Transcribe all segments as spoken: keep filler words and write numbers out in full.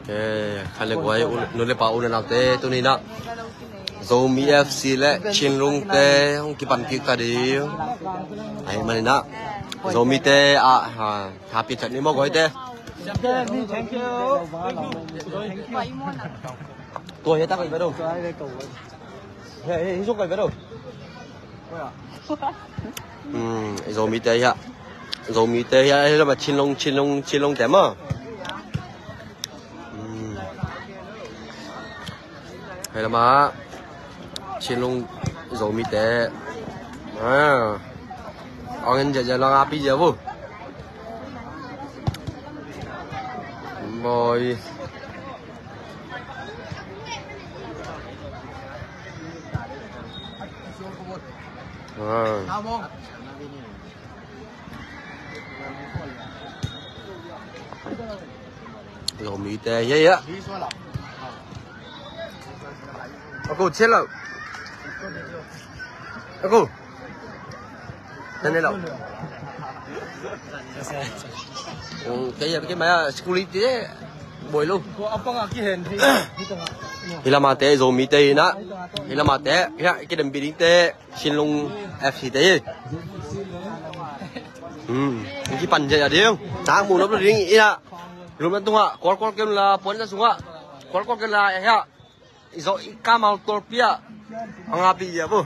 Ok, khan le guai, u, nu le pa, u le naute, tuni-in ah Zomi F C le Chinlungte hong kipan kik ta ding. Ahih manin ah Zomite ah, ha, happy chat ni maw guaite. Tua hi ta kai ve do. He, he, hi zong kai ve do. Hmm, Zomite hi a. Zomite hi a, hi lam a Chinlung, Chinlung, Chinlungte maw. Hmm. Hi lam a Chinlung Zomite. Ah. Ang en ja ja lang api ja bu. Boy. Ah. Zomite, ya, ya. Aku, chill out. Aku. Nani lo. Kaya, kaya maya security eh. Boy lo. Hi lam a te Zomite hi na. Hi lam a te. Ya, kidem building te. Chinlung F C te hi. Hmm. Kipan je ya ding. Tak mu lo ding ina. Rum na tunga. Kol kol kem la. Puan na sunga. Kol kol kem la ya. I zo i kamal tolpi ah. Ang api ia bo.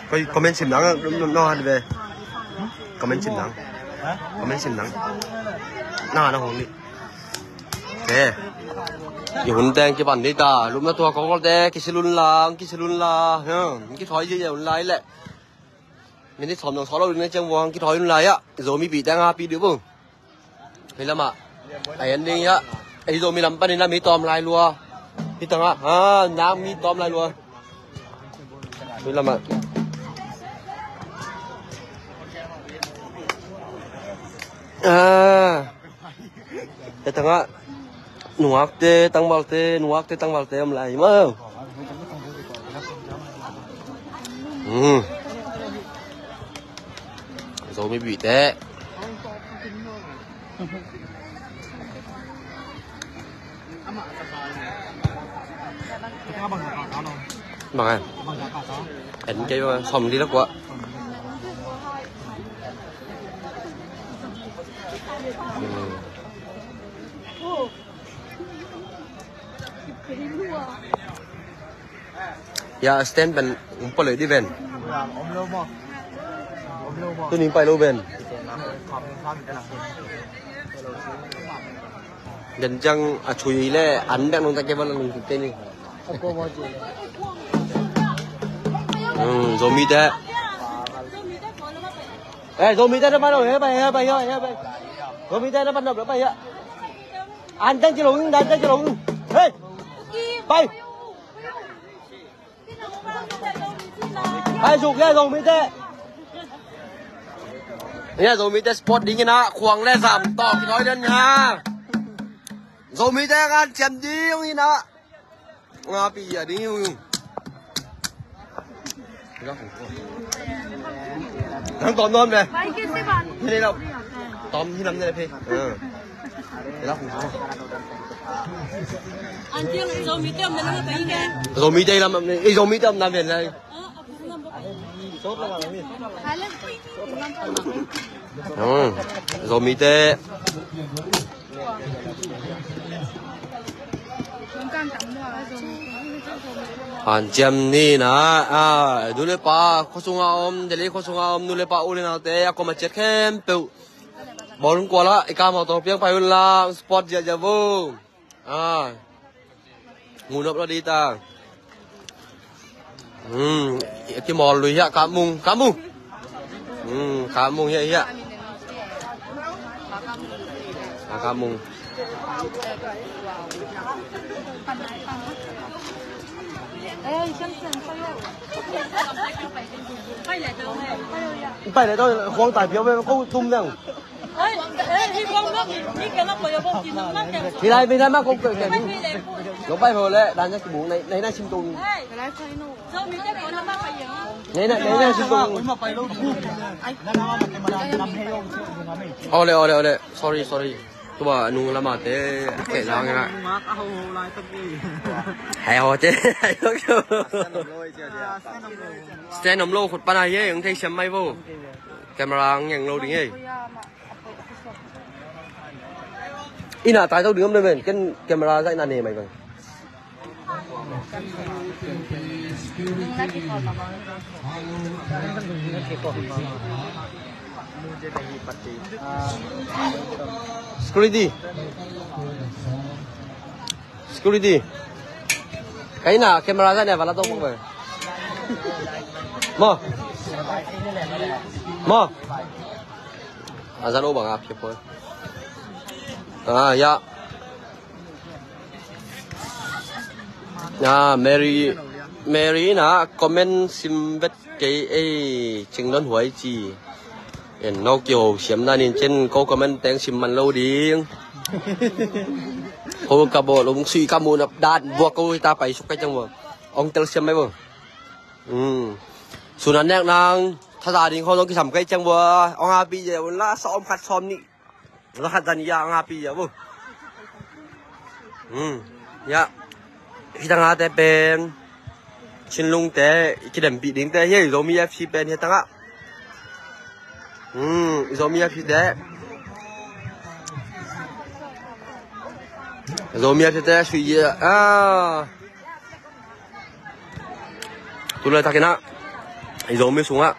Koi comment sim nang, no, no, han ve. Comment sim nang. Comment sim nang. Na, na hong ni. Eh. I hun teng kipan ni ta. Lum na tua kong kol te, kisilun la, kisilun la. Hmm, kithoi je un lai le. Minit sawm dong sawt lo ding na ciang vuang kithoi un lai ah. Zomi pi teng a pi dih bung. Hi lam ah. Ai an ding ah. Ai Zomi lam panin a mi tawm lai lua. Hi tang ah. Ha, nang mi tawm lai lua. Hi lam ah. Ah. Hi tang ah. Nungakte, tangvalte, nungakte, tangvalte om lai maw. Hmm. Zomi bihte. Bang eh. En kei bang, sawm li la kua. Hmm. Ya, stand pen, um, palo di ven. Tuni pai lo ven. Den jang a chui le, an dang nong ta ke bal nong te ni. Hmm, Zomite. Eh, Zomite na palo, he pai, he pai, he pai. Zomite na palo, pai ya. An dang ci lo, an dang ci lo. Hey! Pai! Pai suk ya Zomite. Ya Zomite sport ding ina, khuang le zam tawh kithoi den ya. Zomite kan ciam ding ina. Nga pi ya ding yung yung. Nang tom nom le. Ni lo. Tom hi lam ne le phe. Zomi te lam, eh, Zomi te lam na ven lai. Hmm. Zomi te. Hanciam ni na, ah, nu le pa, khuasunga om, Delhi khuasunga om, nu le pa, u le naute, a koma ciat khempeuh. Bawlung kuala, i kam hau tawh piang pai un la, sport ziahziah vo. Ah. Ngunop lo di ta. Hmm, kimawl lui hiah, Kah Mung, Kah Mung. Hmm, Kah Mung hiah, hiah. Ah, Kah Mung. Pai le tau, huang tai piau ve, ko tum dang. Hi lai, hi lai ma kong koi koi. Lo pai ho le, dan ya ki bung nai, nai na sim tung. Nei na, nei na, si kong. Ole, ole, ole. Sorry, sorry. Tua nung lama te kei lang na. Hei ho te. Stand om lo khut pana hi, ang thei siam mai bo. Camera ang yang lo ding hi. Ina tai tau ding om le men, ken camera zai na ne mai bang. Security. Security. Kaina camera zai ne vala tau bang. Mo. Mo. Azan o bang a pia poi. Ah, ya. Ah, Mary, Mary na comment sim vet kei ei, Cing Don Huai ci. En no kio siam na nin cen ko comment teng sim man lo ding. Ko ka bo lung sui ka mu na dan bua ko ta pai suk kai cang bo. Ong tel siam mai bo. Hmm. Sunan nek nang thaza ding ho dong kisam kai cang bo. Ong a pi je un la som khat som ni. Rahat dan ya nga pi ya bu. Hmm. Ya. Hita nga te pen. Chinlung te kidem pi ding te hi Zomi F C pen hita nga. Hmm. Zomi F C te. Zomi F C te sui ya. Ah. Tulai takinah i Zomi sungah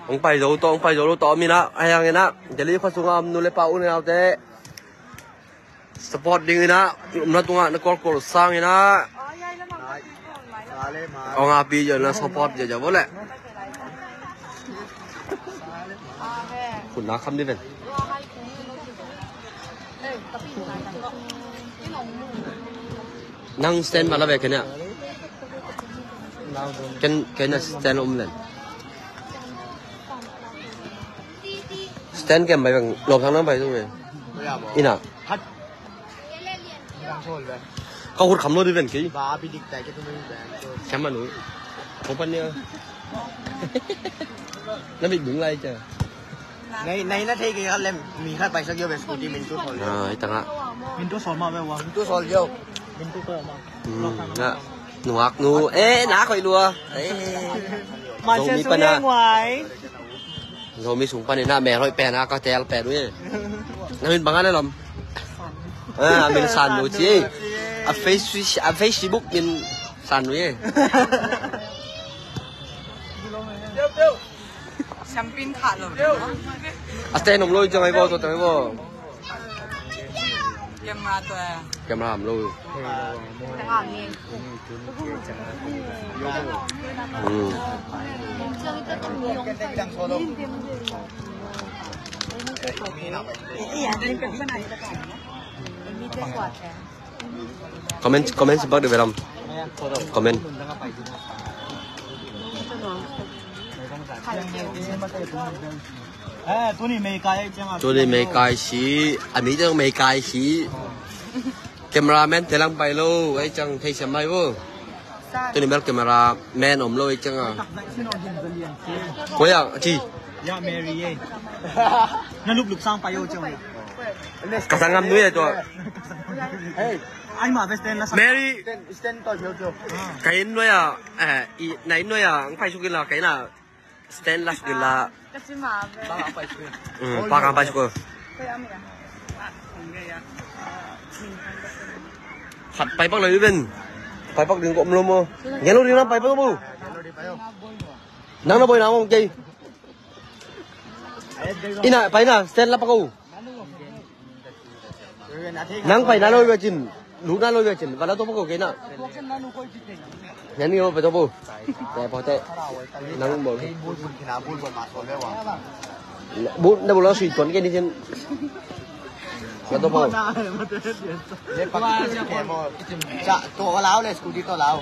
hong pai zo tawh, hong pai zo lo tawh om inah, a hianginah Delhi khua sungah om nu le pa u naute support dinginah, umna tungah na kawlkawl sanginah hong api ziau na support ziau ziau vawleh. Khutna kham dih ven. Nang stand mah la ve kenya. Ken, kenya stand om ven. Stand kem bai veng lop thang nang bai tu ve. Ina. Ka hut kham lo di ven kei. Siam manu. Open nia. Na bik dung lai cha. Nei, nei na thei kei khat lem, mi khat paisak yo ve scooty min tu sol yo. Ah, i tanga. Min tu sol ma ve wa. Min tu sol yo. Min tu sol ma. Hmm, na. Nuak nu. Eh, na khoi lua. Eh. Ma Zomi sia pana. Sung ngai. Zomi sung pana na me roi pena ka tel pen ui. Na min banga na lom. Ah, min san nu ci. A face, a Facebook min san nu ye. Champagne kha lo. A stand om lo i ciang ai bo, tua ciang ai bo. Camera tua. Camera om lo. Hmm. Comment, comment sebab dia dalam comment. Tuni meikai si, a mi teng meikai si. Cameraman te lang pai lo, ei ciang thei siam mai vo. Tuni bel cameraman om lo, ei ciang a. Koi a ci. Ya Mary ye. Na lup lup sang pai yo ciang. Ka sang ngam nui a tua. Hey. Ai ma ve stand la sang. Mary. Stand, stand to yo yo. Ka inn nuai a, eh, i, na inn nuai a, ang pai suk in la, ka inn a stand la suk in la. Ka ci ma ve. Mm, pa ka pai suk. Khat pai pak lo i ven. Pai pak ding ko om lo mo. Ngen lo ding na pai pak bo. Nang na boi na mong kei. Ina, pai na, stand la pak ko. Nang pai na lo i ve cin. Lu na lo i ve cin. Vala to pak ko kei na. Ngen ni lo pe to bo. Te po te. Nang bo. Bu, na bu lo sui tuan kei ni cin. Vala to pak ko. Ca, to lao le, scooty to lao.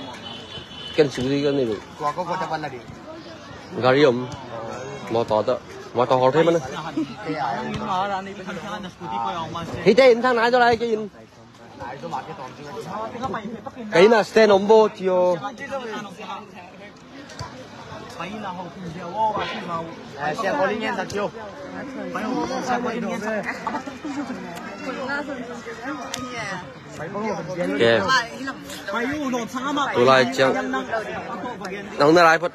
Ken scooty ken ni lo. Tua ko ko ta pan la di. Gari om. Motor to. Motor hol thei mana. Hite in thang nai to lai ke in. Kaina stand om bo tio. Ke. Tulai ciang nang na lai phot.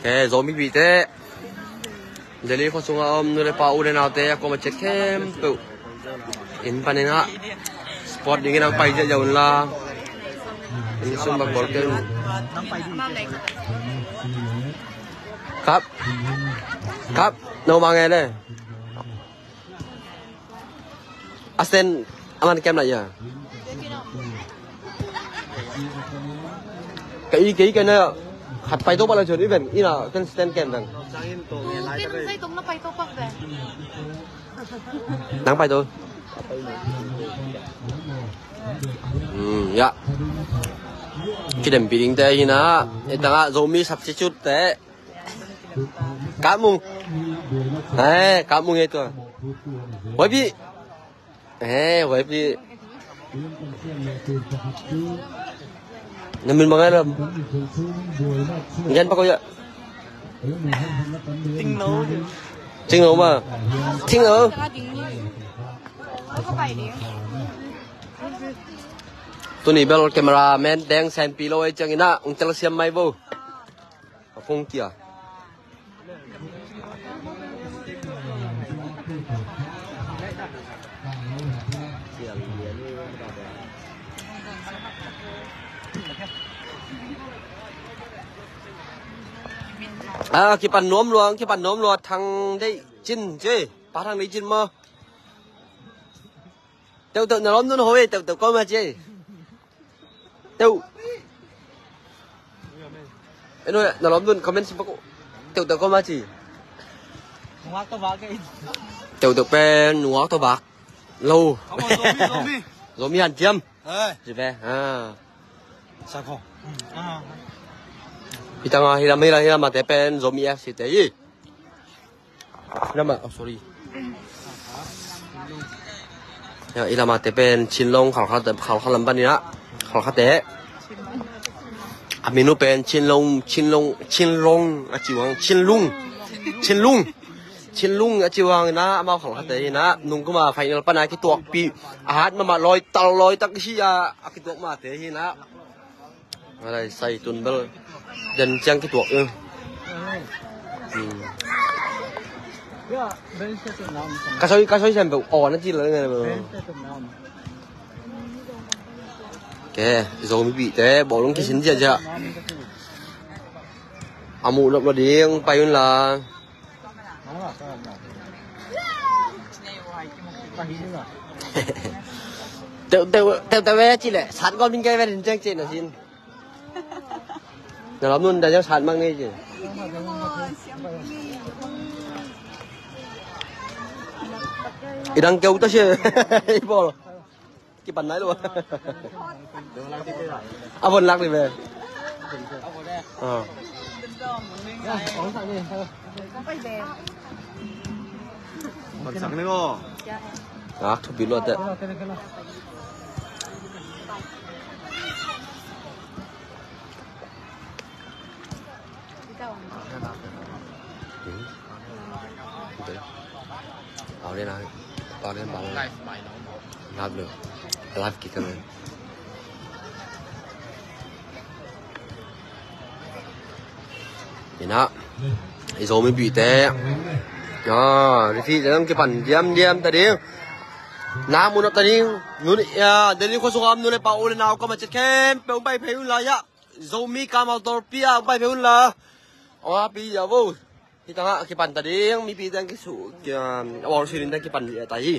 Ke, Zomipihte. Delhi khua sungah a om nu le pa, u le naute a kuamah ciat khempeuh inn panin ah sport dingin hong pai ziahziah unla, inn sung bang bawl kei un. Kap, kap, no mah nge le. A sen a man kem lai a. Ka i, ka i, ka na khat pai to pak lai cun i ven, i na kan stand kem veng. Ken sai tong na pai to pak veng. Nang pai to. Hmm, ya. Kidempi dingte hi na. Hi tangah Zomi substitute te. Kap Mung. Eh, Kap Mung hi tua. Huaipi. Eh, Huaipi. Na min bang ai lam. Ngian pak ko ya. Cingno. Cingno ma. Cingno. Tuni bel camera man deng senpi lo ei ciangin ah ung tel siam mai bo. A phung kia. A, kipan nuam lua, kipan nuam lua, Thang Dei Cin, ci. Pa Thang Dei Cin maw. Teuhteuh na lawm nun ho e, teuhteuh kawm a ci. Teuh. Eno, na lawm nun comment sim pak uh. Teuhteuh kawm a ci. Nungak tawh vak e. Teuhteuh pen nungak tawh vak lo. Zomi, Zomi. Zomi han tiam. Hai. Ci pe. Ha. Sa ko. Hi tangah hi lam, hi lam, hi lam a te pen Zomi F C te hi. Lama, oh, sorry. Ya, i lama te pen Chinlong, Khalkha te, Khalkha lam pan ina, Khalkha te. A minu pen Chinlong, Chinlong, Chinlong, a ci vang, Chinlung. Chinlung. Chinlung, a ci vang ina, amau Khalkha te ina, nung kuma final pan a kituakpi, a hat mama loi, tal loi, tak si a, a kituak ma te ina. Alai sai tun bel den ciang kituak. Hmm. Ka soi, ka soi sem bel aw na ci lo ngai bel. Ke, Zomipihte bawlung kisin ziahziah. A muh nop lo ding pai un la. Teuh, teuh, teuh, teuh ve ci leh sat gawm ding kei ve din ciang ci na sin. Na lam nun dah ciang sat mang ngei ci. I dang keu ta ci. I bawl. Kipan nai lo. A von lak ni ve. Ah. Von sak ni ko. Ah, thupi lo te. Live kik kan. Ina, i Zomipihte. Ah, referee te nang kipan diamdiam ta ding. Na mun ta ding. Nun, ya, Delhi khua sungah om nu le pa, u le nau, kuamah ciat khempeuh pai phei un la ya. Zomi kamau tawlpi ah pai phei un la. Aw, pi ya vo. Hi tangah a kipan ta ding, mipi teng kisu, a wang suilin teng kipan ta hi.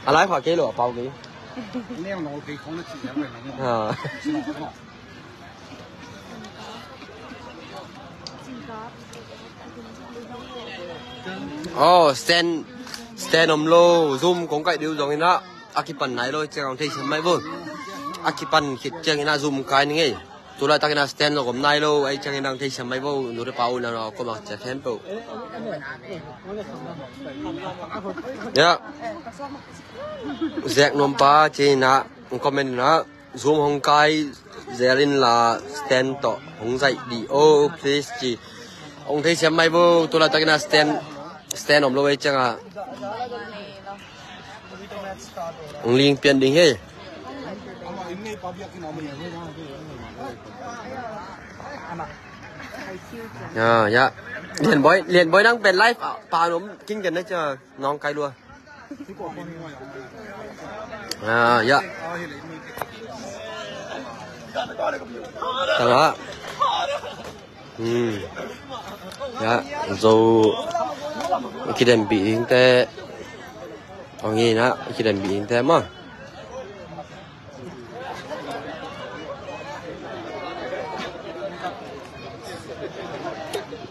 A lai kha kei lo, a pau kei. Ah. Oh, stand, stand om lo, zoom kong kaih deuh zongin ah, a kipan nai lo ciang ang thei siam mai vo. A kipan khit ciangin ah zoom kai ni ngei. Tulaitak in a stand lo om nai lo, ahih ciangin nang theisiam mai vo, nu le pa u nang a kawm a cia khempeuh. Ya. Zek nuam pa ci-in ah, comment in ah, Zoom hong kai zel in la stand tawh hong zaih dih o, please ci. Hong theisiam mai vo, tulaitak in a stand, stand om lo ahih ciangin ah. Ang ling pian ding hi. Ya, ya. Lian Boy, Lian Boy nang pen live, ah, pa nom king kan na cha nong kai lua. Ah, ya. Tama. Hmm. Ya, Zo, i kidem bih ding te. Ong hi na, i kidem bih ding te maw.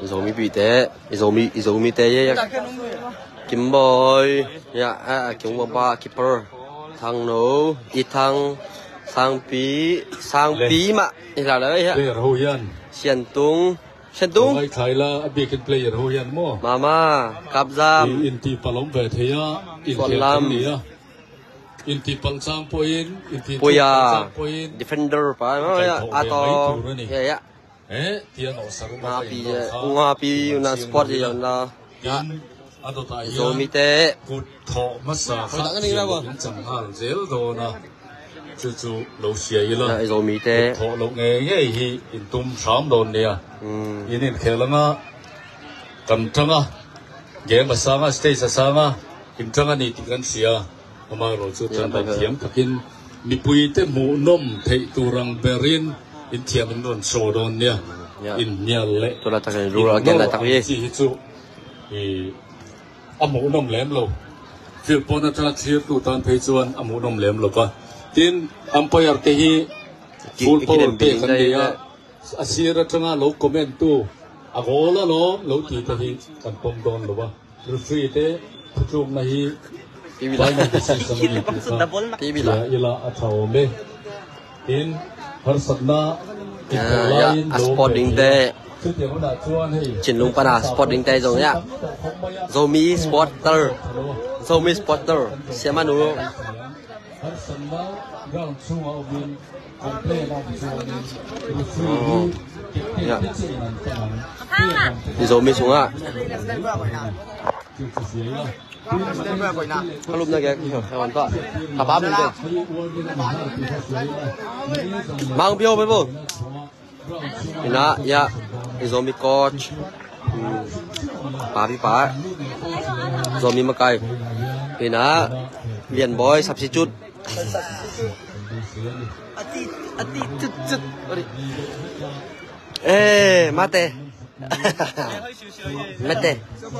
I Zomi bih te, i Zomi, i Zomi te, ya, ya. Kim Boy, ya, ah, Kim Boy pa, keeper. Thang No, i Thang, Sangpi, Sangpi mah, i la la, ya. Player ho yan. Sian Tung, Sian Tung. Ngai thai la, a bikin player ho yan maw. Mama, Kap Zam. I, in ti palom ve thei a, in Suan Lam. Thei a. In ti pal sang point, in ti Puya. Pal sang point. Defender pa, oh, ya, ato. Ya, ya. Eh, tia no saru ma pi, eh, nga pi, na sport ya na. Zomi te. Kut tho masa kha. Chang hal zel do na. Chu chu lo sia i la. Zomi te. Kut tho lo nge nge hi in tum sam don nia. Hmm. In in khel nga. Kan tanga. Game a sanga, stage a sanga. In tanga ni ti kan sia. Amah lo cu tangtang thiam takin mipuite hmuh nom theih tu rang berin in thiam in run show dawn nia. Ya. In mial le. Tula takin rural gen lai tak hi. Ci hi cu. I a hmuh nom lem lo. Field pawn a tha thlir tu tan phei chuan a hmuh nom lem lo va. Tin umpire te hi full power te kan nei a. A sir aṭanga lo comment tu, a goal alawm lo ti te hi kan pawm dawn lo a. Referee te phutlukna hi final decision a ni tih kha tia ila a ṭha awm e. Tin, harsatna in a sport ding te, chutiang hunah chuan hei Chinlung pana sport ding te zong ia Zomi supporter, Zomi supporter siamanu. Harsatna ground chhunga awmin complain a awm chuanin referee hi captain te chiahin an pan ang. I Zomi sungah. Ka lupna ke ka pa min ke. Mang pio pe bo. Ina, ya, i Zomi coach. Hmm. Pa pi pa. Zomi makai. Ina, Lian Boy substitute. Ati, ati, tut, tut. Eh, mate. Mate.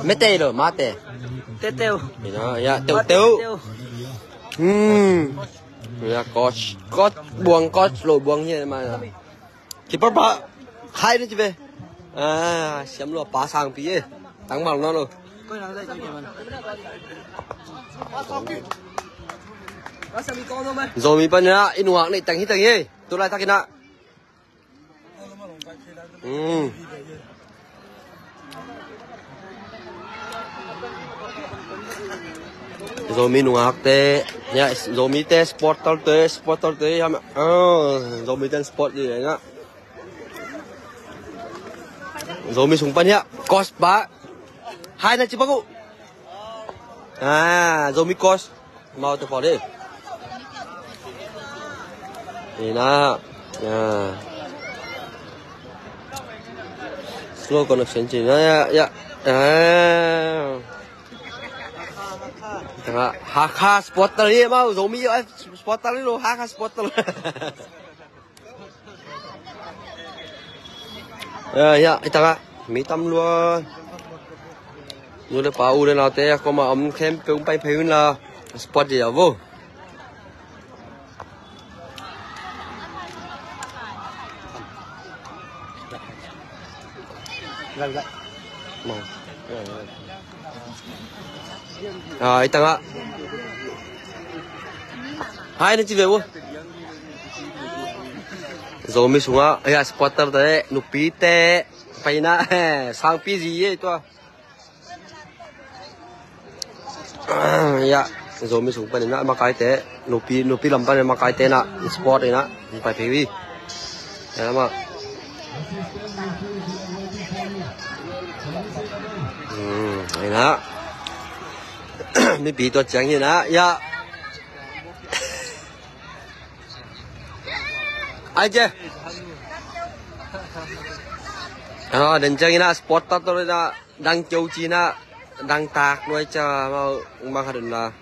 Mate lo, mate. Teteu. Ina, ya, teu, teu. Hmm. Ya, coach. Coach, buang coach lo, buang hi ma. Keeper pa, hai na ci ve. Ah, siam lua pa sang pi e. Tang mal na lo. Zomi pan na, i nuak nei tang hi tang hi. Tu lai takin na. Hmm. Zomi nungak te, ya, Zomi te, supporter te, supporter te, ya, ah, Zomi te sport di, ya. Zomi sung pan ya, coach pa. Hai na ci pa ku. Ah, Zomi coach. Mau te pawh dih. Ni na. Ah. Slow connection ci na, ya, ya. Ah. Tengah Hakha supporter ni mau, Zomi, eh, supporter ni lo, Hakha supporter. Ya, ya, i tangah mi tam lua. Nu le pa, u le naute a koma om khempeuh pai phei un la. Sport je a vo. Ah, i tangah. Hai na ci ve vo. Zomi sungah, ya, supporter te, nupi te, paina, sangpi zi ye tua. Ya, Zomi sung panin ah makaite, nupi, nupi lam panin makaite na, sport ina, pai pei wi. Ya, ma. Hmm, ina. Mipi tua ciang hi na, ya. Ai je. Ah, den ciang ina sport ta to na dang keu ci na dang tak nuai ca mau mang hadun la.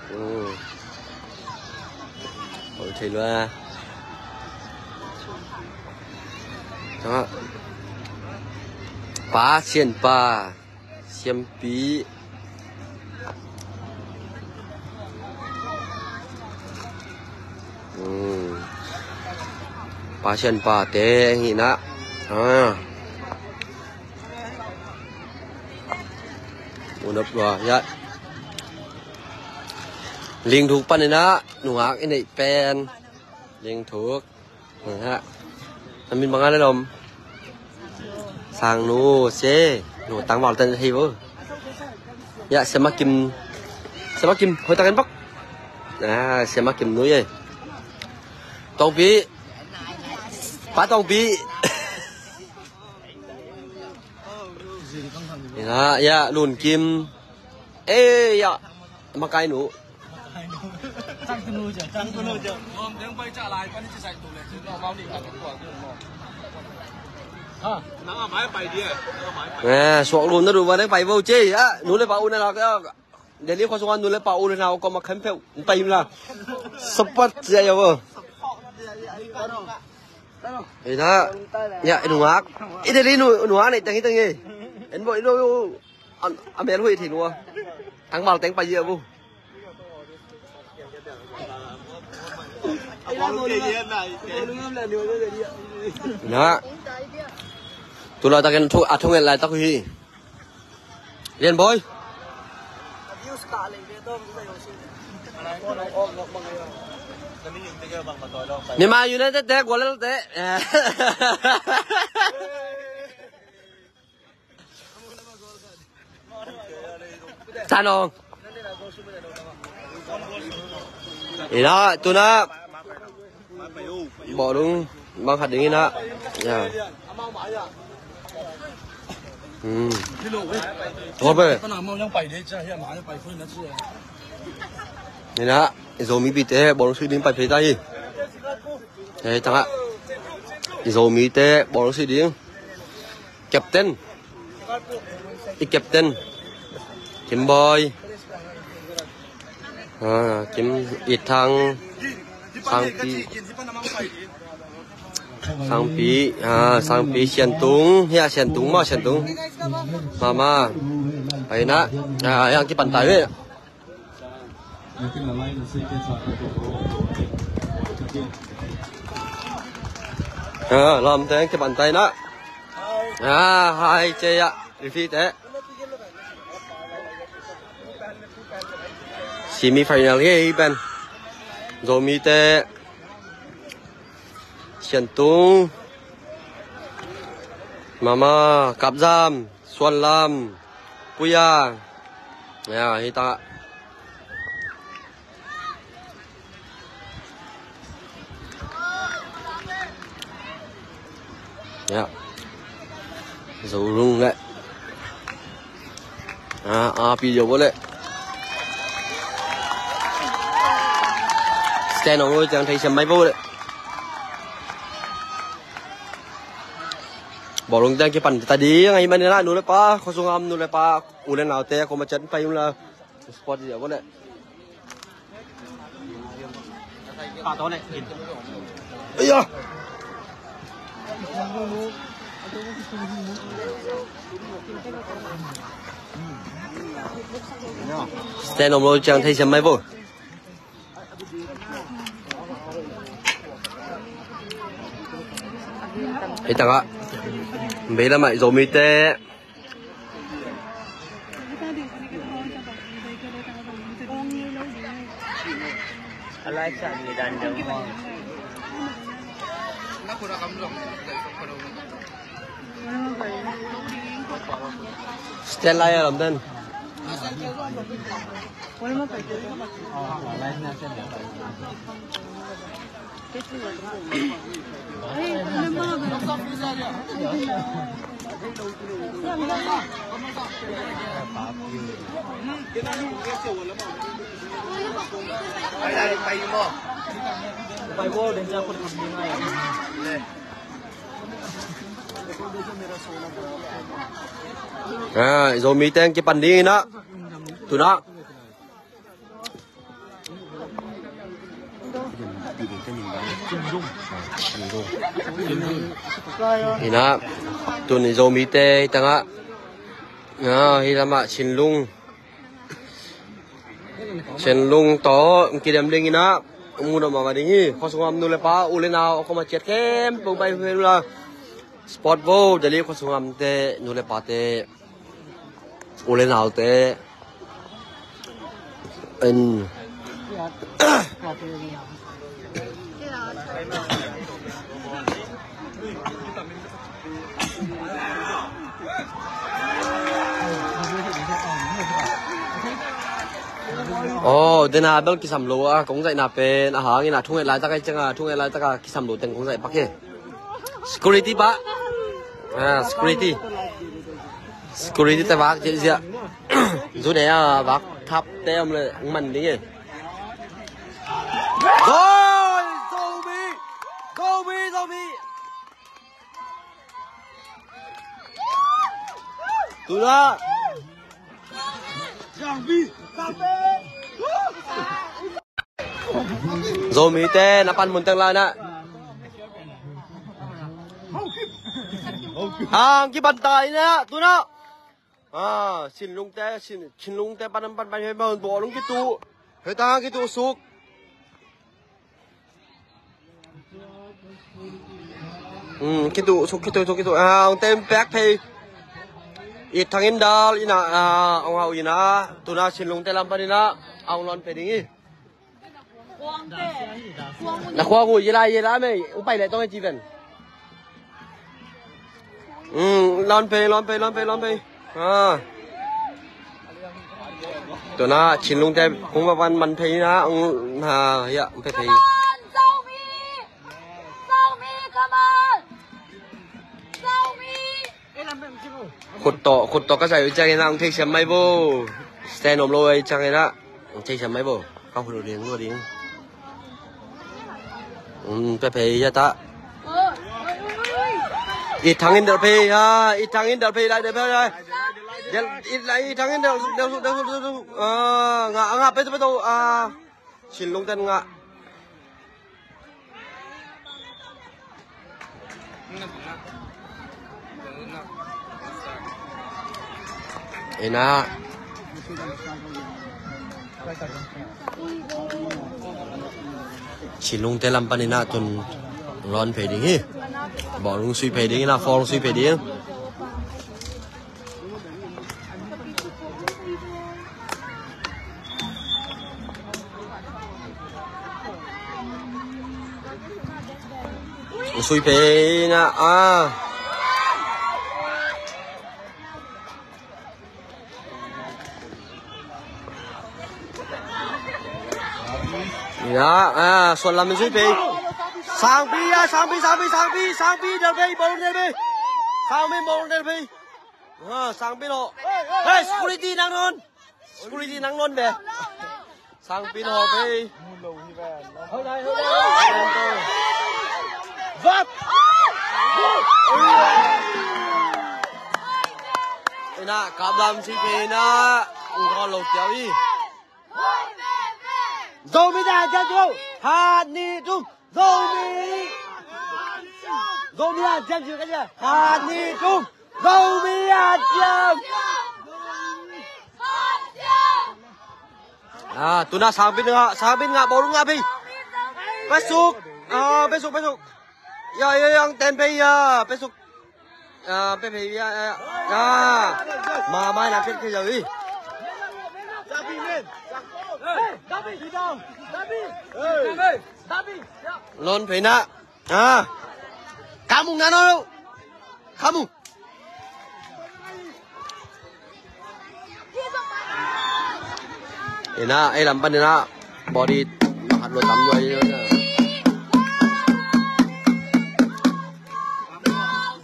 Hmm. Ol thei lua. Tama. Pa sian pa. Siampi. Hmm. Pa sian pa te hi na. Ah. Unop lua ya. Ling thuk pan ina nungak i neih pen. Ling thuk. Nih ha. Namin bang a le lom. Sang nu se. Nu tang val ten hei bo. Ya, Sema Kim. Sema Kim, hoi takin bak. Ah, Sema Kim nu ye. Tongpi. Pa Tongpi. Nih ha, ya, Lun Kim. Eh, ya. Makai nu. Eh, suak lum na duh va deng pai vo ce, ah, nu le pa u na lak, ah. Delhi khua sungah nu le pa u le nau kawm a khempeuh pai la. Support cia ya vo. Ina, ya, i nungak. I Delhi nu, nungak nei teng hi teng hi. En vo, i lo, a mel hui thei lua. Tang val teng pai ya vo. Na. Tula takin thu, a thungen lai tak hi. Lian boy. Myanmar United te, Gwalior te. Tanong. Ina, tuna. Bawlung, bang khat ding ina. Ya. Hmm. Hope. Ina, Zomi pite, bawlung sui ding pai phei ta hi. Hei, tanga. Zomi te, bawlung sui ding. Captain. I captain. Kim Boy. Ah, Kim It Thang. Sangpi. Sangpi. Ah, Sangpi Sian Tung. Ya, Sian Tung ma, Sian Tung. Mama. Ai na. Ah, yang kipan tai. Ah, lam teng kipan tai na. Ah, hai ce ya, referee te. Semi final hi pen. Zomi te. Sian Tung. Mama, Kap Zam. Suan Lam, Puya. Ya, hi ta. Ya. Zo Lung le. Ah, ah, pi yo bo le. Stand on lo ciang thei siam mai bo le. Bawlung ciang kipan ta ding, ai mani la, nu le pa, khua sungam nu le pa, u le nau te, ko ma chat pai la. Sport dia ko le. Aya. Stand on lo ciang thei siam mai bo. Hi taka. Bei lamah Zomi te. Stand lai a lam den. Ah, Zomi teng kipan ding in ah. Tuna. Ina, tuni Zomite tangah. Ah, hi lamah Chinlung. Chinlung tawh kidem ding ina, munah mama ding hi. Khuasung am nu le pa, u le nau, a koma ciat khempeuh pai hel ula. Sport bo, Delhi khuasung amte, nu le pate, u le naute. En. Oh, dena bel kisam lo a, kong zaihna pen, a hangin a thunget laitak a i cianga, thunget laitak a kisam lo teng kong zaih pak hi. Security pa. Ah, security. Security te vak ziahziah. Zu ne a vak thap te om le man ding e. Goal! Zomi! Zomi, Zomi! Tuna! Zomi te na pan mun teng lai na. Ang kiban ta ina, tuna. Ah, Chinlung te, Chin, Chinlung te pan pan pan hei bawlung kitu. Hei ta kitu suk. Hmm, kitu suk, kitu suk, kitu. Ah, ang tem pek phei. I thangin dal ina, ah, ang hau ina. Tuna Chinlung te lam pan ina. Ang lon pe ding i. Na khuang uh, yela, yela mei. Upai le tong e jiven. Hmm, lon pe, lon pe, lon pe, lon pe. Ah. Tuna Chinlung te kung va van man phei na, na ya pe phei. Come on, Zomi! Zomi, come on! Zomi! Khut tawh, khut tawh ka zai uh ciangin ah, ang thei siam mai bo. Stand om lo uh ciangin ah, ang thei siam mai bo. Ka khut uh ding, lo ding. Um, pe phei ya ta. I thangin del phei ha, i thangin del phei lai, del phei lai. Del, i lai, i thangin del, del, del, del, del. Ah, nga, nga, pe, pe, pe, ah. Chinlung ten nga. Ina. Chinlung te lam pan ina tun lon phei ding hi. Bawlung sui phei ding ina, fawng sui phei ding. Sui phei na a. Ya, ah, suan lam sui phei. Sangpi ya, sangpi, sangpi, sangpi, sangpi, del phei, bawlung del phei. Sangpi, bawlung del phei. Ha, sangpi lo. Hey, security nang non. Security nang non be. Sangpi lo be. Vap. Ina, kap lam si pe ina. Ung ko lo tiaw i. Zomi da jat jo. Hat ni tum. Zomi. Zomi a ciam ciu ka cia. Khat, nih, thum. Zomi a ciam. Ah, tuna sangbin ngah, sangbin ngah, bawlung ngah phei. Pesuk. Ah, pesuk, pesuk. Ya, ya, ya, ang ten phei ya, pesuk. Ah, pe phei ya, ya, ya. Ma mai na pet phei ya, ui. Lon phei na. Ah. Khamung na no. Khamung. Ina, ei lam pan ina. Body mahat lo tam lo ina.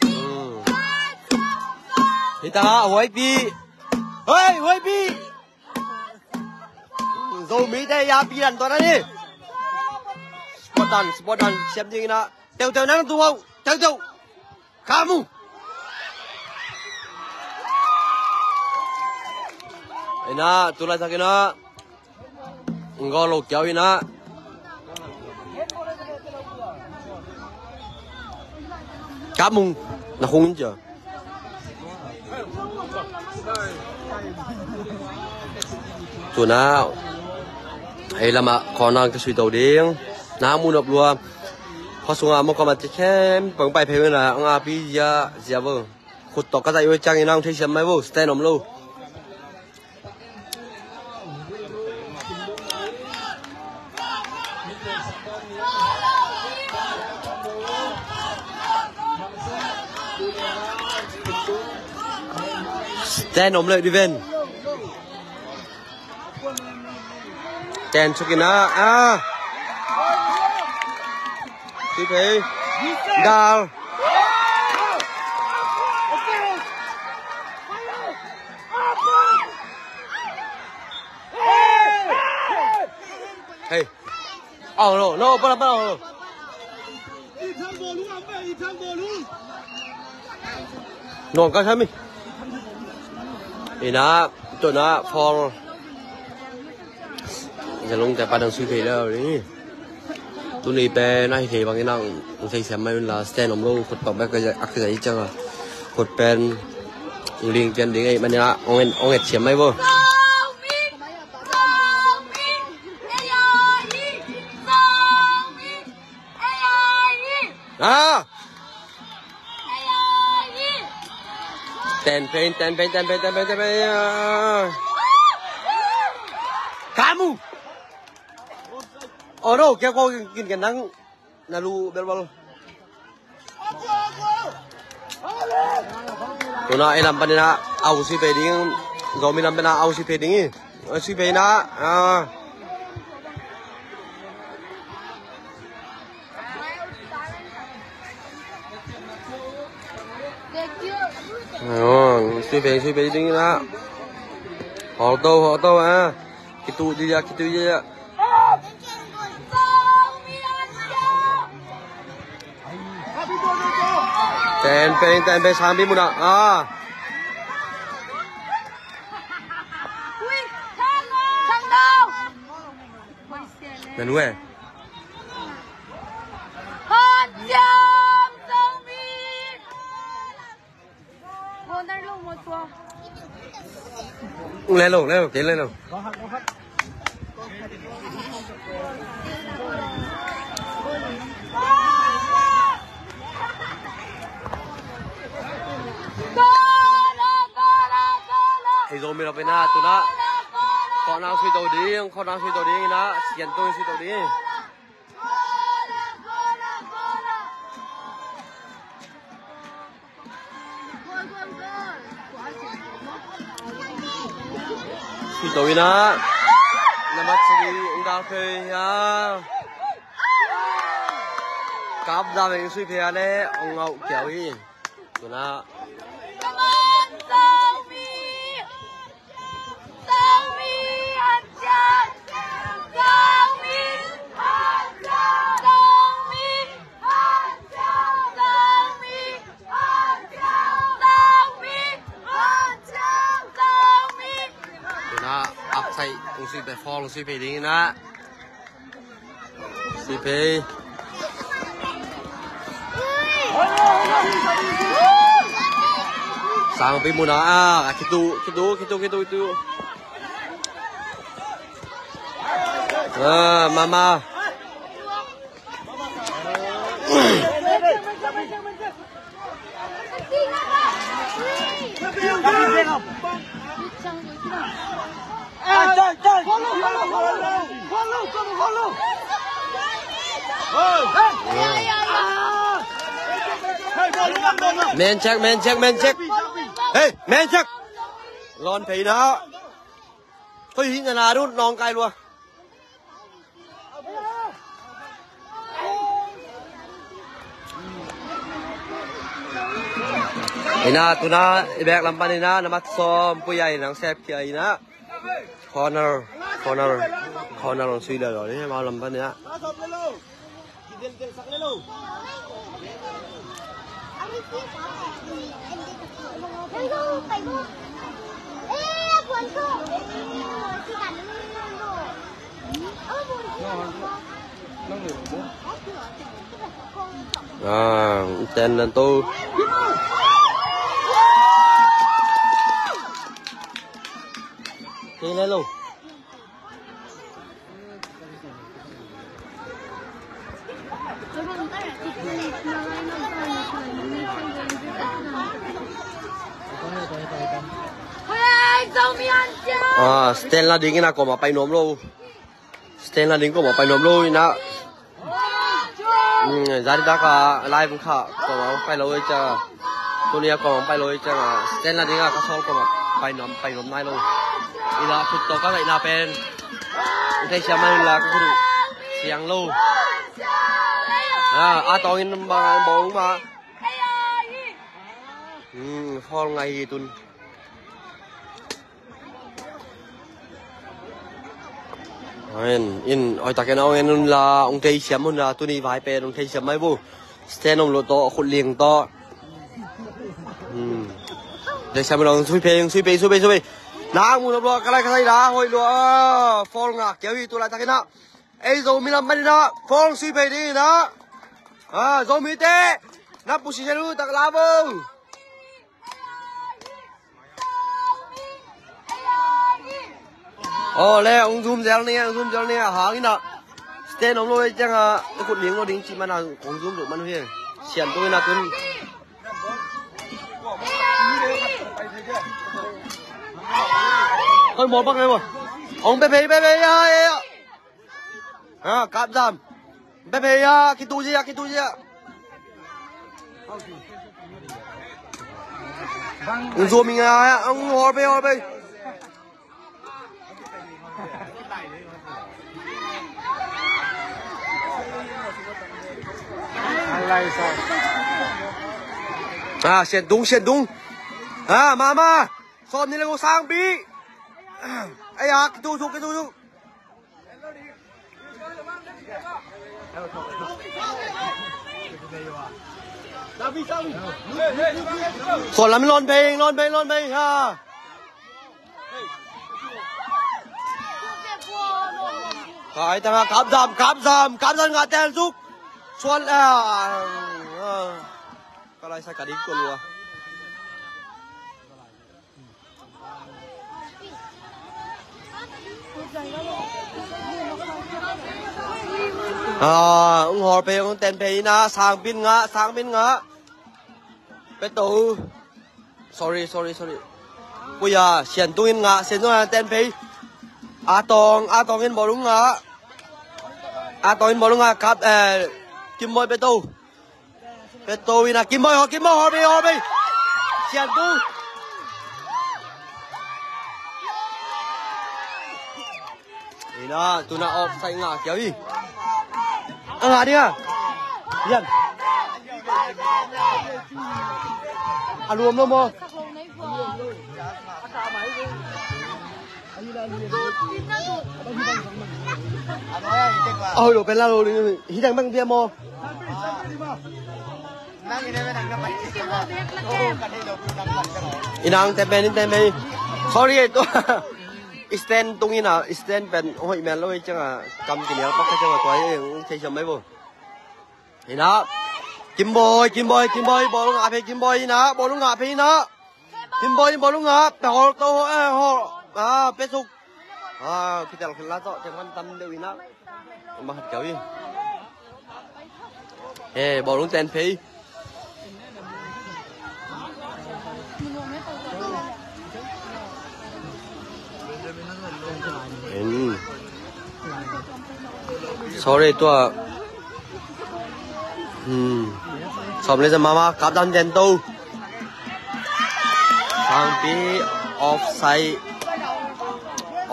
Hmm. Hita ha, huai pi. Hei, huai pi. Zomi te ya pi dan tuan ni. Sport dan, sport dan, siam ding ina. Teu teu nang tu hau, teu teu. Kamu. Ina, tulai tak ina. Ngolo kiau ina. Kamu. Na hung ja. Tuna ei lama khawng nang ka sui to ding. Na mu nop lua. Khua sunga mo kama ti khem pang pai phe na ang a pi zia zia bo. Khut tok ka zai oi chang ina ang thei siam mai bo. Stand om lo. Stand om leh di ven. Ten sukina ah. Sui phei. Dal. Hey. Ong lo, no, para para ong lo. Nong ka sami. Ina, tuna foul. Zalong te pa dang sui phei lo ni. Tuni pen a hi thei bangin ang thei siam mai un la stand om lo khut pak bek ka ak zai chang a. Khut pen ling pian ding ei mania ong et siam mai bo. Ah! Ten pen, ten pen, ten pen, ten pen, ten pen. Ah! Kamu. Oh no, kau kau kin kin nang nalu bel bel. Tuna ei lam pan ina au si pe ding. Zomi lam pan ina au si pe ding i. Au si pe ina. Ah. Oh, si pe, si pe ding ina. Ho to, ho to ah. Kitu dia, kitu dia. Ten pen, ten pen, sang pi muna. Ah. Nan we. Lelo, lelo, kei lelo. Ei Zomi lo pen a tuna. Khawng nang sui to ding, khawng nang sui to ding ina, sian to sui to ding. Sui to ina. Namat sili unda phei ya. Kap da veng sui phei ale ong au kiau i. Tuna. Tuna upside ung sui pe fall ung sui pe ding ina. Sui phei. Sang pi muna ah, kitu, kitu, kitu, kitu, kitu. Ah, mama. Men check, men check, men check. Hey, men check. Lawn phei na. Khoi hi na na dun nong kai lua. Ina tuna i bek lam pan ina na mat sawm pui ai nang sep kia ina. Corner, corner, corner on sui le lo ni ma lam pan ina. Ah, ten dan tu. Ten dan lo. Ah, stand la ding ina koma pai nuam lo. Stand la ding koma pai nuam lo ina. Hmm, zari daka live kha koma pai lo cia. Tunia koma pai lo cia. Stand la ding a ka sol koma pai nuam, pai nuam nai lo. Ina khut to ka ina pen. Ute siam mai la ka khut siang lo. Ah, a tongin bang bong ma. Hmm, foul ngai hi tun. In, in, oi takin ong en un la, ong thei siam un la, tuni vai pen ong thei siam mai bu. Stand om lo to, khut ling to. Hmm. Thei siam lo, sui pe, sui pe, sui pe, sui pe. Nang mu lo, ka lai ka lai la, hoi lo, ah, foul nga, kiau hi tu lai takin a. Ei, Zomi lam pan ina, foul sui pe ding ina. Ah, Zomi te, na position u tak la bo. Aw le, ong zum zel ni, ong zum zel ni, hang ina. Stand om lo e ciang a, e khut ling lo ding ci man a, ong zum lo man hi. Sian tung ina tun. Koi mo bang e mo. Ong pe pe pe pe ya ya. Ha, kap zam. Bebe ya, kitu je ya, kitu je ya. Ung zo mi nga ya, ung hor pe, hor pe. Ah, sian dung, sian dung. Ah, mama. Som ni le gu sang bi. Ai ya, kitu su, kitu su. Suan lam lon pei, lon pei, lon pei ha. Kai tanga kap zam, kap zam, kap zam nga tel suk. Suan a. Ka lai sa ka dik ko lua. Ah, ung hor pe, ung ten pe ina, sang pin nga, sang pin nga. Pe to. Sorry, sorry, sorry. Kuya, sian tung in nga, sian tung in ten pe. Atong, atong in bolung nga. Atong in bolung nga, kap, eh, Kim Boy pe to. Pe to ina, Kim Boy ho, Kim Boy ho, be, ho, be. Sian tu. Ina, tuna offside nga kiau hi. Anga dia. Yan. Aluam lo mo. Oh, lo pen la lo ni. Hidang bang dia mo. Inang ten pen, ten pen. Sorry, eh, tu. Stand tung ina, stand pen. Oh, imen lo, eh, canga. Kam kinial pak canga tua, eh, thei siam mai bo. Ina. Kim Boy, Kim Boy, Kim Boy, bolung ape Kim Boy ina, bolung ape ina. Kim Boy, bolung a, pe hol to, eh, hol. Ah, pe suk. Ah, kitel khel la to, te man tam deuh ina. Ma khat kau hi. Eh, bolung ten phei. En. Sorry, tua. Hmm. Kawm le za mama kap dan den to. Sangpi offside.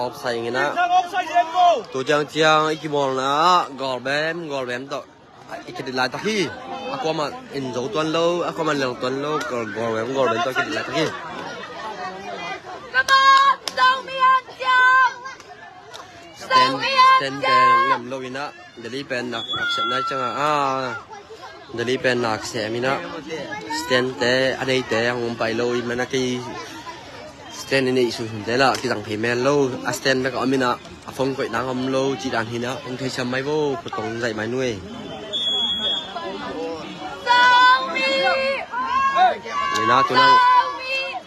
Offside ngina. Tu ciang ciang i kimawlna ah goal bem, goal bem tawh i kidit laitak hi. A kuamah in zo tuan lo, a kuamah leng tuan lo, goal, goal bem, goal bem tawh kidit laitak hi. Stand, stand pen ngam lo inah. Delhi pen nak, nak sep nai ciangah, ah, Delhi pen nak sep inah. Stand te, a neite, a hong pai lo, i mana kei stand i neih suihun te lah kizang thei mel lo. A stand bek a om inah, a phone koih nang om lo cih dan hinah, hong thei siam mai vo, khutong zaih mai nuai. Inah tunang,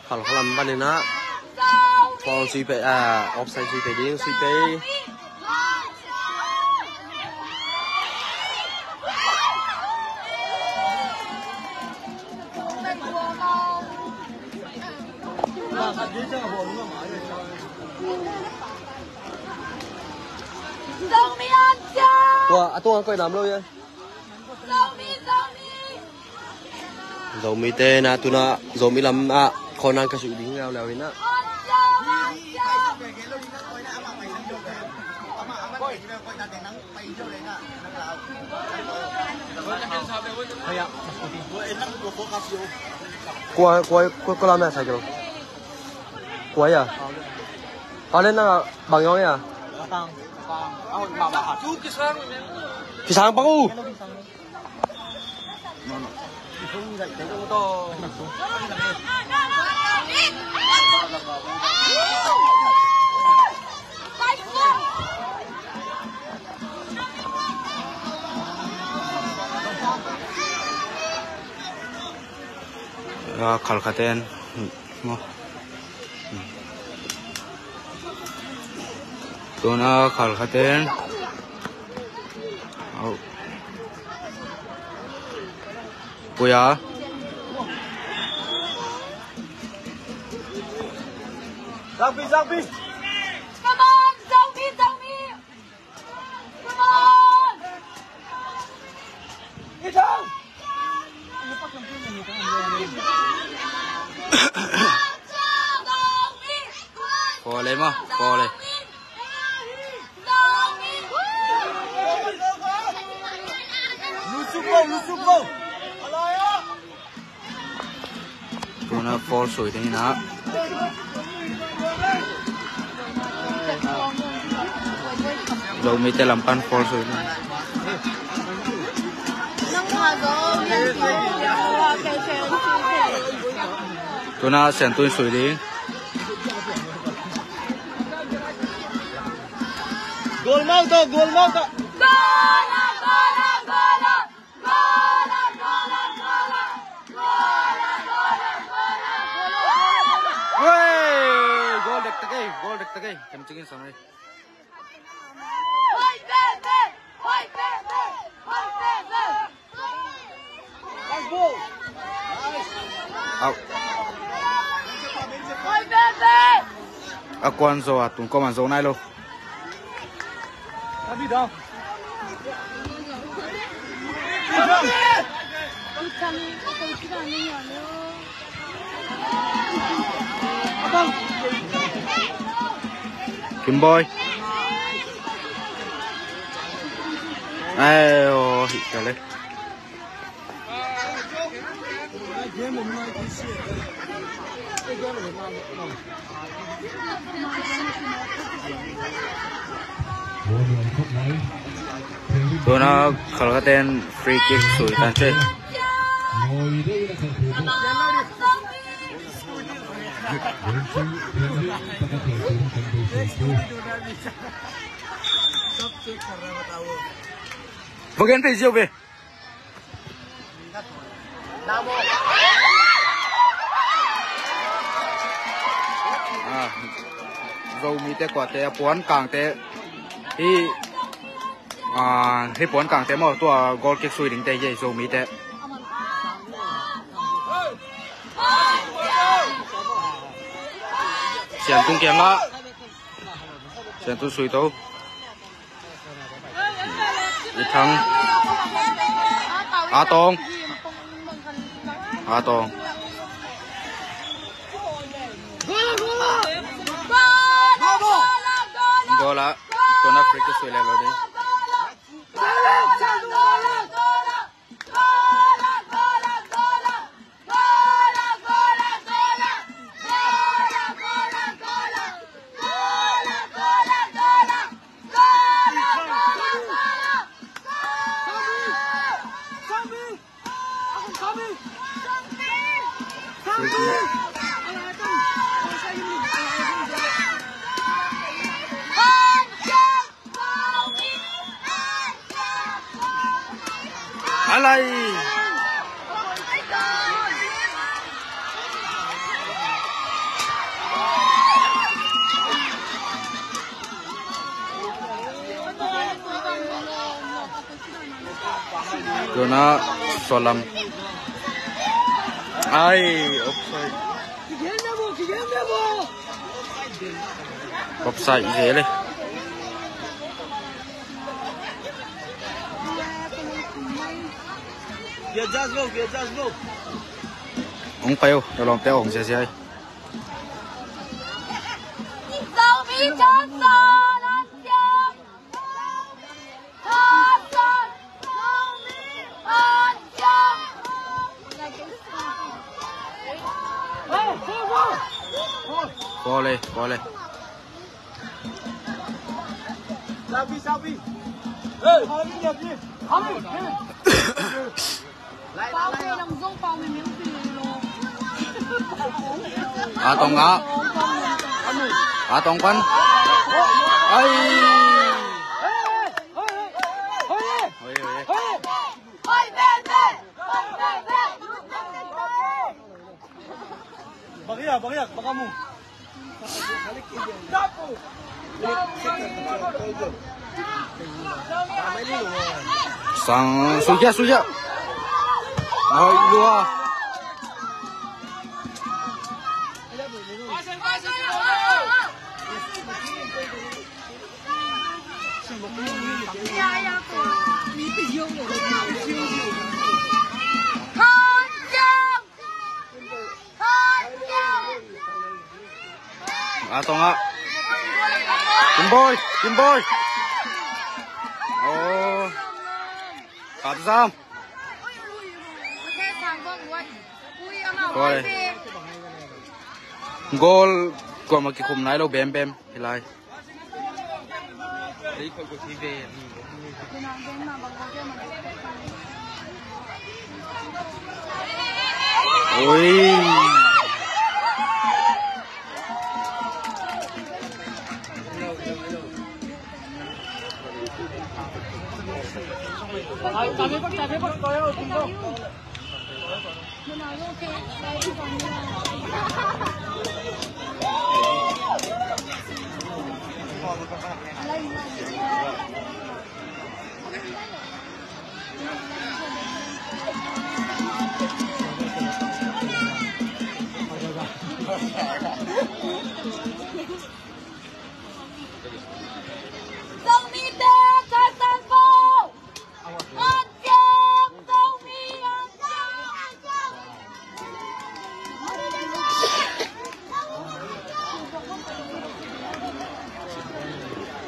Khalkha lam pan inah. Foul sui pei, ah, offside sui pei ding, sui pei. Tua, a tunga koih nam lo ia. Zomi te na tuna Zomi lam ah khawnan ka suih ding leuleu inah. Kua, kua, kua, kua lam ah sa kilo. Kua ia. Kau le na bang yong ia. Kisang bang u. Khalkha ten. Tuna Khalkha ten. Au. Puya. Zangpi, zangpi. Come on, zangpi, zangpi. Come on. Four le maw, four le. Lusuk lo, lusuk lo. Tuna foul sui ding inah. Zomite lam pan foul sui ding. Tuna Siantu in sui ding. Gol mau to, gol mau to. Wey, gol dektak ei, gol dektak ei. Kem cikin sang ei. Au. A kuan zo a tung kawman zo nai lo. Kimboi. Ai, oh, hih ka le. Tuna Khalkha ten free kick sui tan cei. Vagen pe ziau ve. Ah, Zomite kuate a puan kangte hi, ah, hi puan kangte maw tua goal kick sui dingte hi Zomite. Siantung kiangah Siantung sui to. I Thang. A Tawng. A tawng. Goal ah. Tua na free kick suai leh lo ding. A lai. Tua na sualam. Ai, offside. Offside zel e. Hong pai o, na lawmte hong ziazia hi. Pole, pole. A tong a. A tong pan. Ai. Hoi, hoi. Bagiak, bagiak, bakamu. Sang suja, suja. Hoi, lua. A tong a. Kimboi, Kimboi. Oh. Kap zam. Koi. Goal kuamah kikhum nai lo bem bem hi lai. Oi.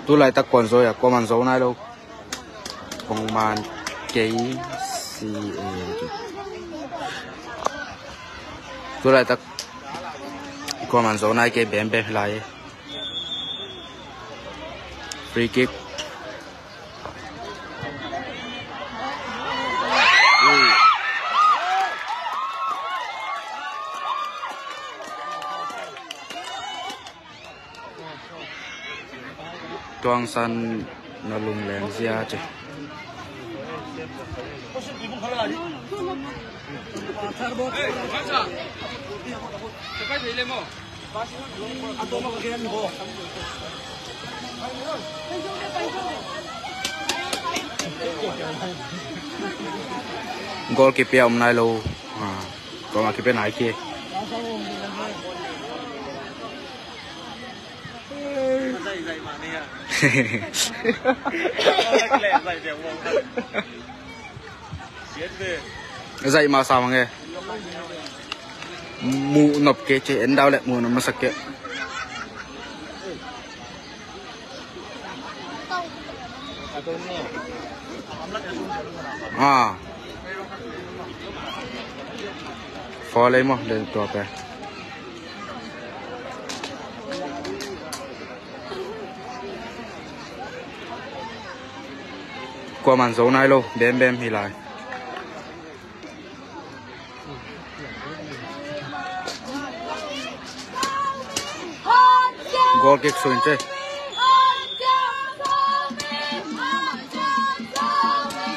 Tu laitak kuan zo a, kuaman zo nai lo. Pongman kei si e. Tu laitak kuaman zo nai kei bem bem lai. Free kick. Tuangsan na lungleng zia ci. Goal kipia om nai lo. Ah, goal kipia nai kei. Zaih masa mang e. Muh nop kei ci, en dau le muh nop masak kei. Ah. Four lei maw, le tua pen. Kuaman zo nai lo, bem bem hi lai. Goal kick sui in ci.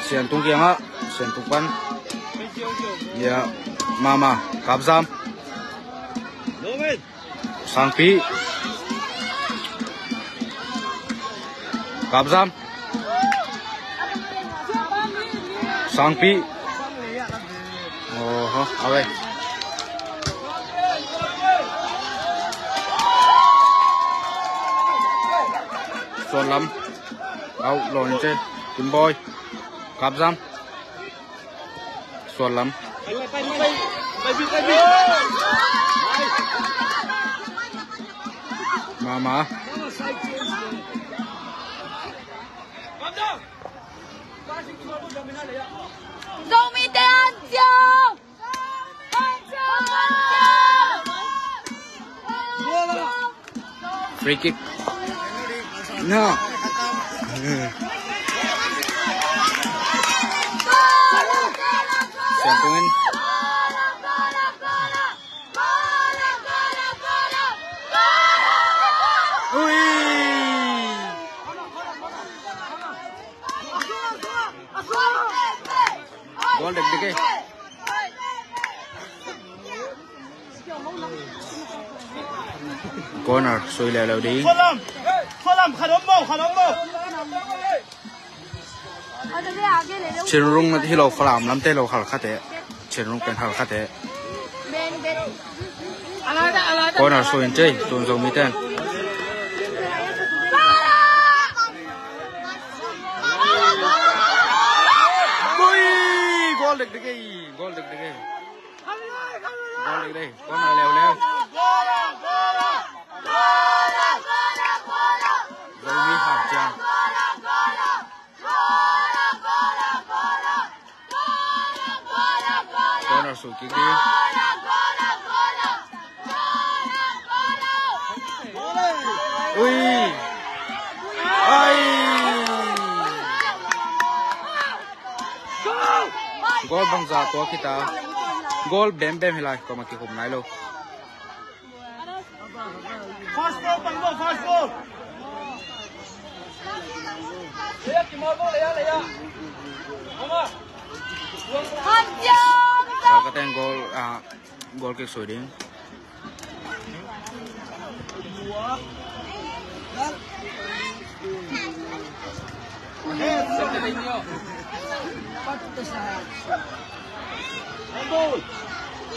Siantung kiangah, Siantung pan. Ya, Mama, Kapzam. Sangpi. Kapzam. Sangpi. Oho, awe. Suan lam. Au, lawn in ci. Kimboy. Kapzam. Suan lam. Mama. Zomi te an ziau! An ziau! An ziau! Free kick. No. Siantung in. Ui. Goal dekdek e. Corner sui leuleu ding. Falam, Falam, khat om maw, khat om maw. Chinrung hi lo, Falam lamte lo, Halkha te. Chinrung pen Halkha te. Corner sui in ci, tun Zomi ten. Ui, goal dekdek e, goal dekdek e. Goal dekdek e, corner leuleu. Zomi Halkha ciang. Corner sui kick ding. Ui. Ai. Goal bangzah tuak hi ta. Goal bem bem hi lai, kuamah kikhum nai lo. Fast ball, bang ball, fast ball. Halkha ten goal, ah, goal kick sui ding.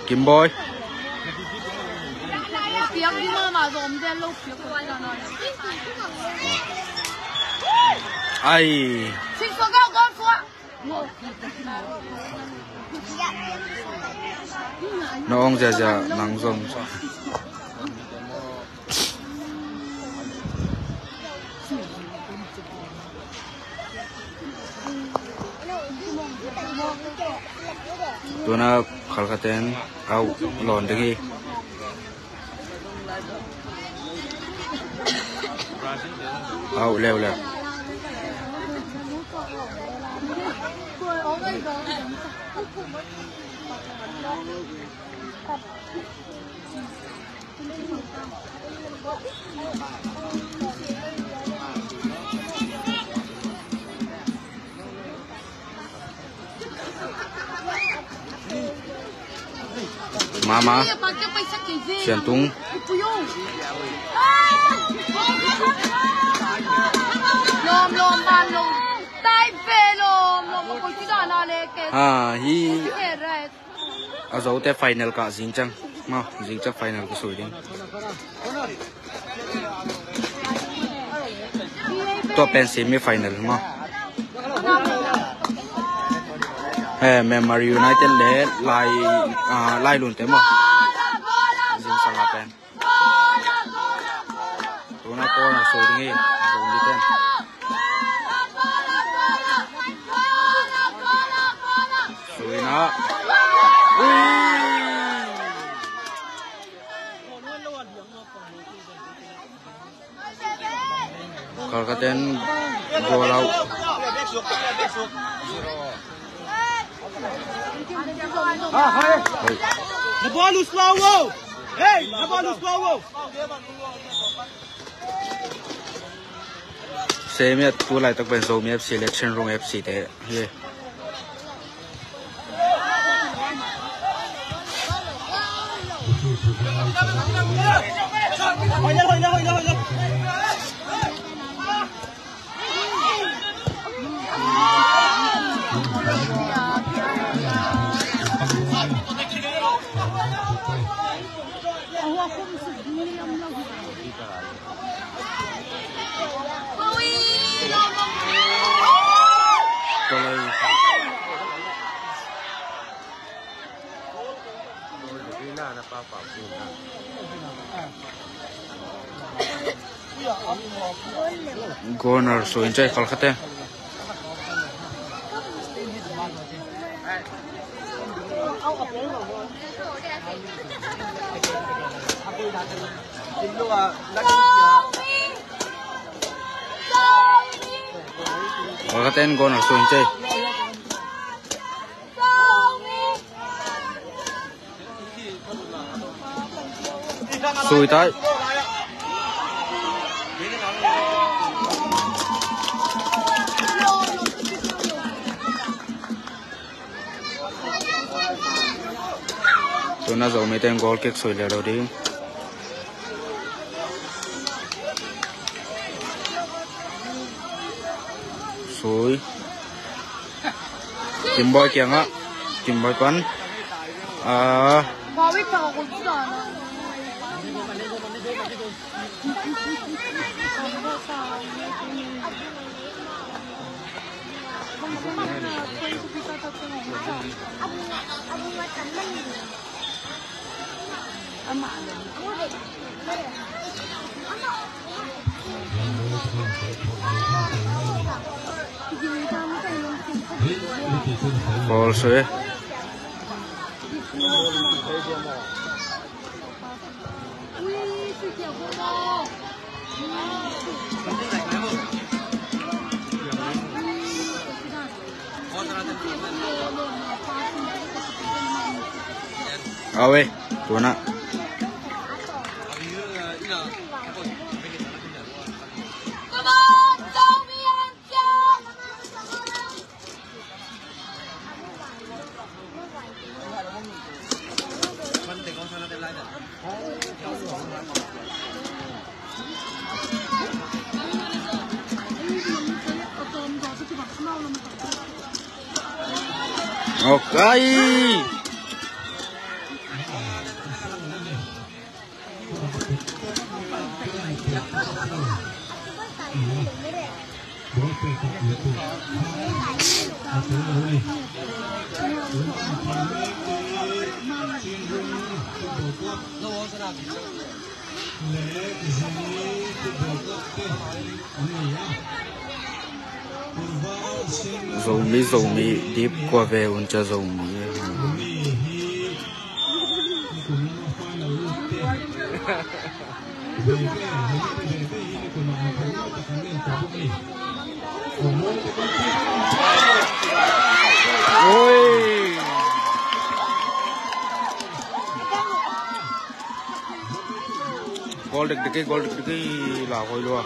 Kimboy. Ai. Na ong ziazia nang zong. Tuna Halkha ten au lawn ding hi. Au leuleu. Mama. Siantung. Ha, hi. A zote final kah zing ciang. Maw, zing ciang final ka sui ding. Tua pen semi final maw. Eh, Myanmar United le Lai, ah, Lailun te maw. Zingsang a pen. Tuna corner sawt ding hi. Zomi ten. Sawt na. Ui! Kolkata in goal out. The ball is slow. Hey, the ball is slow. Semi a tu laitak pen Zomi F C le Chinrung F C te hi. Corner sawt in cai Kolkata. Kolkata in corner sawt in cai. Sawt tai. Tuna Zomi ten goal kick sawt leuleu ding. Sawt. Kimboi kiangah. Kimboi pan. Ah. Ball sawt. Awe, tuna. Okay. Zomi, Zomi dip kua ve un ca Zomi. Oi. Goal dikdik hi, goal dikdik hi, la koi lua.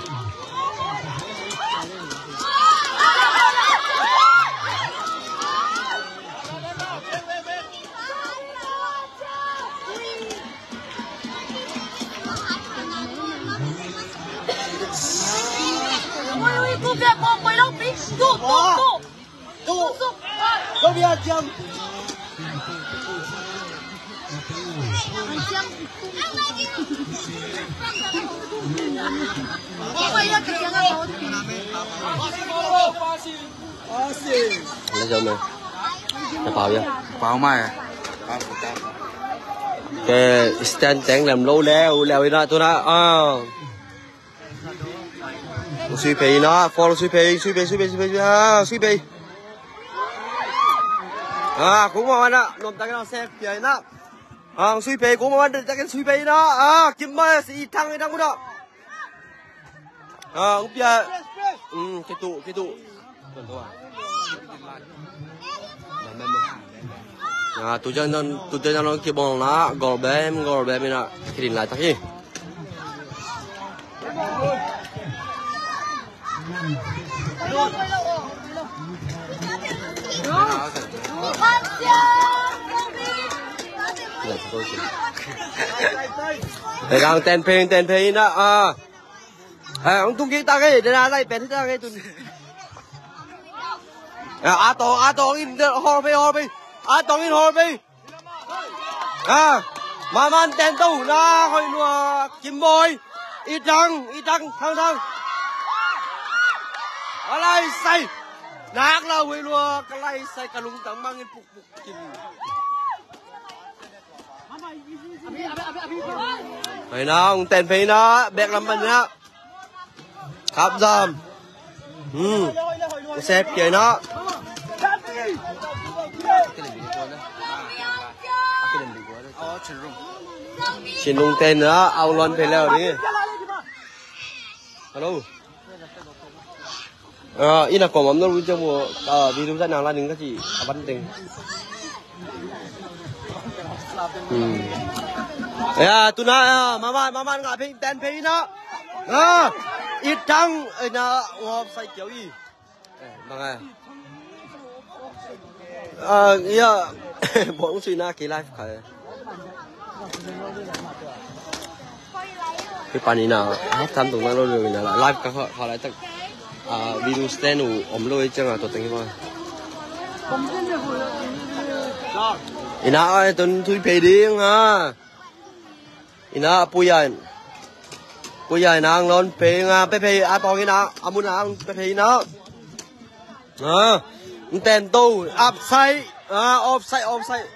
Ka pau ia. Pau mai. Ke stand teng lem lo leu leu ina tuna. Ah. Sui pei ina, for sui pei, sui pei, sui pei, sui pei, ah, sui pei. Ah, kuma wana, nom takin sep pia ina. Ah, sui pei, kuma wana takin sui pei ina. Ah, kimma si itang itang kuda. Ah, upia. Hmm, kitu, kitu. Ah, tu jan tu jan kibol na, gol bem, gol bem ina kidin lai taki. Pegang ten peng, ten peng ina, ah. Eh, hong tung kik tak e, dena lai pen tak e tun. Eh, a tong, a tong in hol pei, hol pei. A tong in hol pei. Ah, maman ten to na hoi lua Kim Boy. Itang, itang, thang thang. Alai sai. Nak la hoi lua, ka lai sai ka lungtang mangin puk puk. Hai na, hong ten pei na, bek lam pan na. Kap zam. Hmm. Sep kiai na. Chin Lung ten na, au lon pei leu ni. Hello. Ah, ina kom am na lu jam wo, ah, video za nang la ning ka ci, a ban teng. Hmm. Ya, tuna, ya, mama, mama nga pei, ten pei na. Ah, itang, ina, ngop sai kiau i. Eh, bang ai. Ah, ya, bong sui na ki live kai. Hih pan ina, ah, tam tung na lo lo ina la. Live ka kha, kha lai tak. Ah, video stand uh om lo i ciang a tua teng hi bang. Ina, ai, tun tui pei ding, ha. Ina, puya in. Puya in ang lon pei nga, pei pei, a tong ina, a mun ang pei pei ina. Ah, ten to, upside, ah, offside, offside.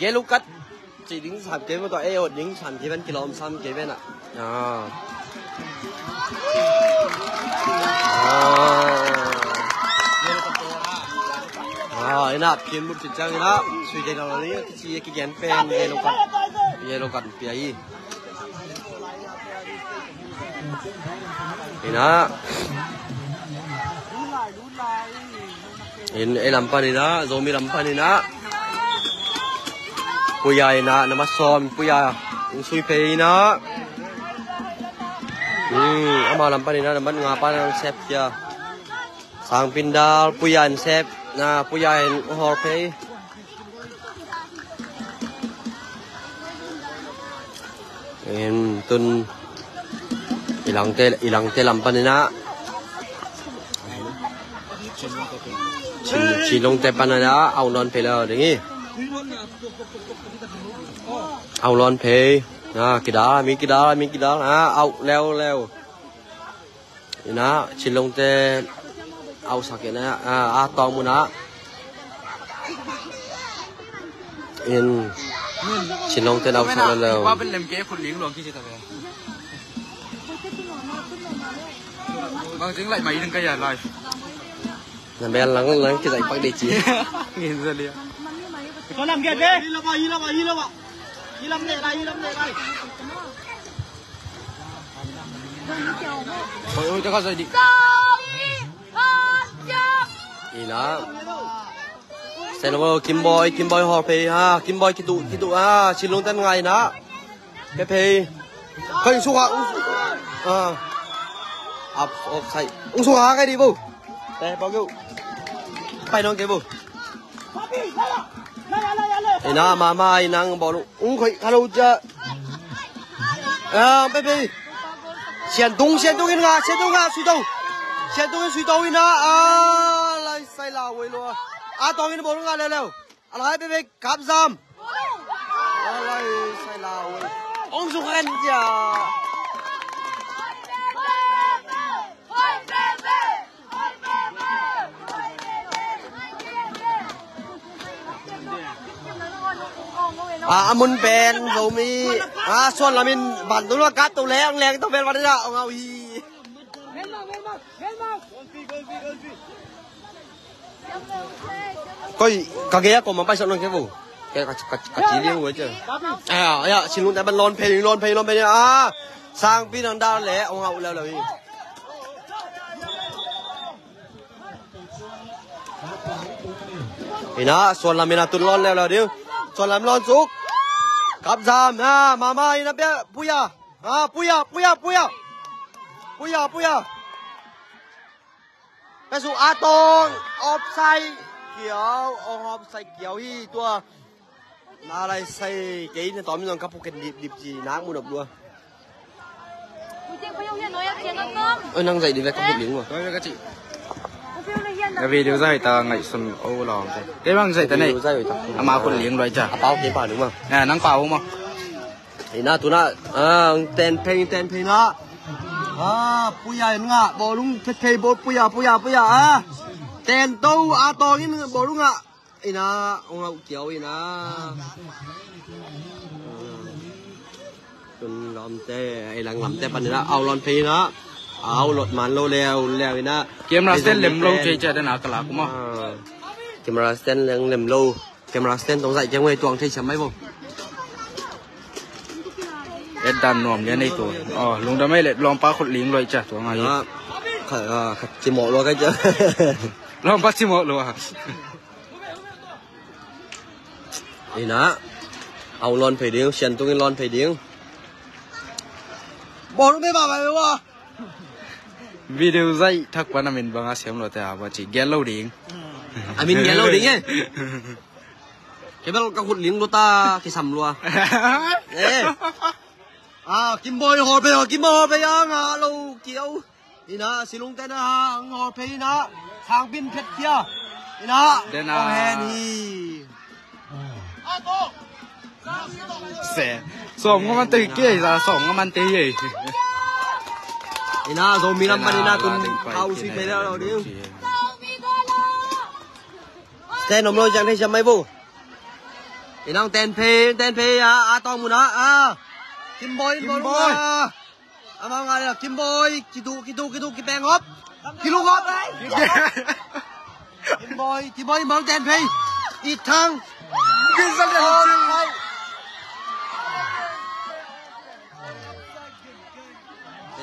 Yellow card. Ci ding sam ke mo to, eh, ot ding sam ke ben, kilom sam ke ben a. Ah. Ah. Ah, ina, pin mut ci ciang ina, sui de na ni, ci ki gen pen, yellow card. Yellow card pia i. Ina. In, ei lam pan ina, Zomi lam pan ina. Puya ina, nama som, puya. Sui pei ina. Hmm, ama lam pan ina, nama nga pan sep ya. Sang pindal, puya in sep, na puya in hol pei. Em, tun ilangte, ilangte lam pan ina. Chin, Chin Lungte pan ina, au non pei leu ding i. Au non pei. Na, kidal, mi kidal, mi kidal. Na, au leu leu. Ina, Chin Lungte au sak ina, a, a tong muna. In, Chin Lungte au sak leu. Bang jing lai mai ding ka ya lai. Na bel lang lang ki zai pak de ci. Ngin za lia. Ko lam ge be. Hi la ba, hi la ba, hi la ba. Hi lam ne lai, hi lam ne lai. Oi, oi, teka sa di. Ina. Sen wo, Kim Boy, Kim Boy hol pei ha, Kim Boy kitu, kitu ha, Chin Lungte ngai na. Pei pei. Koi suk ha, ung suk. Ah. Up, offside. Ung suk ha kai di bo. Te, pau keu. Pai nong keu bo. Ina, mama, ina, bol. Ung koi, kalau ja. Ah, pei pei. Sian tung, sian tung in nga, sian tung nga, sui tau. Sian tung in sui tau ina. Ah, lai sai la wei lo. A tong in bol nga leu leu. A lai pei pei kap zam. A lai sai la wei. Ong su khen ja. A, a mun pen Zomi, a, suan lamin ban tung lo kap to leng leng to pen van ina ong au hi. Koi, ka gei a kong mang pai sawt nong ke vo. Ka, ka, ka, ka ci liang vo cia. A, a, Chin Lungte ban lawn phei, lawn phei, lawn phei, a, Sangpi nang da le ong au leuleu hi. Ina, suan lam ina tun lawn leuleu ding. Suan lam lawn suk. Kap zam, a, mama ina pia, puya. A, puya, puya, puya. Puya, puya. Pia suk a tong, offside kiau, ong offside kiau hi tua. Na lai sai kei na tawm zong ka phuken dip dip ci nak mu nop lua. Oi, nang zai di vek ka phut ling lua. Ka video zai ta ngaihsun o lawng. Kei bang zai ta nei. Video zai ta. Ama khut ling luai cia. A pau kei pa ding ma. A, nang pau ma. Ina tuna, a, ten phei, ten phei na. A, puya in nga, bawlung phet phei bawl puya, puya, puya, a. Ten to, a tawng in bawlung nga. Ina, ong au kiau ina. Tun lamte, ei lang lamte pan ina, au lawn phei ina. Au lot man lo leu, leu ina. Camera stand lem lo thei cia den a ka lak uma. A, camera stand lem, lem lo. Camera stand tong zai kiang wei tuang thei siam mai vo. Et dan nuam lian ei tua. Aw, lungdam ei le lawmpa khut ling luai cia tua ngai. Ina, kha, a, kha cimawh lua kai cia. Lawmpa cimawh lua. Ina, au lawn phei ding, sian tungin lawn phei ding. Bawl me ba ba ba. Video zai thak pan a min banga siam lo te a ba ci gel lo ding. A min gel lo ding e. Kei bel ka khut ling lo ta kisam lua. E. A, Kimboi hawl phei, Kimboi hawl phei a nga lo kiau. Ina, Silungte na hang hawl phei ina. Sangpin phet kia. Ina, den a. Ong hen hi. Se. Sawm nga man te hi kei, sa sawm nga man te hi. Ina, Zomi lam pan ina tun kau si phei la lo ding. Stand om lo jang thei siam mai vo. Ina ong ten phei, ten phei a, a tawng mun a, a. Kimboi, Kimboi. Kimboi. Ama ngai la Kimboi, kitu, kitu, kitu, kipeng hop. Kilung hop. Kimboi, Kimboi, mang ten phei. It Thang. Kimboi.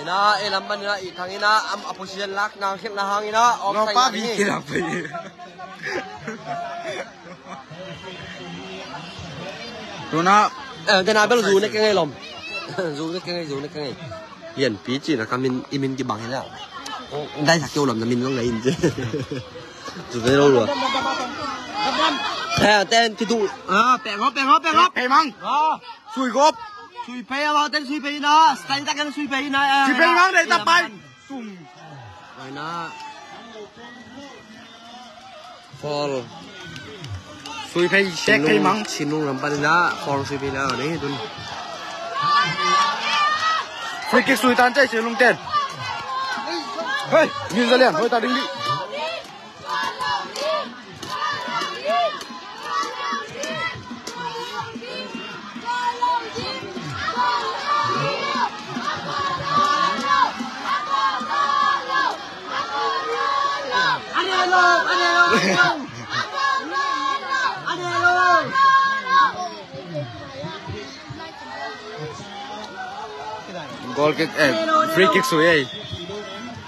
Ina, e lam pan ina, It Thang ina, am, a position lak nang khel na hang ina, offside ina. Tuna. Eh, tena bel zu ne kengei lom. Zu ne kengei, zu ne kengei. Lian pi ci na ka min, i min kibang hi na. Dai sa keu lom na min zong na in ci. Zu ne lo lo. Eh, ten kitu. Ah, peng hop, peng hop, peng hop. Peng mang. Ah. Sui gop. Sui phei a, ten sui phei na. Style ta kan sui phei na. Sui phei mang dai ta pai. Tum. Pai na. Foul. Sui phei, sek phei mang. Chin Lung lam pan na, foul sui phei na, ni tun. Free kick sui tan cai Chin Lung ten. Hei, Min Za Lian, hoi ta ding di. Goal kick, eh, free kick sui ei.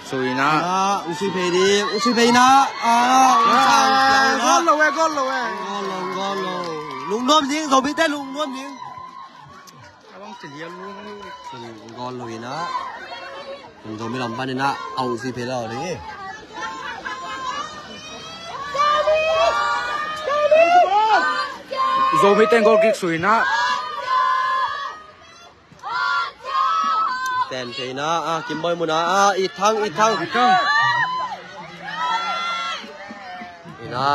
Sui na. Ah, usui phei di, usui phei na. Ah, usang, usang na. Goal lo eh, goal lo eh. Goal lo, goal lo. Lungnuam ding, Zomi te lungnuam ding. Abang cilian lu. Goal lo ina. Zomi lam pan ina, au si phei lo ding. Zomi ten goal kick sui na. Ten phei na, ah, Kimboi mun a, ah, It Thang, It Thang. It Thang. Ina,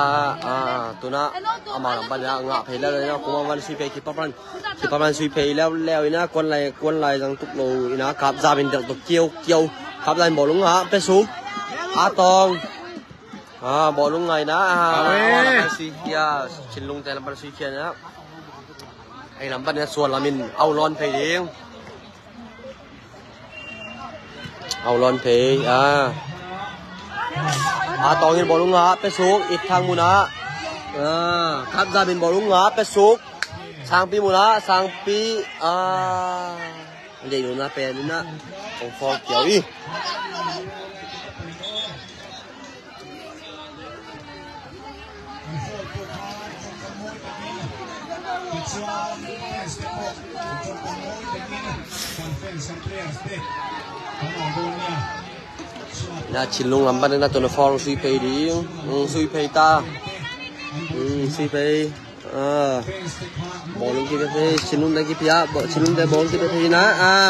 ah, tuna, ama lam pan ina, ngah phei leu ina, kuma van sui phei, kipa pan, kipa pan sui phei leu leu ina, kuan lai, kuan lai zang tuk lo ina, kap zam in delh tuk kiau, kiau, kap zam in bawlung ha, pe suk, a tawng, ah, bawlung ngai na, ah, awe. Lam pan sui kia, Chin Lung te lam pan sui kia na. Ei lam pan a suan lamin au lawn phei ding. Au lawn phei a. A Tawng in bawlung a pesuk, it thang muna. A, Kap Zam in bawlung a pesuk. Sangpi muna, Sangpi a. Dei nuna pen ina kong fawk kiau i. Na Chinlung lam pan na tuna fawng sui phei ding, sui phei ta, sui phei. Bawlung kipe phei, Chinlung te kipia, Chinlung te bawlung kipe phei na.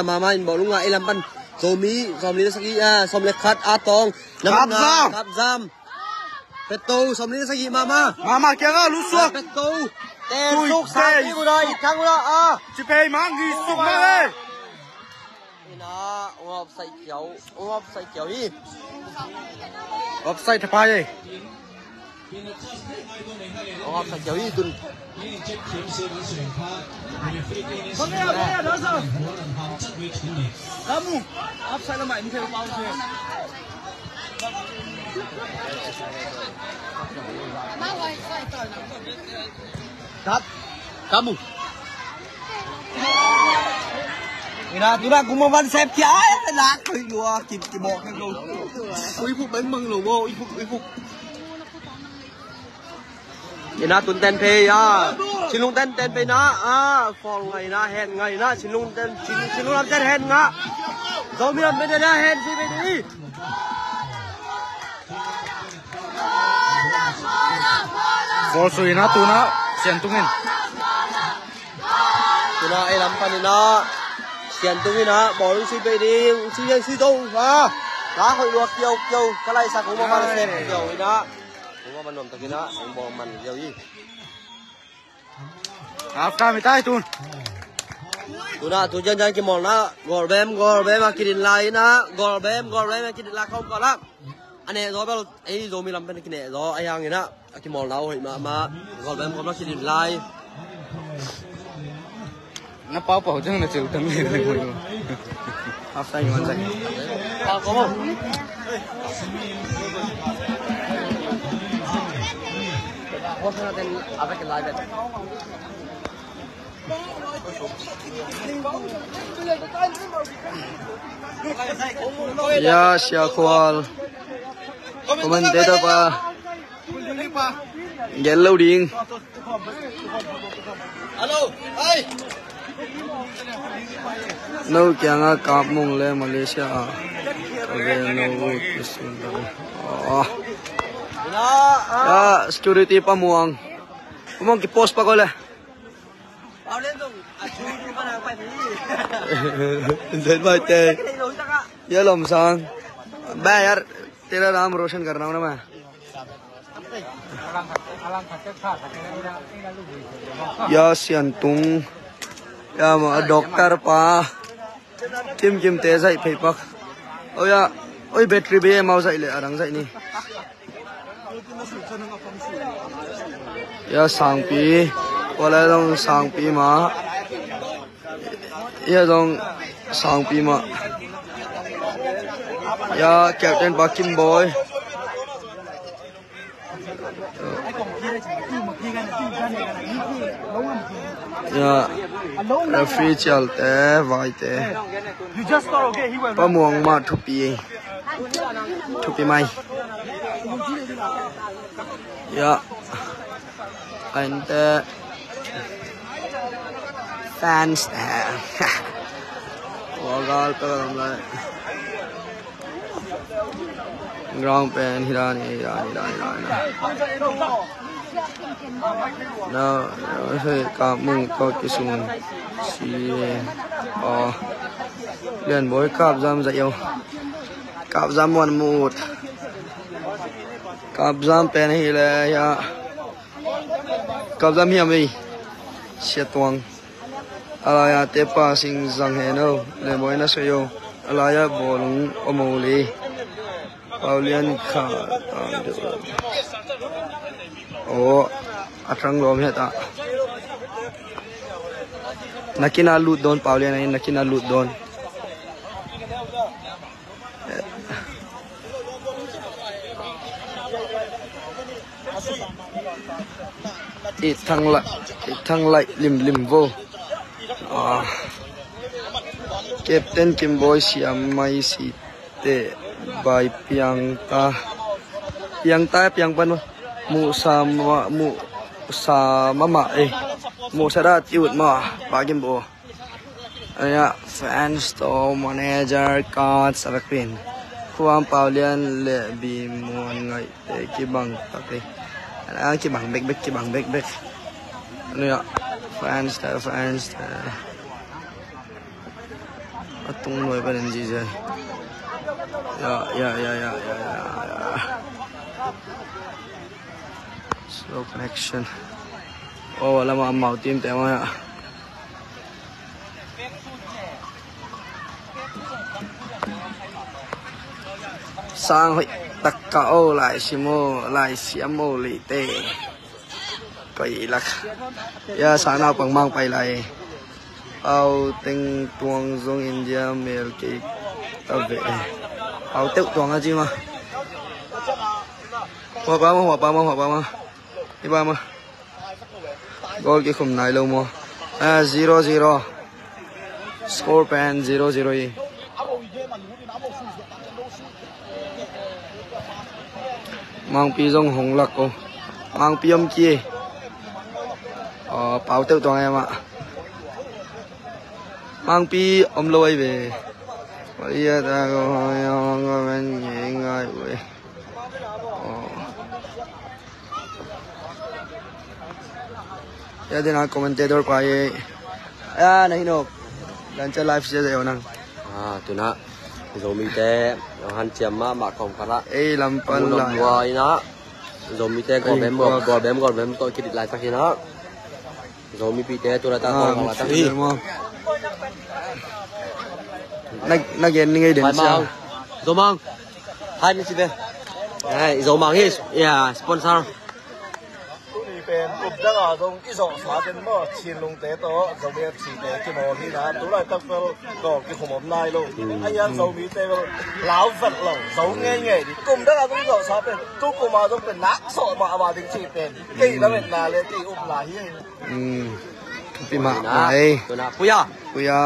Mama in bawlung a i lam pan Zomi, sawmli le sagih, sawm le khat, a Tawng. Kap Zam. Kap Zam. Peto, sawmli le sagih, Mama. Mama kiangah lut suak. Peto. Ten suk, Sangpi muna, i thang muna a. Ci phei mang, i suk mang e. Ina, ung offside kiau, ung offside kiau hi. Offside thapai e. Ong offside kiau hi tun. Kamu. Kamu. Ina tuna kuma van sep kia ai na koi lua kim kim mok kan lo. Ui phuk bang bang lo wo, ui phuk, ui phuk. Ina tun ten phei a. Chinlung ten ten phei na a. Fawng ngai na, hen ngai na. Chinlung ten, Chin, Chinlung lam ten hen nga. Zomi lam ten na hen si phei di. Fawng sui na tuna Sian Tung in. Tuna ei lam pan ina Sian Tung ina bawlung sui phei ding, sui ding, sui dong ha. La hoih lua kiau kiau ka lai sak huma pan sep kiau ina. Huma man nuam tak ina, huma man kiau i. Half time i tai tun. Tuna tu janjan kimawlna, Golbem, Golbem a kidin lai ina, Golbem, Golbem a kidin lai khawm kawlak. A neh zaw bel ei Zomi lam pen a kineh zaw a hiang ina a kimawlna uh hoih mahmah. Golbem khawm a kidin lai. Na pau pau ciang na cil tang le. Half time man zai. Pau ko. Ya, Sia Khual. Commentator pa. Gel lo ding. No kianga Kap Mung le Malaysia a. Ave no kisun lo. Ya, security pa Muang. Muang ki post pa ko le. Zet bai te. Ya lom sang. Ba yar, tera naam roshan karna hona main. Ya Sian Tung. Ya ma doctor pa. Kim kim te zai phei pak. Oh ya. Oi battery be mau zai le arang zai ni. Ya Sangpi, wala zong Sangpi ma. Ya zong Sangpi ma. Ya captain pa Kim Boy. Ya referee cial te vai te. Pa Muang ma thupi. Thupi mai. Ya. Kain te fans te. Wagal pe lam lai. Ground pen hi dan hi dan hi dan hi dan. No, no, hei Kap Mung to kisung si. Oh. Lian Boy Kap Zam za yo. Kap Zam wan mut. Kap Zam pen hi le ya. Kap Zam hiam ei. Sia Tuang. Alaya te pa sing zang he no. Le Boy na so yo. Alaya bawlung omo le. Paulian kha. Oh. A thang lom he ta. Na kina lut dawn, Paulian in na kina lut dawn. I thang la, i thang lai lim lim vo. Ah. Captain Kimboy siam mai si te bai piang ta. Piang ta, piang pan ma. Mu sa ma, mu sa ma ma, eh. Mu sa da ti ut ma, ba gim bo. Aya, fans to manager card sarakpin. Khuam Paulian le Bi Muan ngaihte kibang tak hi. Ana kibang bekbek, kibang bekbek. Aya, fans ta, fans ta. A tung nuai panin G J. Ya, ya, ya, ya, ya, ya, ya. Slow connection. Oh, lama amau team te ma ya. Sang hoih takka o, lai sim o, lai siam o lite. Pai lak. Ya, sana pang mang pai lai. Au teng tuang zong India mel kei ta ve. Au teuh tuang a ci ma. Hua pa ma, hua pa ma, hua pa ma. Hi pa ma. Goal kikhum nai lo maw? Ah, zero zero. Score pen zero zero hi. Mangpi zong hong lak o. Mangpi om ki. Aw, pau teuh tuang em ah. Mangpi om lo ai ve. Maria ta ko hong ko men ngai ngai ve. Aw. Ya, dena commentator pa ye. Ya, na hinop. Dan cha live sia sa yo nang. Ah, tuna. Zomi te, han chiam ma, ma kom kara. Ei, lam pan la. Ina. Zomi te gol bem, gol bem, gol bem to kidit lai tak ina. Zomi pi te, tuna ta gol kara tak hi. Na, na gen ni ngai den sia. Zomang. Hai ni si be. Hai, Zomang hi. Ya, sponsor. Tuni pen kum danga zong i zawhsa ten maw, Chinlungte tawh Zomi F C te kimawl hi na, tulaitak bel goal kikhum om nai lo. A hian Zomite bel lau vet lo, zo ngeingei ding. Kum danga zong i zawhsa pen, tu kuma zong pen nak sawh mahmah ding cih pen kei lametna le kei upna hi. Thupi mahmah ei. Puya. Puya.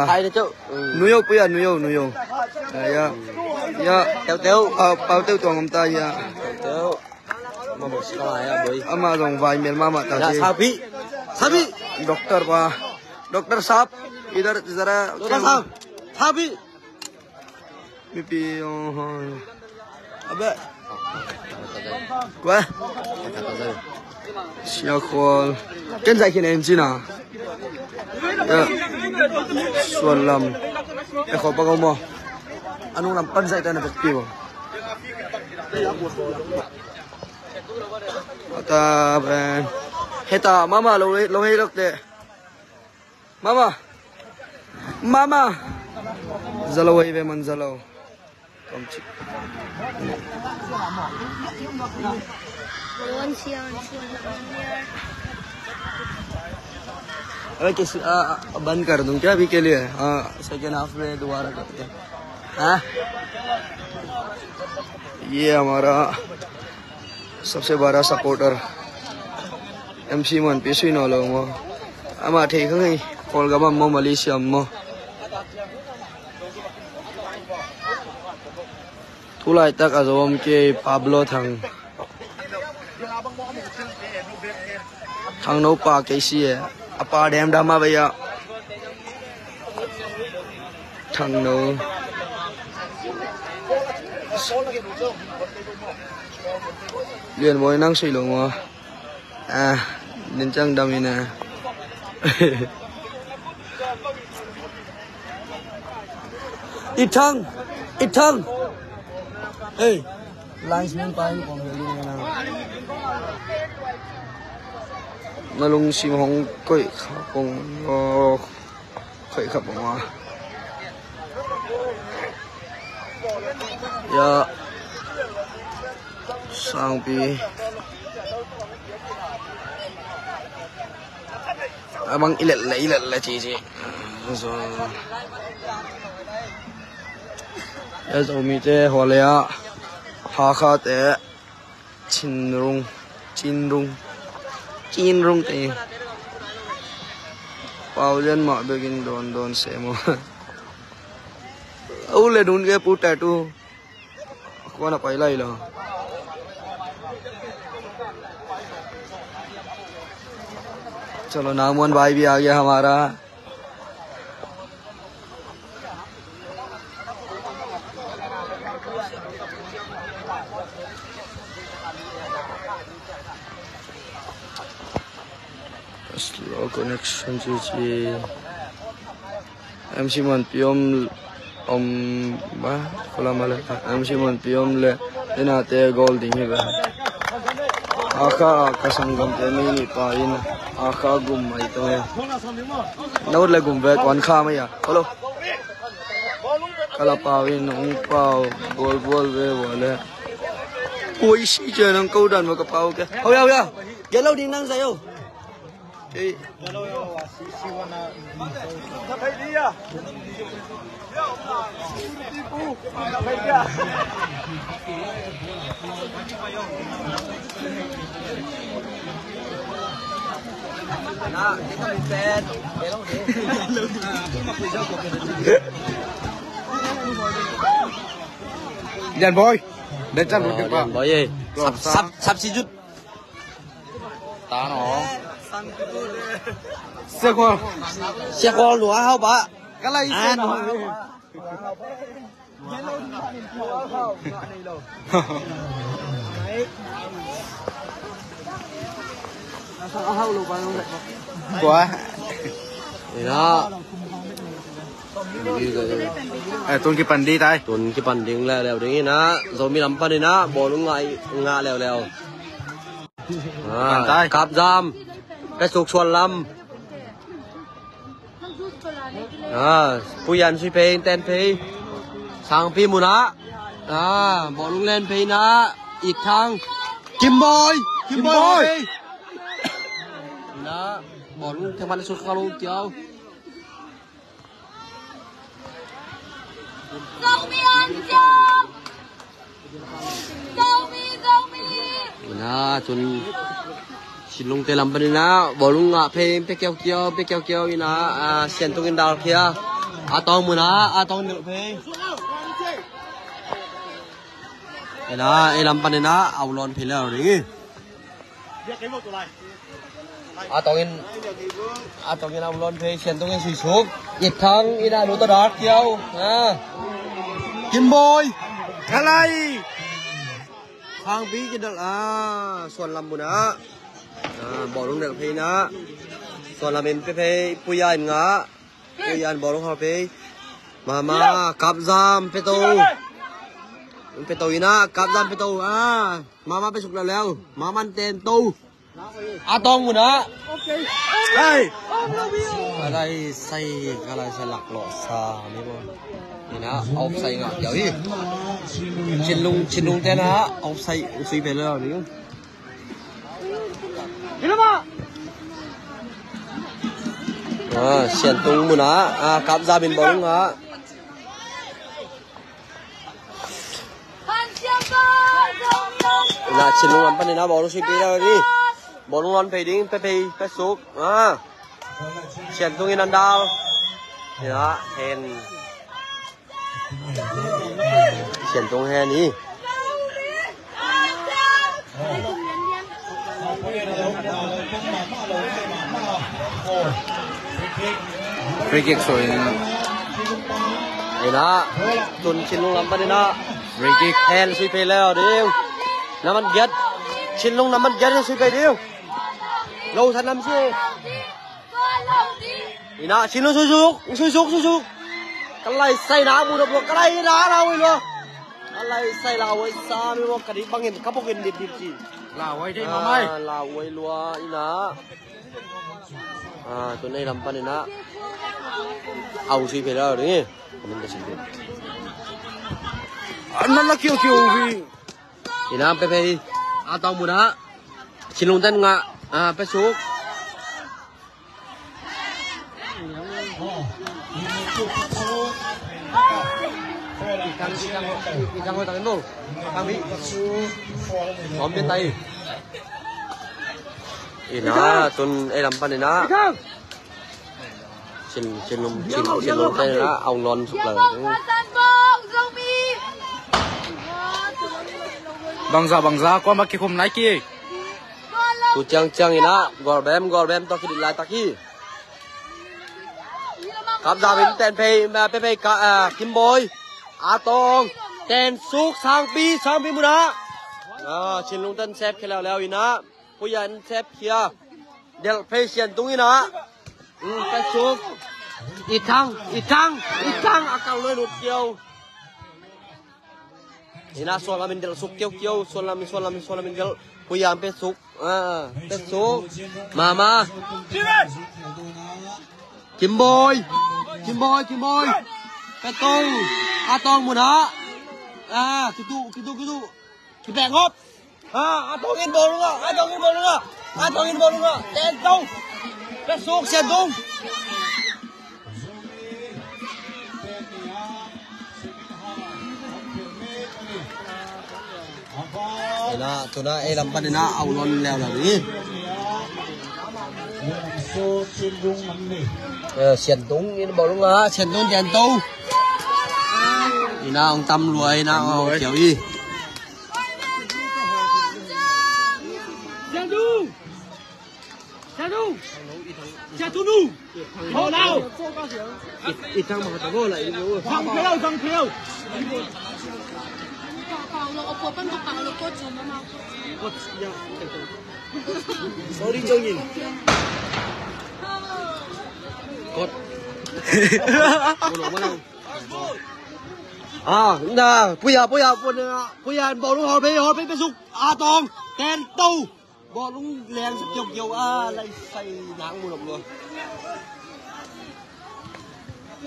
Nuyo, puya, nuyo, nuyo. Ya. Ya. Teu teu. Pau, pau teu tuang om ta ya. Teu teu. Ama zong vai mel mahmah ta si. Sapi. Sapi. Doctor pa. Doctor sahab. Idhar zara. Doctor sahab. Sapi. Mipi. Abe. Kua. Sia khual. Ken zai khin em cina. Ya. Suan lam. E kho pa ko mo. Anung lam pan zai ta na pek pi bo. Ata ben. Heta mama lo lo hei lok te. Mama. Mama. Zalo hei ve man zalo. Tom chik. अबे किस, आ, आ, बंद कर दूं क्या अभी के लिए? हाँ, सेकेंड हाफ में दोबारा करते हैं। हाँ? ये हमारा सबसे बड़ा सपोर्टर एमसी मन पे सुई नौ लोगों। Ama thei kha ngai, Kawlgam ah maw, Malaysia ah maw. Tulaitak a zawm kei Pablo Thang. Thangno pa kei si e. A pa dem dam a vei a. Thangno. Lian Mawi nang sui lo maw? Ah, din chang dam in a. I Thang, i Thang. Hey, linesman pa in kong hel in a. Na lungsim hong koih kha kong, oh. Khoih khap a. Ya. Sangpi. Abang ilet le, ilet le, ci, ci. Zo. Ya Zomite Hualea, Hakhate Chinrung, Chinrung, Chinrung te. Pau lian mah bekin don don se mo. Au le dun ke pu tatu. कौन है पहला ही लो? चलो, नाम वन भाई भी आ गया हमारा। Slow connection, G G. M C Monpi om, om, ba, kola male. M C Monpi om le, ina te gol ding hi ba. Aka, ka sanggam te mi ni pa in, aka gum mai to ya. Naut le gum ve, kuan kha mai ya. Hello. Kala pau in, ung pau, bol bol ve, bol le. Ui, si je nang kau dan ma ka pau ke. Hau ya, hau ya. Gelo ding nang sa yo. Lian Boy. Lian Boy, eh. Sub, sub, substitute. Ta no. Sia kol. Sia kol lua hau ba. Ka lai sia no. Kua. Ina. Eh, tun kipan ding tai. Tun kipan ding leuleu ding ina. Zomi lam pan ina. Bawlung ngah, ngah leuleu. Ah, Kap Zam. Pe Suk Suan Lam. Ah, Pu Yan sui phei, ten phei. Sangpi munah. Ah, bawlung len phei na. Ik Thang. Kim Boy. Kim Boy. Kim Boy. Na, bawlung theng man suk ka lo kiau. Zomi an ciang. Zomi, Zomi. Ina, tun Chinlungte lam pan ina, bawlung ngah phei, pe kiau kiau, pe kiau kiau ina, ah, Siantung in dal khia. A Tawng munah, A Tawng in delh phei. Ina, ei lam pan ina, au lawn phei leu ding. A Tawng in, A Tawng in au lawn phei, Siantung in sui suk. Ik Thang ina, lu ta dak kiau. Ah. Kim Boy. Ka lai. Khangpi kidal, ah, Suan Lam munah. Ah, bawlung delh phei ina. Suan Lam in pe phei, Pu Yan ngah. Pu Yan bawlung hau phei. Mama, Kap Zam, pe to. Pe to ina, Kap Zam, pe to. Ah, Mama pe suk leuleu. Mama ten to. A Tawng munah. Hai. Ka lai sai, ka lai sai lak lo sa ni bo. Ina, offside ngah kiau hi. Chinlung, Chinlungte na, offside, sui phei leu ni. Ah, Siantung munah, ah, Kap Zam in bawlung ngah. Ina Chinlung lam pan ina bawlung sui phei leu ni. Bawlung lawn phei ding, pe phei, pe suk. Ah. Siantung in an dal. Ina, hen. Siantung hen hi. Free kick, sorry. Ina, tun Chinlung lam pan ina. Free kick. Hen sui phei leu ding. Naman giat. Chinlung naman giat sui phei ding. Lo sa nam si. Ina, Chinlung sui suk, sui suk, sui suk. Ka lai sai na mu dop lo, ka lai na la wai lo. Ka lai sai la wai sa mi lo, ka di bangin ka bokin dip dip ci. La wai dei mamai. Ah, la wai lua ina. Ah, tun ei lam pan ina. Au sui phei leu ding. Kamin ka sui phei. Anan la kiu kiu hi. Ina pe phei. A Tawng munah. Chinlungte ngah. Ah, pe suk. Ina, tun ei lam pan ina. Chin, Chin Lung, Chin, Chin Lung te ina, a ong lawn suk lai. Bangza, bangza, kua ma kikhum nai ki. Tu ciangciang ina, gol bem, gol bem, tawh kidit laitak hi. Kap zam in ten phei, ma pe phei ka, ah, Kim Boy. A Tawng. Ten suk, Sangpi, Sangpi mun ah. Ah, Chin Lung ten sep khia leuleu ina. Puyan sep khia. Delh phei Sian Tung ina. Hmm, pet suk. I Thang, i Thang, i Thang, a kal loi lut kiau. Ina suan lam in delh suk kiaukiau, suan lam in, suan lam in, suan lam in delh. Puyan pet suk, ah, pet suk. Mama. Kim Boy. Kim Boy, Kim Boy. Pet to. A Tawng mun ah. Ah, kitu, kitu, kitu. Kipek ngop. Ah, A Tawng in bawlung ah, A Tawng in bawlung ah. A Tawng in bawlung ah. Ten to. Pet suk, Sian Tung. Ina, tuna ei lam pan ina a ong lawn leuleu hi. Eh, Sian Tung in bawlung ah, Sian Tung ten to. Ina ong tam lua ina a ong kiau hi. Sian Tung! Sian Tung! Sian Tung nu! Hau lau! Zang phiau, zang phiau! Sorry, Jongin. Kot. Ah, na, puya, puya, puya, puya, bawlung hol phei, hol phei, pe suk, A Tawng, ten to. Bawlung leng sa kiaukiau a, lai sai nang mu lok lua.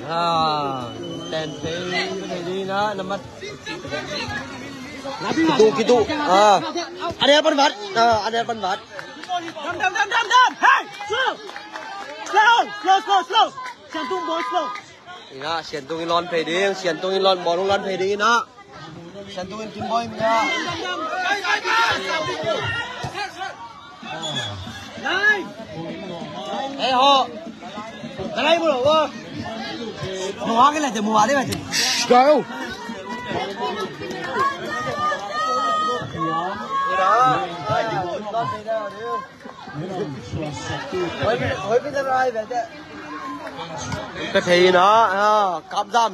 Ah, ten phei, phei ding na, nambat. Kitu, kitu. Ah. Anel pan vat. Ah, anel pan vat. Dam, dam, dam, dam, dam. Hey! Slow! Slow, slow, slow, slow. Sian Tung boy slow. Ina, Sian Tung in lawn phei ding, Sian Tung in lawn, bawlung lawn phei ding ina. Sian Tung in Kim Boy mi a. Hey ho. Kalai mu lo wo. Mu wa ke la te mu wa de ba te. Go. Pe phei ina, ah, kap zam.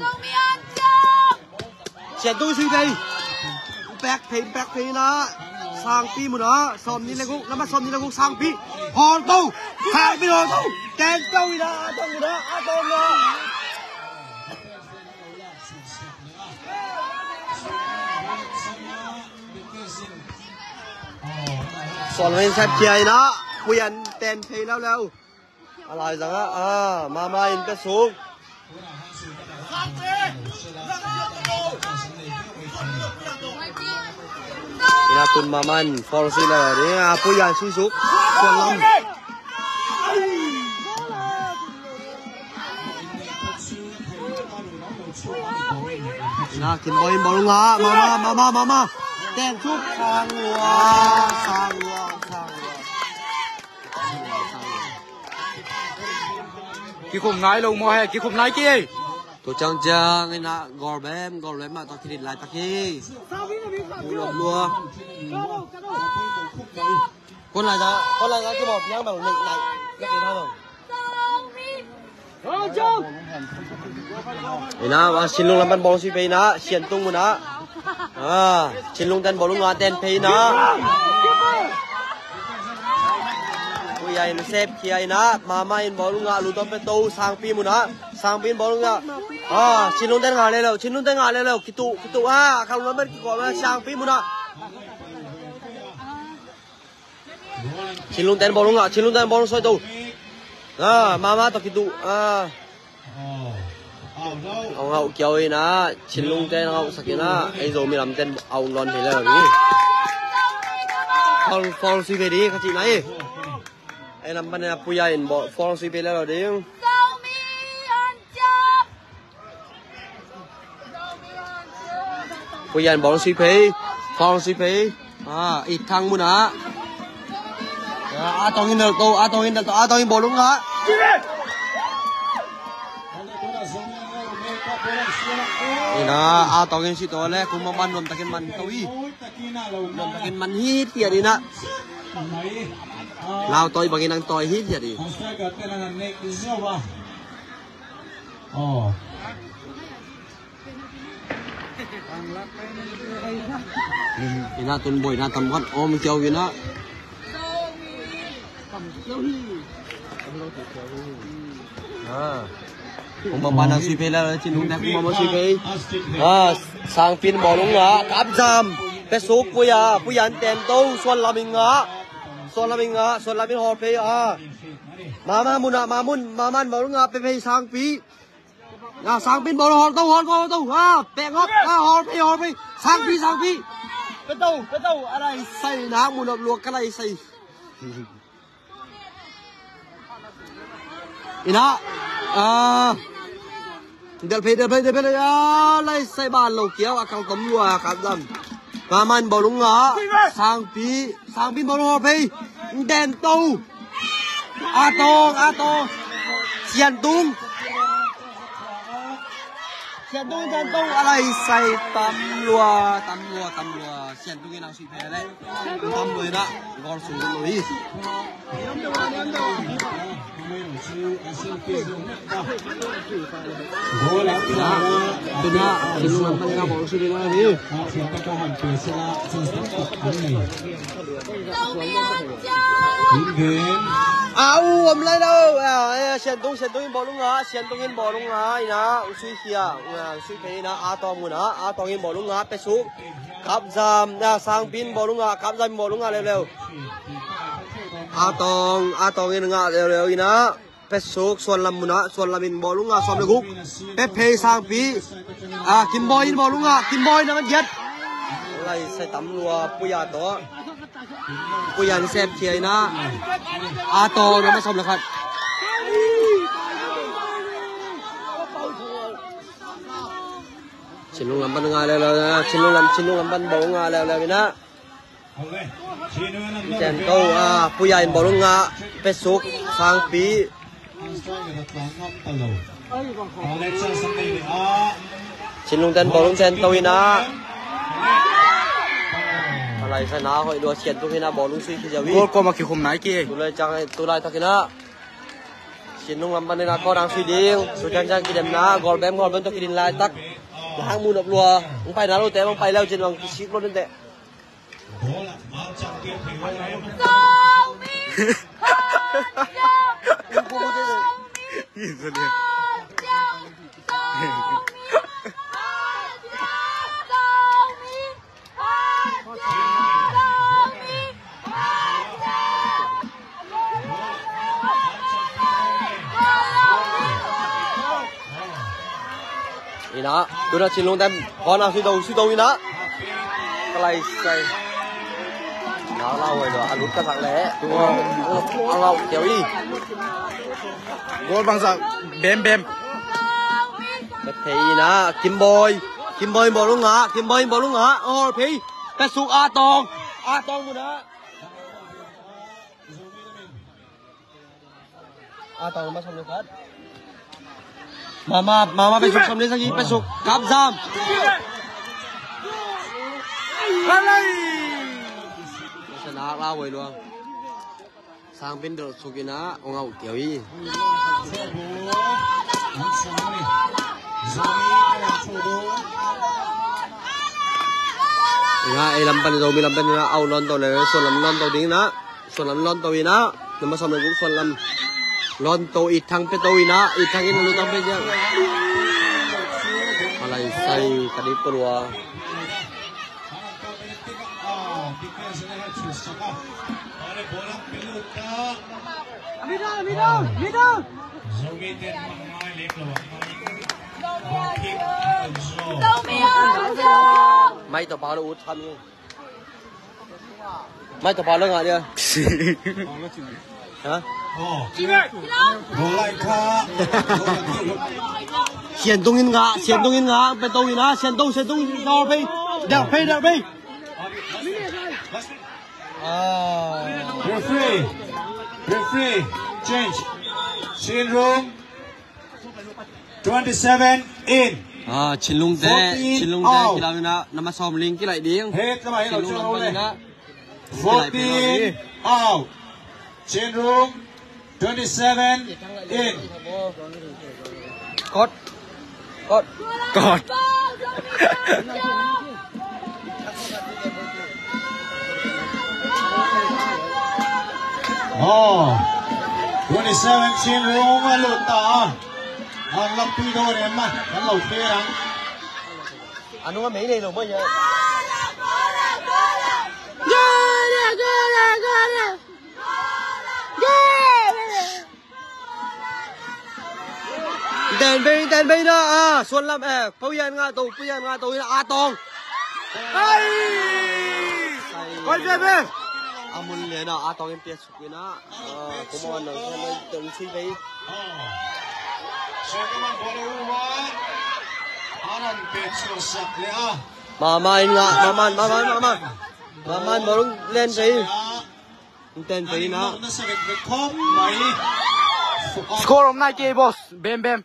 Sian Tung sui phei. Pek phei, pek phei ina. Sangpi mun ah, sawmnih le guk, nambat sawmnih le guk Sangpi. Hol to. Sangpi hol to. Ten to ina, a tong ina, a tong ina. Suan ven sep khia ina, Puyan ten phei leuleu. A lai zang ah, ah, Mama in pe suk. Ina tun Mama in foul sih leuleu ding, ah, Puyan sui suk. Suan lam. Ina Kim Boy in bawlung ah, Mama, Mama, Mama. Ten suk, sang lua, sang lua, sang lua. Kikhum nai lo maw he, kikhum nai ki. Tu ciangciang ina gol bem, gol bem mah tawh kidit laitak hi. Mu lua lua. Kon lai za, kon lai za kibawm piang bang, nei, nei, nei, nei, nei. Ina, ah, Chin Lung lam pan bawlung sui phei ina, Sian Tung mun ah. Ah, Chin Lung ten bawlung ah ten phei ina. Puya in sep khia ina, Mama in bawlung ah, lu tawh pe to, Sangpi mun ah. Sangpi in bawlung ah. Ah, Chin Lung ten ngah leuleu, Chin Lung ten ngah leuleu, kitu, kitu, ah, kal lam pan kikawm ah, Sangpi mun ah. Chin Lung ten bawlung ah, Chin Lung ten bawlung soi to. Ah, Mama tawh kitu, ah. A ong hauh kiau ina, Chin Lung ten a ong hauh sak ina, ei Zomi lam ten a ong lawn thei lel ni. Foul, foul sui ve ding, ka cih na hi. Ei lam pan ina Puya in bawlung foul sui ve lel ding. Pu Yan bawlung sui phei. Bawlung sui phei. Ah, It Thang mun ah. Ah, A Tawng in dal to, A Tawng in dal to, A Tawng in bawlung ngah. Ina, A Tawng in sui to le, kum bang ban nuam takin man to hi. Nuam takin man hithiat ina. Lau tawi bangin ang tawi hithiat hi. Oh. Ina tun bawi na tam khat om kiau ina. Ah. Kum bang ban nang sui phei la, Cin Lung te kum bang sui phei. Ah, Sangpi in bawlung ngah, Kap Zam. Pe suk Pu Yan, Pu Yan ten to, Suan Lam in ngah. Suan Lam in ngah, Suan Lam in hawl phei ah. Mama mun ah, Mama mun, Mama in bawlung ngah, pe phei Sangpi. Ah, Sangpi in bawlung hawl to, hawl to, hawl to. Ah, pek ngawt. Ah, hawl phei, hawl phei. Sangpi, Sangpi. Pe to, pe to. A lai sai na, mun op luak ka lai sai. Ina. Ah. Del phei, del phei, del phei. Ah, lai sai ban lo kiau, a kal tom lua, Kap Zam. Mama in bawlung ngah. Sangpi, Sangpi in bawlung hawl phei. Den to. A Tawng, A Tawng. Sian Tung. Sian Tung, Sian Tung, a lai sai tam lua, tam lua, tam lua. Sian Tung in ang sui phei le. Tam lua ina, goal sung lo hi. Ina, tuna, Cin Lung lam pan ina goal sung lo hi. Au, om lai lo. Ah, eh, Sian Tung, Sian Tung in bawlung ngah, Sian Tung in bawlung ngah, ina, sui khia, ah, sui phei ina, A Tawng mun ah, A Tawng in bawlung ngah, pe suk, Kap Zam, ah, Sangpi in bawlung ngah, Kap Zam in bawlung ngah leuleu. A Tawng, A Tawng in ngah leuleu ina. Pe suk, Suan Lam mun ah, Suan Lam in bawlung ngah, sawm le guk. Pe phei Sangpi. Ah, Kim Bawi in bawlung ngah, Kim Bawi in a man giat. Lai sai tam lua, Pu Yan tawh. Pu Yan sep khia ina. A Tawng, number sawm le khat. Cin Lung lam pan ngah leuleu ina, Cin Lung lam, Cin Lung lam pan bawlung ngah leuleu ina. Ten to, ah, Pu Yan bawlung ngah, pe suk, Sangpi. Cin Lung ten bawlung ten to ina. A lai sai na hoih lua, Sian Tung ina bawlung sui khia hi. Goal kawm ah kikhum nai kei. Tulai ciang, tulai tak ina. Cin Lung lam pan ina goal ang sui ding. Sui ciang ciang kidemna, goal bem, goal bem tawh kidin laitak. Hang mun op lua. Hong paina lote bang pai leu cin bang kisik lo dente. Ina, tuna Cin Lung ten, hon a sui do, sui do ina. Ka lai sai. Na la wai do, a lut ka sak le. A lau teu i. Goal bangzah, bem bem. Ka thei ina, Kim Bawi. Kim Bawi bawlung ngah, Kim Bawi bawlung ngah. Oh, phei. Pe suk A Tawng. A Tawng mun ah. A Tawng number sawm le khat. Mama, Mama pe suk sawm le sagih, pe suk. Kap Zam. Alai. Sa nak la wai luang. Sangpi in dot suk ina, ong au kiau i. Ina, ei lam pan, Zomi lam pan ina, au lon to le, Suan lam lon to ding ina. Suan lam lon to ina. Number sawm le guk Suan lam. Lon to, It Thang pe to ina. It Thang in a lutang pe ciang. A lai sai ka dik ko lua. Middle, middle, middle. Mai to pa lo ut tham ni. Mai to pa lo ngah dia. Ha? Sian Tung in ngah, Sian Tung in ngah, pe to ina, Sian Tung, Sian Tung, Sian Tung, Dau phei, dau phei. Referee, referee, change. Chin Rung, twenty seven in. Ah, Chin Lung te, fourteen Chin Lung te out. Kilau ina, nama som ling kilai ding. He, tama he, Chin Lung lau lam le. Fourteen out. Chin Rung, twenty seven in. Kot. Kot. Kot. Oh. Twenty seven Chin Rung a lut ta. An lampi do ne ma. Kan lo pe ang. Anu ma mei nei lo ma ya. Ten bei, ten bei na, ah, Suan lam, eh, Pau Yan nga to, Pau Yan nga to, ina, ah, Tong. Ai! Koi be be. Amun le na, ah, Tong in pia suk ina, ah, kuma wan nang, kan nang, ten sui bei. Mama in nga, mama, mama, mama. Mama in bawlung len bei. Ten pe ina. Score om nai kei, boss. Bem, bem.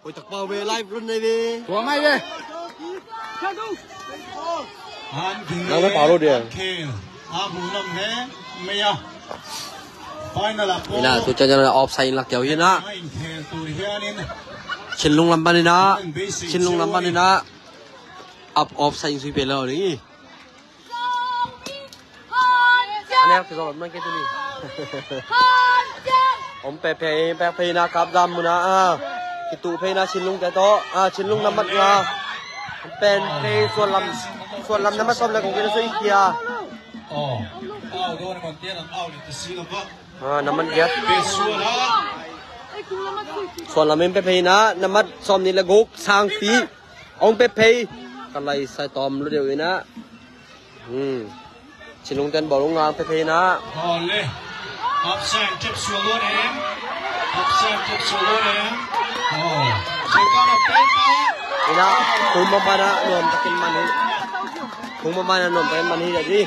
Koi tak pau ve, live run nei ve. Tua mai ve. Nang ve pau lo dia. Ina, tu ciang ciang offside in lak kiau hi na. Chin Lung lam pan ina. Chin Lung lam pan ina. Up offside in sui pe lo ding hi. Ane, kizom nan ke tuni. Om pe phei, pe phei na kap zam muna, ah. Kitu phei na Chin Lung te to, ah, Chin Lung na mat nga. Pen phei Suan lam, Suan lam na mat som le kong kina sui kia. Ah, na mat giat. Suan lam in pe phei na, na mat som ni le guk, sang pi. Ong pe phei. Ka lai sai tom lu deu ina. Hmm. Chin Lung ten bawlung ngang pe phei na. Ole. Hapsang tep sualon em. Hapsang tep sualon em. Oh. Ina, hum mama na nuam takin man hi. Hum mama na nuam takin man hi jadi.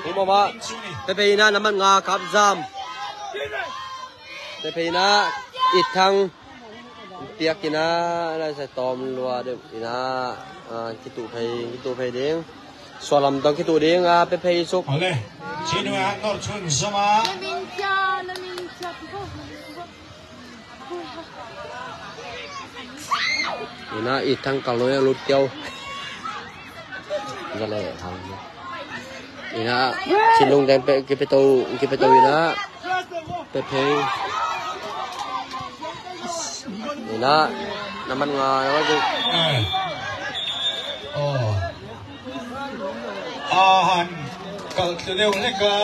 Hum mama. Pe phei na, na mat nga kap zam. Pe phei na, It Thang. Piak ina, lai sa tom lua deuh ina, ah, kitu phei, kitu phei ding. Suan lam tong kitu ding, ah, pe phei suk. Ole. Chin Wai nor chun zama. Ina, It Thang kal lo ya lut kiau. Zale hang. Ina, Chin Lung dang pe, kipe to, kipe to ina. Pe phei. Ina, na mat nga, na mat nga. Eh. Oh. Ahan, kal te deuh leka.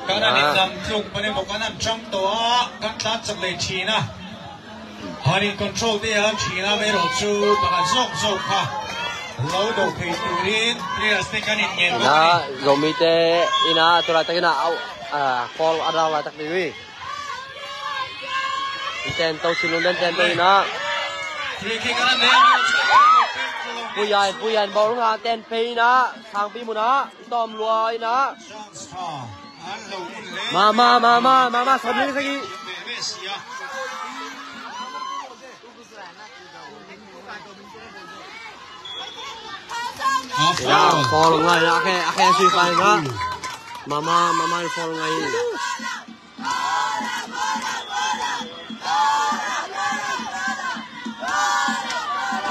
Kan an in lam tlung panin bawk an an chang tawh a, kan tlat sak lei thin a. Hard in control te a thin a, mei lo chu pakhat zawk zawk kha lo do thei turin players te kan in ngen bawk a ni. Ina, Zomite ina, tu laitak ina, au, ah, foul a dau laitak ding hi. Ten to, Chin Lung ten, ten to ina. Free kick an an neng. Puyan, Puyan bawlung a ten phei ina, sangpi muna, tom lua ina. Mama, mama, mama, som ling sagi. Ina, foul ngai, ina, akhe, akhe sui pai nga. Mama, mama, foul ngai.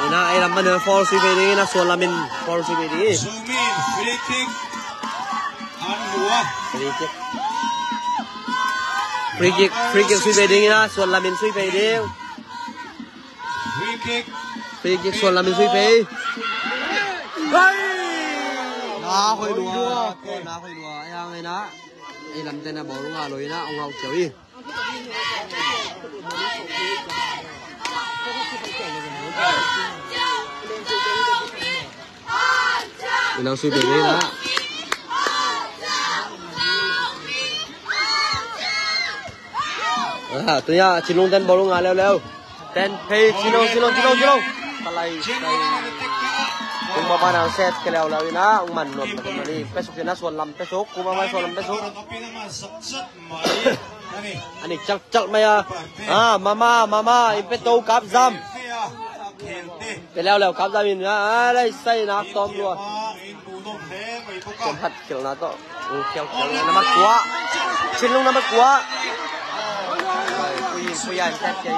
Ina, ei lam pan foul sui pai ding, ina, Suan lam in foul sui pai ding. Zomi in free kick. An lua. Free kick. Free kick, free kick sui pai ding, ina, Suan lam in sui pai ding. Free kick. Free kick, Suan lam in sui pai. Hai! Na khoi lua, na khoi lua, ei hang ina. Ei lam te na bawlung a lo ina, ong hau kiau hi. Ina sui bebe na. Ah, tu ya, Chin Lung ten bawlung a leuleu. En phei, cilo, cilo, cilo, cilo. Palai, palai. Ung mama nang set ke leo leo ina, ung man nuam ka mani. Pesuk ina suan lam pesuk, ung mama suan lam pesuk. Ani chal chal maya. Ah, mama, mama, in pe to kap zam. Pe leo leo kap zam in, ah, lai sai nak tom lua. Kem hat khel na to. Kem khel khel na mat kua. Chin lung na mat kua. Pui pui an tat kei.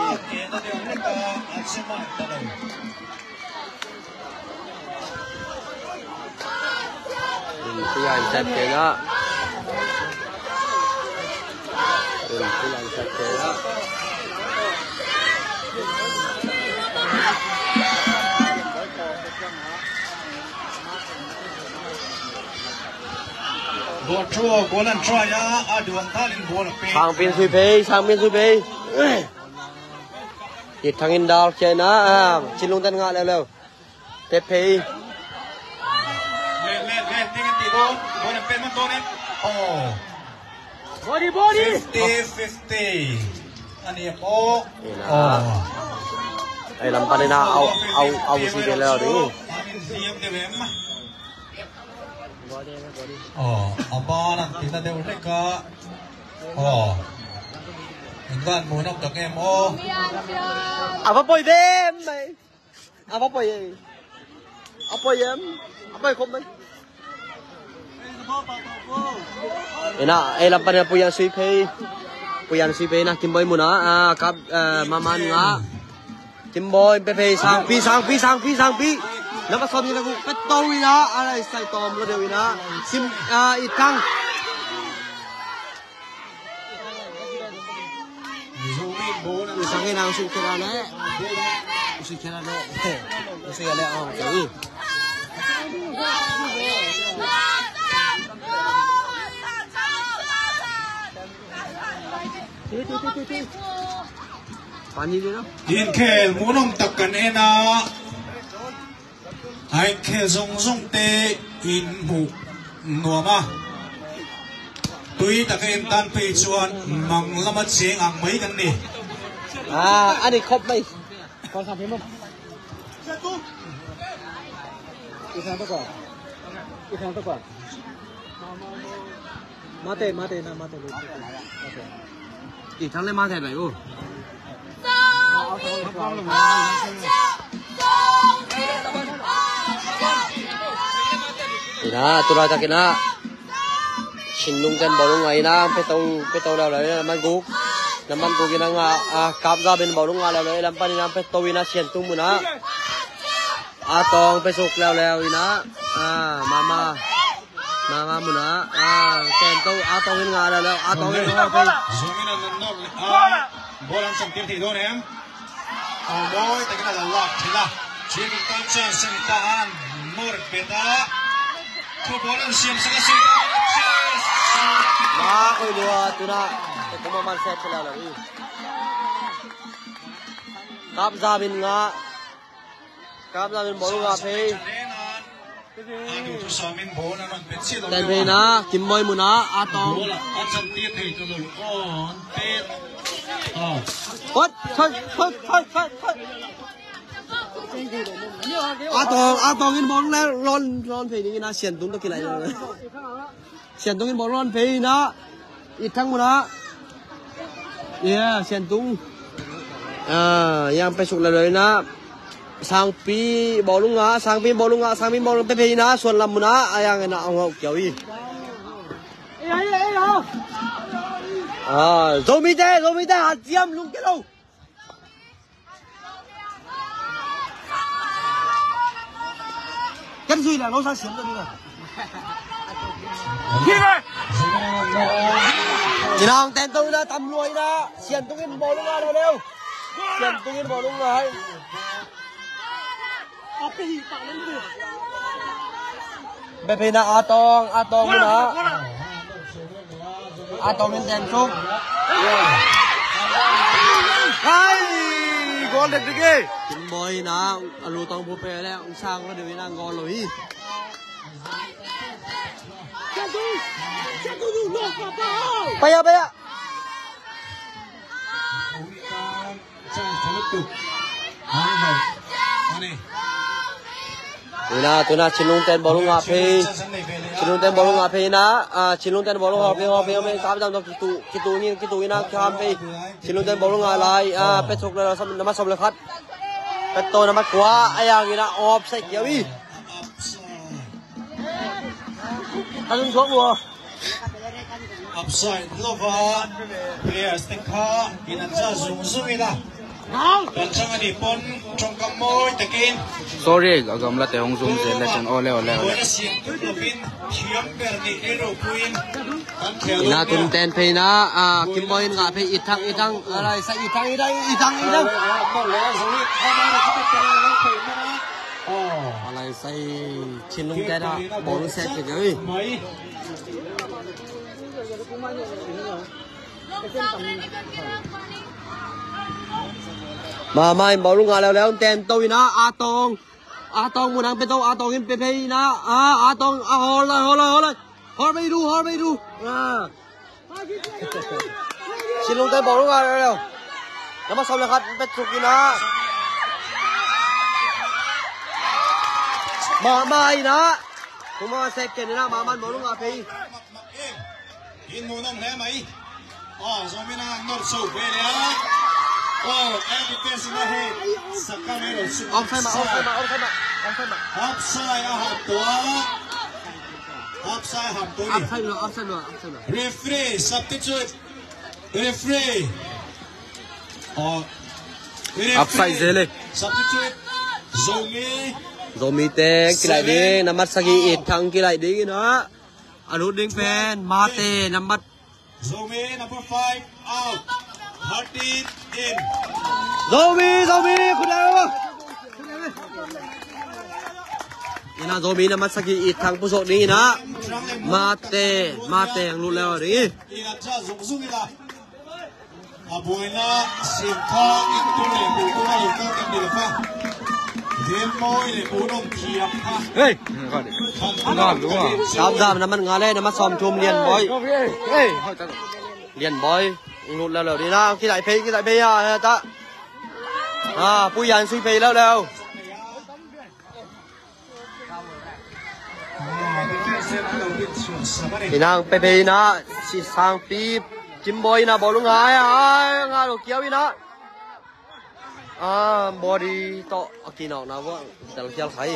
Pui an tat kei na. Pui an tat kei na. Ball throw, goal and try a, a duang talin ball a pe. Sangpin sui phei, sangpin sui phei. It thangin dal khia na, ah, Chin lung ten ngah leo leo. Pe phei. Len, len, len, ding in ti ball, ball a pe man to nen. Oh. Body, body. Fifty fifty. Ani a po. Ina. Oh. Ai lam pan ina au, au, au si de leo ding. Oh, a ban an tina deuh rek a. Oh. In van mu nop tak em aw. A va poi dem mai. A va poi ei. A poi em. A poi khop mai. Ina, ei lam pan ina Puyan sui phei. Puyan sui phei na Kimboi muna. Ah, kap, eh, maman nga. Kimboi, pe phei, sangpi, sangpi, sangpi, sangpi. Napa som ina ku, pe to ina, ala isai tom lo deu ina. Sim, ah, itang. Itang ina, usik kena le. Usik kena le. Usik kena le, oh, okay. Pani ni lo. In khel mu nong tak kan ina. Ai khel zong zong te in mu nuam a. Tui tak in tan pei chuan mang lama cheng ang mai kan ni. Ah, ani khop mai. Kau sampai mu. Ikan tu kau. Ikan tu kau. Mate, mate, na mate, mate. Mate. Ih, thang le mate lai u. Ina, tu lai tak ina. Chin lung ten bawlung a ina, pe to, pe to leu leu ina, man guk. Na man guk ina nga, a, kap za ben bawlung a leu leu, lam pan ina, pe to ina, sian tung muna. A tawng pe suk leuleu ina. A, mama. Mama muna. A, ten to, a tawng in nga leuleu, a tawng in nga leuleu. Zong in a nan nok le a. Ball an chang tir thei dawn em. A mawi takin a la lak thei la. Chiang in tan chance in ta an. Mur peta. Thu ball an siam sak a si. Cheers. Ma koi lua tuna. Te kuma man set leuleu i. Kap za min nga. Kap za min bawlung a phei. Ten phei na, Kimboi muna, a tawng. Hot, hot, hot, hot, hot, hot. A tawng, a tawng in bawlung le, lon, lon phei ding ina, sian tung to kilai lo. Sian tung in bawlung lon phei ina. It thang muna. Yeah, sian tung. Ah, yang pe suk leuleu ina. Sangpi bawlung a, sangpi bawlung a, sangpi bawlung pe phei ina, suan lam muna, a yang ina, ong hau kiau i. Ah, Zomi te, Zomi te, hat siam lung ke lo. Kan zui la, lo sa siam lo ni la. Inang ten to ina, tam lua ina. Sian tung in bawlung a leuleu. Sian tung in bawlung a hai. Pe phei na a tawng, a tawng muna. A tawng in ten suk. Hai! Goal dek dek e. Kimboi na, a lu tawng bu pe le, ung sang lo deu ina goal lo hi. Paya, paya. Chance a lutuk. Ina, tuna Chinlungten bawlung ngah phei. Chinlungten bawlung ngah phei ina. Ah, Chinlungten bawlung hawh phei, hawh phei, hawh phei. Kamzam tawh kitu, kitu ni, kitu ina, kiam phei. Chinlungten bawlung ngah lai. Ah, pet suk le, nambat sawm le khat. Pet to nambat kua, a yang ina, offside kiau i. Kalung suak ua. Upside lova players te kha in an za zungzung ina. Kan chang ani pon chongkam mawi takin. Sorry, a gamlate hong zum zel le chan ole ole ole. Boina siam tu lovin thiam ber ni ero puin. Kan khel ina lo tun ten phei ina, ah, Kim Boy in ngah phei, i thang, i thang, alai sa i thang, i thang, i thang, i thang. Alai sa i Chinlungten a bawlung set kik ui. Mama in bawlung ngah leuleu, ten to ina, Atong. Atong mun hang pe to, Atong in pe phei ina, ah, Atong, ah, hol lai, hol lai, hol lai. Hol bei du, hol bei du. Ah. Chinlungten bawlung ngah leuleu. Nambat sawm le khat pet suk ina. Mama ina. Kuma second ina, Mama in bawlung ngah phei. In mu nong le mai. Oh, Zomi na not so bad ya. Oh, and defense in the head. Sakamero. Offside ma, offside ma, offside ma, offside ma. Offside a hap tua. Offside hap tua ni. Offside lo, offside lo, offside lo. Referee, substitute. Referee. Oh. Referee. Offside zel e. Substitute. Zomi. Zomi te kilai ding, nambat sagih i thang kilai ding ina. A lut ding pen Mate, nambat. Zomi number five out. Thirteen in. Zomi, Zomi, khut dau. Ina Zomi nambat sagih i thang pusuak ding ina. Mate, Mate ang lut leu ding i. Ina cha zungzung ina. A buaina siam kha in tu le bu tu na lo kha kan di lo kha. Gen mawi le bu nong thiam kha. Hey, kan lu a. Dam dam nambat nga le nambat sawm thum Lian Bawi. Hey, Lian Bawi. Lut leu leu ding ina, kilai phei, kilai phei a ta. Ah, Pu Yan sui phei leu leu. Ina ang pe phei ina, si Sangpi, Kim Bawi ina bawlung ngah, ai, ngah lo kiau ina. Ah, body tawh a kinawkna vuah dal kial khai.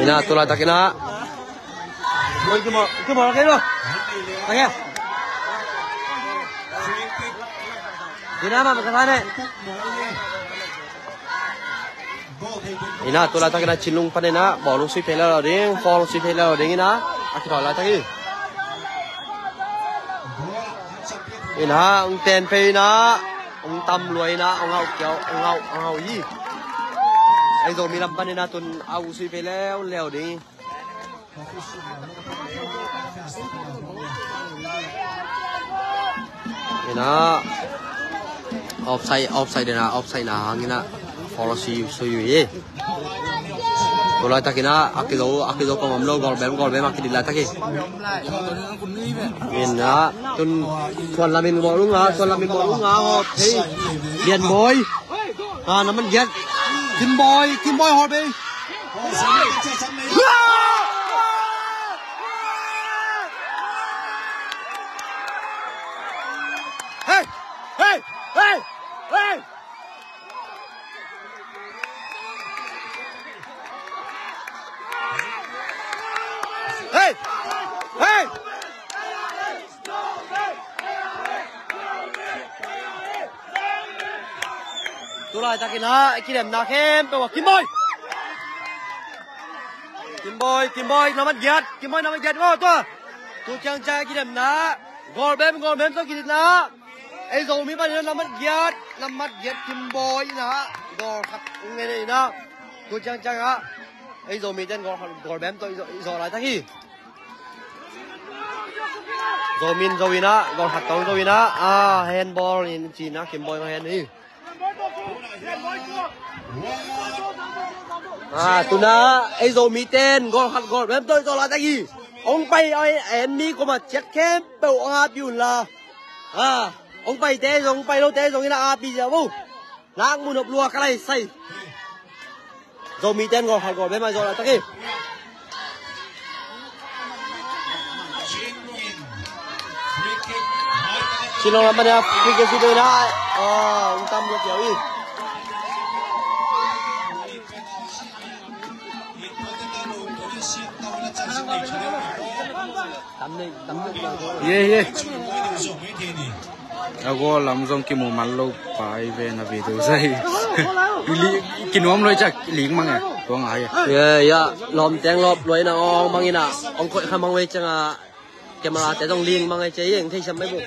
Ina, tu laitak ina. Ina, tu laitak ina Chinlung pan ina, bawlung sui phei lo ding, foul sui phei lo ding ina, a kithawi laitak hi. Ina, ong ten phei ina, ong tam lua ina, ong hauh kiau, ong hauh, ong hauh hi. Ei Zomi lam pan ina tun a uh sui phei leuleu ding. Ina, offside, offside ina, offside na hang ina, foul sui, sui hi. Tu laitak ina, a kizo, a kizo pang om lo, goal bem, goal bem, a kidit laitak hi. Ina, tun, suan lamin bawlung a, suan lamin bawlung a, hawh phei. Lian Bawi. Ah, nambat giat. Kim Bawi, Kim Bawi hawh phei. Hey! Hey! Hey! Hey! Hey! Hey! Tu laitak ina, i kidemna khempeuh a Kim Bawi. Kim Bawi, Kim Bawi, nambat giat, Kim Bawi nambat giat, oh, tua. Tu ciangciang i kidemna. Goal bem, goal bem, tawh kiditna. Ei Zomi pan ina nambat giat, nambat giat Kim Bawi ina, goal khat ong ngen ina. Tu ciangciang a, ei Zomi ten goal khat, goal bem tawh i zo, i zo laitak hi. Zomi in zo ina, goal khat tawh zo ina, ah, handball in ci ina, Kim Bawi hand hi. Ah, tuna, ei Zomi ten goal khat, goal bem tawh i zo laitak hi. Hong pai, oi, en mi kuama ciat khempeuh hong api un la. Ah, hong paite zong, hong pai lote zong in a api zia vo. Nak mun op lua ka lai sai. Zomi ten gol khat gol bek mah zaw la tak hi. Chin Long lam pan a free kick sui deuh na. Ah, hong tam lua piau hi. Ye, ye. A gol lam zong kimu man lo pai ve na video zai. Ili kinuam lo i cak ling mang e. Tuang ai. Ye, ya. Lawm teng lawp luai na ong mang ina. Ong koih kha mang ve cang a. Camera te zong ling mang e ce yeng thei siam mai bu.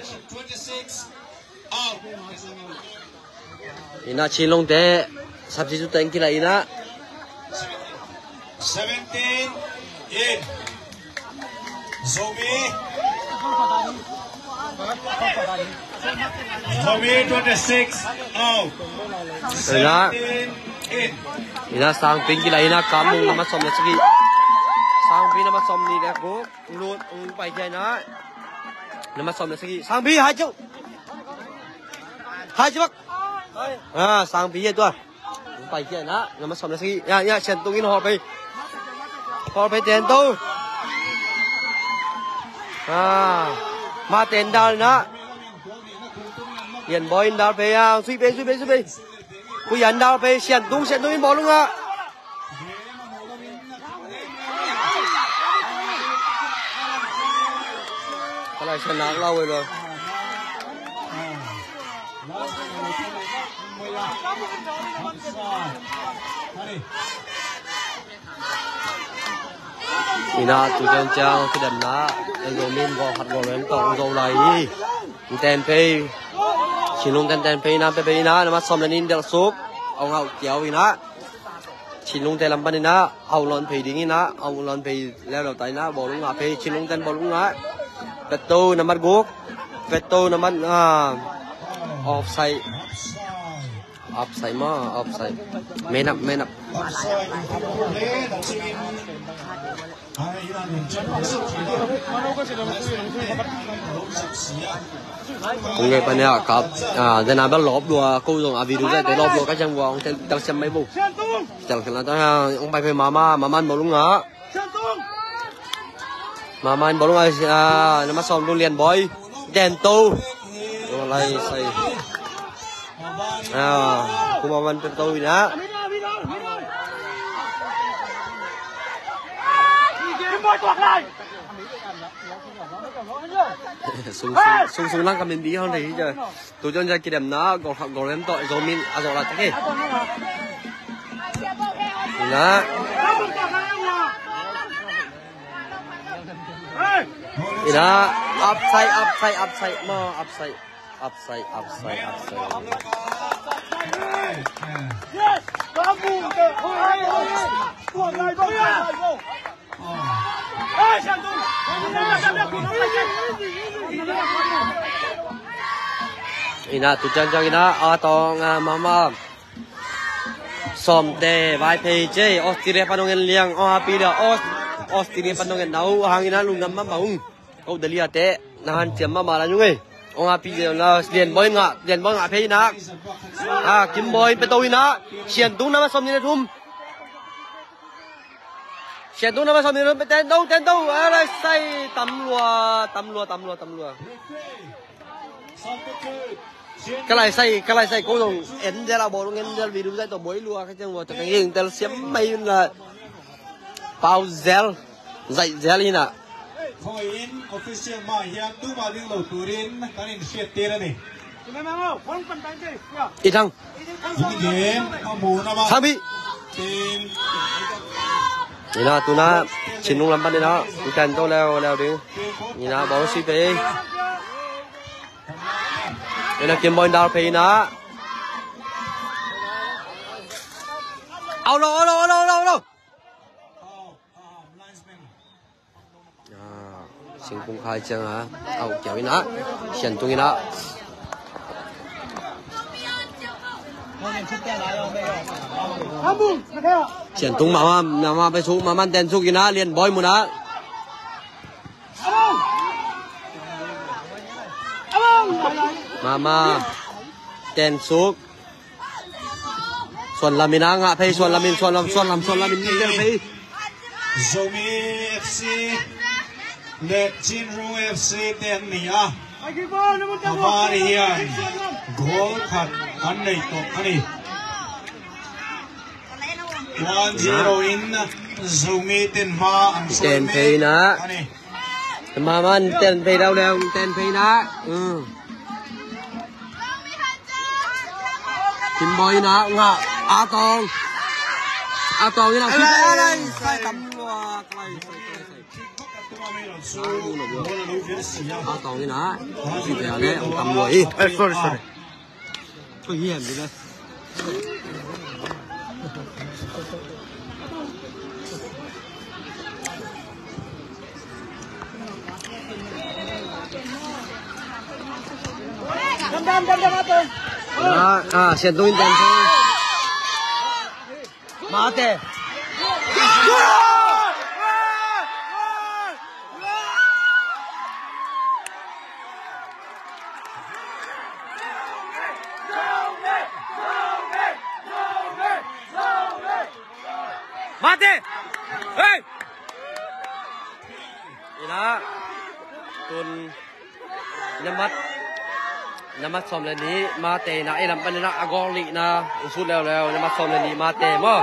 Ina Chin Long te substitute teng kila ina. Seventeen in. Zomi. Zomi twenty-six out. Ina. Seventeen in. Ina Sangpi kila ina Kam Mung nama som na sigi. Sangpi nama som ni le guk. Lut, ung pai kia ina. Nama som na sigi. Sangpi hai ciu. Hai ciu bak. Ah, Sangpi ye tua. Ung pai kia ina. Nama som na sigi. Ya, ya, Sian Tung in hol pai. Hol pai ten to. Ah. Ma ten dal ina. Yan Boy in dal pai ya. Sui pai, sui pai, sui pai. Ku Yan dal pai Sian Tung, Sian Tung in bawlung ah. Ka lai sa nak lau ei lo. Ina tu ciang ciang kidemna. Ei zo min gol khat gol lem tawh zo lai hi. Ten pei. Chin Long ten ten pei ina pe pei ina. Nama som le nin del suk. Ong hau kiau ina. Chin Long te lam pan ina, hau lon phei ding ina, hau lon phei leu leu ta ina, bawlung ngah phei, Chin Long ten bawlung ngah. Peto na mat guk, Peto na mat, ah, offside. Offside ma, offside. Man up, man up. Kong ngai pan ya kap, ah, dena bel lop lua, ko zong a video zai te lop lua ka jang wa, ong tel, tel siam mai bo. Tel kena ta, ong pai pai mama, mama in bawlung ngah. Mama in bawlung ngah, ah, nama som lung Lian Boy. Den to. Lai sai. Ah, kuma man pe to ina. Sung, sung, sung, sung lang kamin bi hon thei hi ja. Tu jon ja kidemna, gol khat gol lem to, zo min, a zo la te. Ina. Ina, upside, upside, upside, mo, upside. Upside, upside, upside. Ina, tu ciang ciang ina, a tawng, a, mama. Sawmte, vai phei ce, Australia pan ong en liang, ong api liang, Aus-, Australia pan ong en nau, hang ina lungdam mama ung. Ko Delhi a te, na hanciam mahmah la nung ei. Ong api lian la, Lian Boy ngah, Lian Boy ngah phei ina. Ah, Kim Boy pe to ina, Sian Tung nama som ni na thum. Sian Tung nama som ni na thum, pe ten to, ten to, a lai sai, tam lua, tam lua, tam lua, tam lua. Ka lai sai, ka lai sai, ko zong en zel a bawlung en zel video zai to boi lua, ka ciang lua, ta ka ngeng tel siam mai un la. Pau zel. Zaih zel hi na. Khawi in official mah hian duma ding lo turin kan inhriat tir a ni. I thang. Game a mu na ma. Thang bi. Tin. Ina tuna Chin Long lam pan ina. Kan to leo leo ding. Ina bawlung si pe. Ina Kim Boy dal pe ina. Au lo, au lo, au lo, au lo, au lo. Ah, Singkung khai ciang a, au kiau ina, Sian Tung ina. Sian Tung mama, mama pe suk, mama ten suk ina, Lian Boy muna. Mama. Ten suk. Suan lam in a ngah phei, suan lam in, suan lam, suan lam, suan lam in, ten phei. Zomi F C le Chinrung F C ten ni a, a var hian goal khat an nei tawh a ni. One zero in Zomi ten hma an ten phei na a ni. Mama, ten phei dau leng, ten phei na. Kimboy na ngah. A Tawng. A Tawng in a. Lai, lai, sai tam lua. Lai, sai, sai, sai. A Tawng in a. Sai tam lua i. Eh, sorry, sorry. Oi, hian ding a. Ah, ah, Sian Tung in tan. Mate. Mate! Hey! Ina tun namat, namat sawm le nih Mate ina, ei lam pan ina a goal nihna in sut leuleu, namat sawm le nih Mate maw.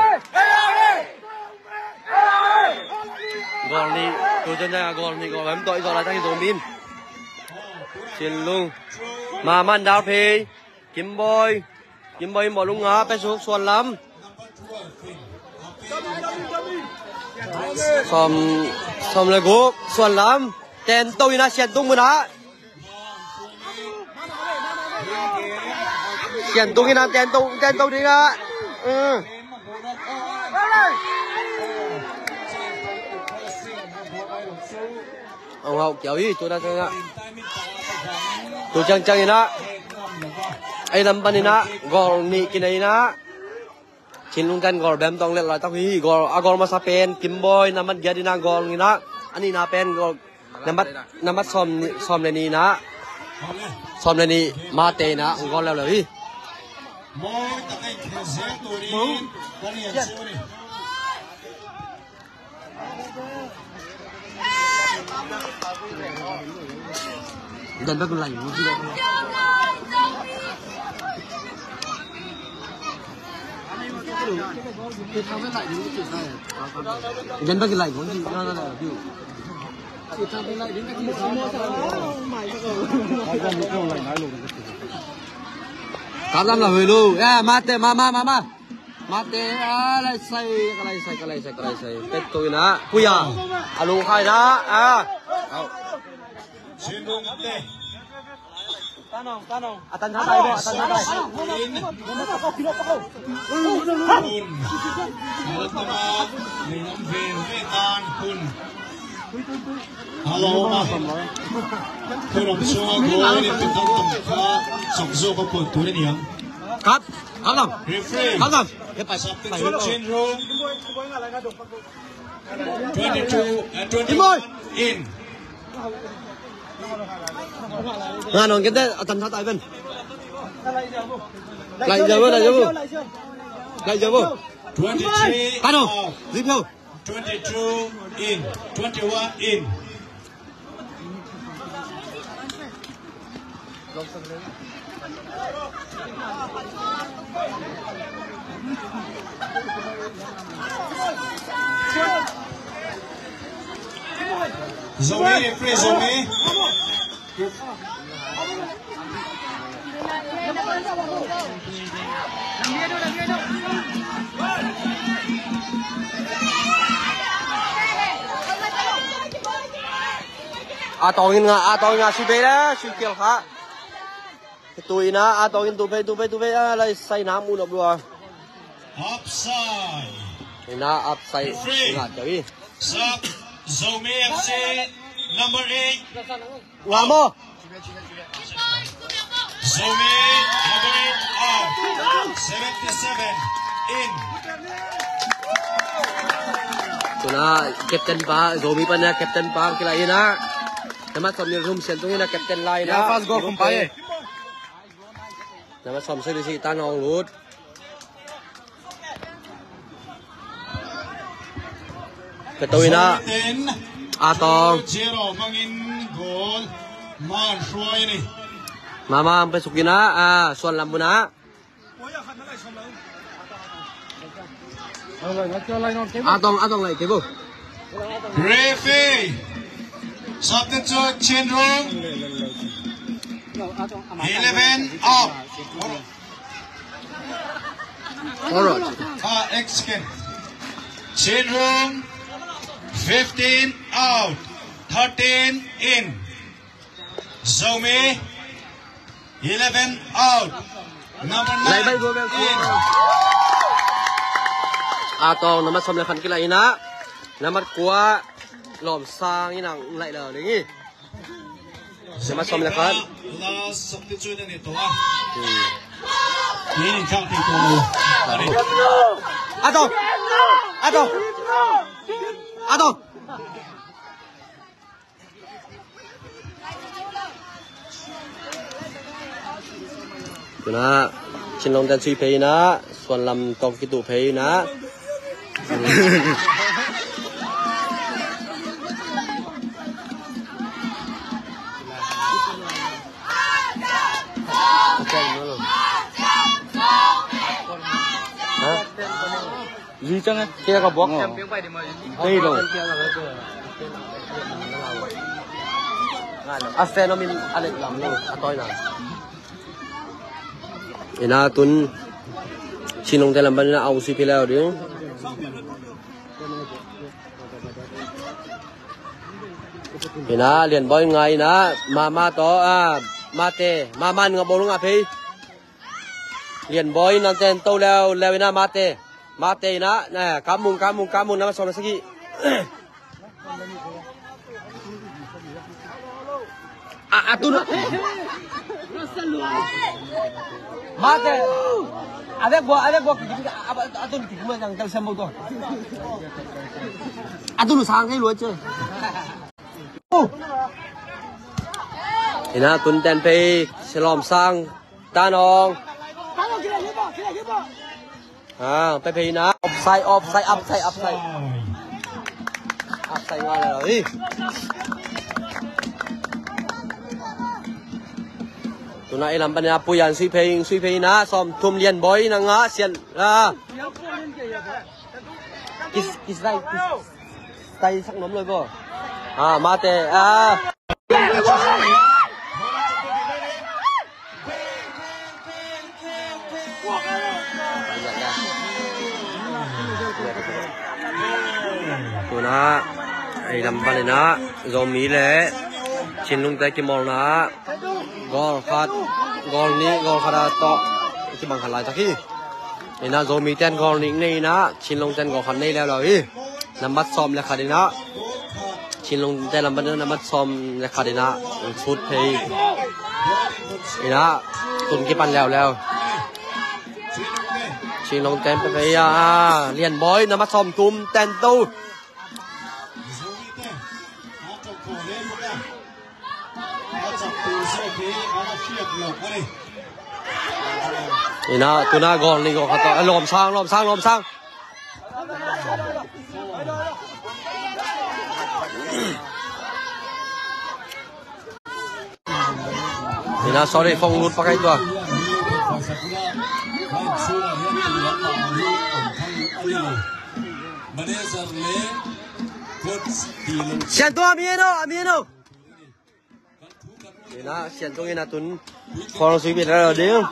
Goal nih, tu chen a goal nih goal lam tawh i zawh laitak hi zo min. Chinlung. Mama in dar phei. Kimboy. Kimboy in bawlung ngah, pe suk suan lam. Sawm, sawm le guk, suan lam. Ten to ina Sian Tung mun ah. Sian Tung ina ten to, ten to ding ah. Hong hauh kiau hi, tu na ciang ah. Tu ciang ciang ina. Ei lam pan ina. Goal nih kinei ina. Chinlung ten goal bem tawng lel laitak hi. Goal, a goal masa pen Kimboy, namat giat ina goal ina. A nihna pen goal namat, namat sawm ni, sawm le nih ina. Sawm le nih Mate ina goal leuleu hi. Kap lam la hui lu. Ya, Mate, Mama, Mama. Mate, a, lai sai, ka lai sai, ka lai sai, ka lai sai. Pet to ina, Puya. A lung khai na, a. Au. Chinlung te. Tanong, tanong. A tan tha tai bo, a tan tha tai. Hello, ma. Hello, ma. Hello, ma. Kap, kap lam. Referee. Kap lam. Substitute change room. Twenty-two, uh, twenty-one in. Nga nong kete, a tan tha tai ben. Lai jaw, lai jaw. Lai jaw. Twenty-three out. Twenty-two in. Twenty-one in. Zomi, referee Zomi. A Tawng in ngah, A Tawng in ngah, sui bei le, sui kial kha. Tu ina, A Tawng in tu phei, tu phei, tu phei, a lai sai nam u nop lua. Upside. Ina upside. Referee. Ngah tawh hi. Sub, Zomi F C, number eight. Wa mo. Zomi, number eight, out. Seventy-seven in. Tuna, captain pa, Zomi pa na captain pa, kila ina. Namat sawm le thum Sian Tung ina captain la ina. Ya, first goal, kumpai. Nambat sawm sagih le sagih, Tan Hong Lut. Ka to ina. Ten. A Tong. Zero mangin goal. Man Hruai ni. Mama ang pe suk ina. A, Suan lam buna. A Tong, A Tong lai ke bo. Referee. Substitute Chin Rung. Eleven out. Alright. Ah, excuse. Chin Rung, fifteen out, thirteen in. Zomi, eleven out. Number nine in. A Tong, nambat sawm le khat kilaih ina. Nambat kua, Lawm Sang in ang laih lo ding hi. Nambat sawm le khat. Last substitute ni to a. Hmm. Ni ni kang ti to. A Tong. A Tong. A Tong. Tuna Chin Long ten sui phei ina, Suan lam tawh kituh phei ina. Zi chang e. Kia ka buak. Tei lo. A sen om in a let lam lo. A toi na. Ina tun Chin Long te lam ban ina au si phi leo ding. Ina Lian Boy ngai ina. Mama to, a, Mate. Mama nga bol nga phei. Lian Boy nang ten to leo, leo ina Mate. Mate ina, na, kamung, kamung, kamung, nambat sawm le sagih. A, a tun. Mate. A dek bua, a dek bua, a, a tun kik mo jang tel sem bo to. A tun sang kai lo che. Ina tun ten phei, Lawm Sang, Tan Hong. A, pe phei ina. Offside, offside, offside, offside. Offside nga le lo hi. Tuna i lam pan ina Puyan sui phei, sui phei ina, sawm thum Lian Boy ina nga, Sian, a. Kis, kis lai, kis. Tai sak nuam lo bo. A, Mate, a. Tuna, ei lam pan ina, Zomi le Chin Long te kimawlna, goal khat, goal nih, goal khat a tawh, kibang khat laitak hi. Ina Zomi ten goal nih nei ina, Chin Long ten goal khat nei leuleu hi. Nambat sawm le khat ina, Chin Long te lam pan ina nambat sawm le khat ina, sut phei. Ina, tun kipan leuleu. Chin Long ten pe phei a, Lian Boy nambat sawm thum ten to. Ina, tuna goal nih goal khat tawh. A, Lawm Sang, Lawm Sang, Lawm Sang. Ina, sorry, phone lut pakai tua. Sian tua, a mi eno, a mi eno. Ina, Sian tung ina tun. Khawng sui bit lo ding.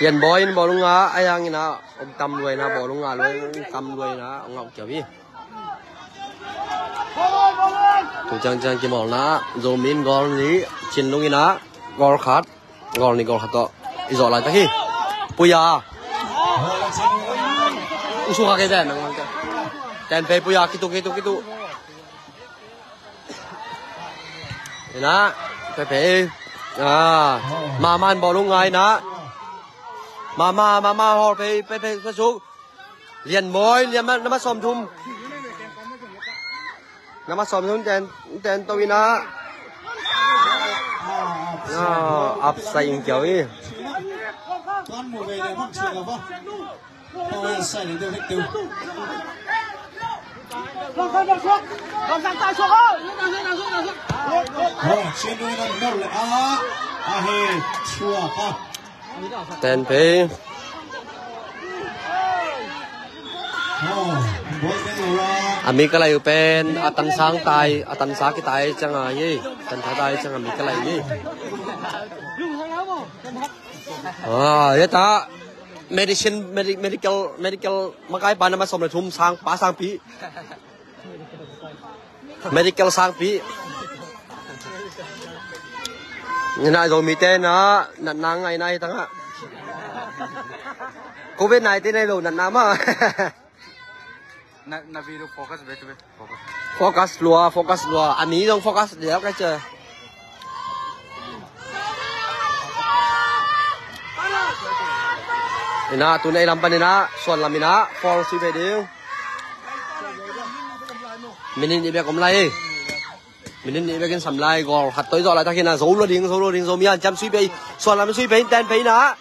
Lian Boy in bawlung a, a yang ina, om tam luai na, bawlung a luai, om tam luai na, om ngau kiau hi. Tu ciang ciang kimawlna, Zomi in goal nih, Chin Long ina, goal khat. Goal nih goal khat tawh i zawh laitak hi. Puya. Usu kha kei ten nang. Ten phei Puya kitu kitu kitu. Ina, pe phei. Ah, Mama in bawlung ngai ina. Mama, Mama hawr phei, pe phei, pe suk. Lian Boy, Lian Boy, nambat sawm thum. Nama sawm hun ten, ten to ina. Ah, upside in kiau i. Ten phei. A mi ka lai uh pen a tansa tai, a tansa kitai ciang a hi. Tansa tai ciang a mi ka lai hi. Ah, ya ta. Medicine, medi-, medical, medical makai pa nama sawm le thum sang, pa sangpi. Medical sangpi. Ina Zomite na, natna ngai na hi tanga. Covid nineteen ai lo natna ma. Na, na video focus ve tu ve. Focus. Focus lua, focus lua. A mi zong focus liau ka ci. Ina, tu nei lam pan ina, Suan lam ina, foul sui ve ding. Minute nih bek om lai. Minute nih bek in sam lai, goal khat toi zawh lai takin a, zo lo ding, zo lo ding, Zomi hanciam sui pei, Suan lam sui pei, ten pei na.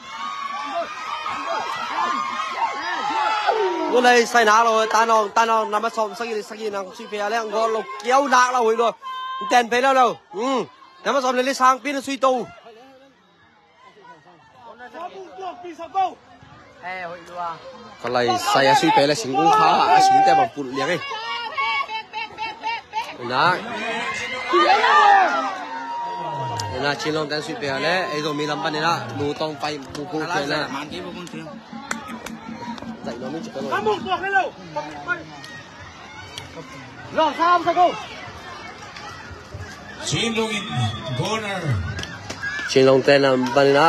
Goal lai sai na lo, Tanawng, Tanawng, nama sawm sagih, sagih nang sui pei a leng, goal lo, kiau nak lo, hui lo. Ten pei lo lo. Hmm. Nama sawm le li sangpi na sui to. Ka lai sai a sui pei le singkung kha a singte bang pulh liang e. Na. Na Chin Long ten sui pei le, ei Zomi lam pan ina, Nu Tawng Pai bu bu pei na. Zai no mi ci ka lo. Chin Long in corner. Chin Long ten lam pan ina.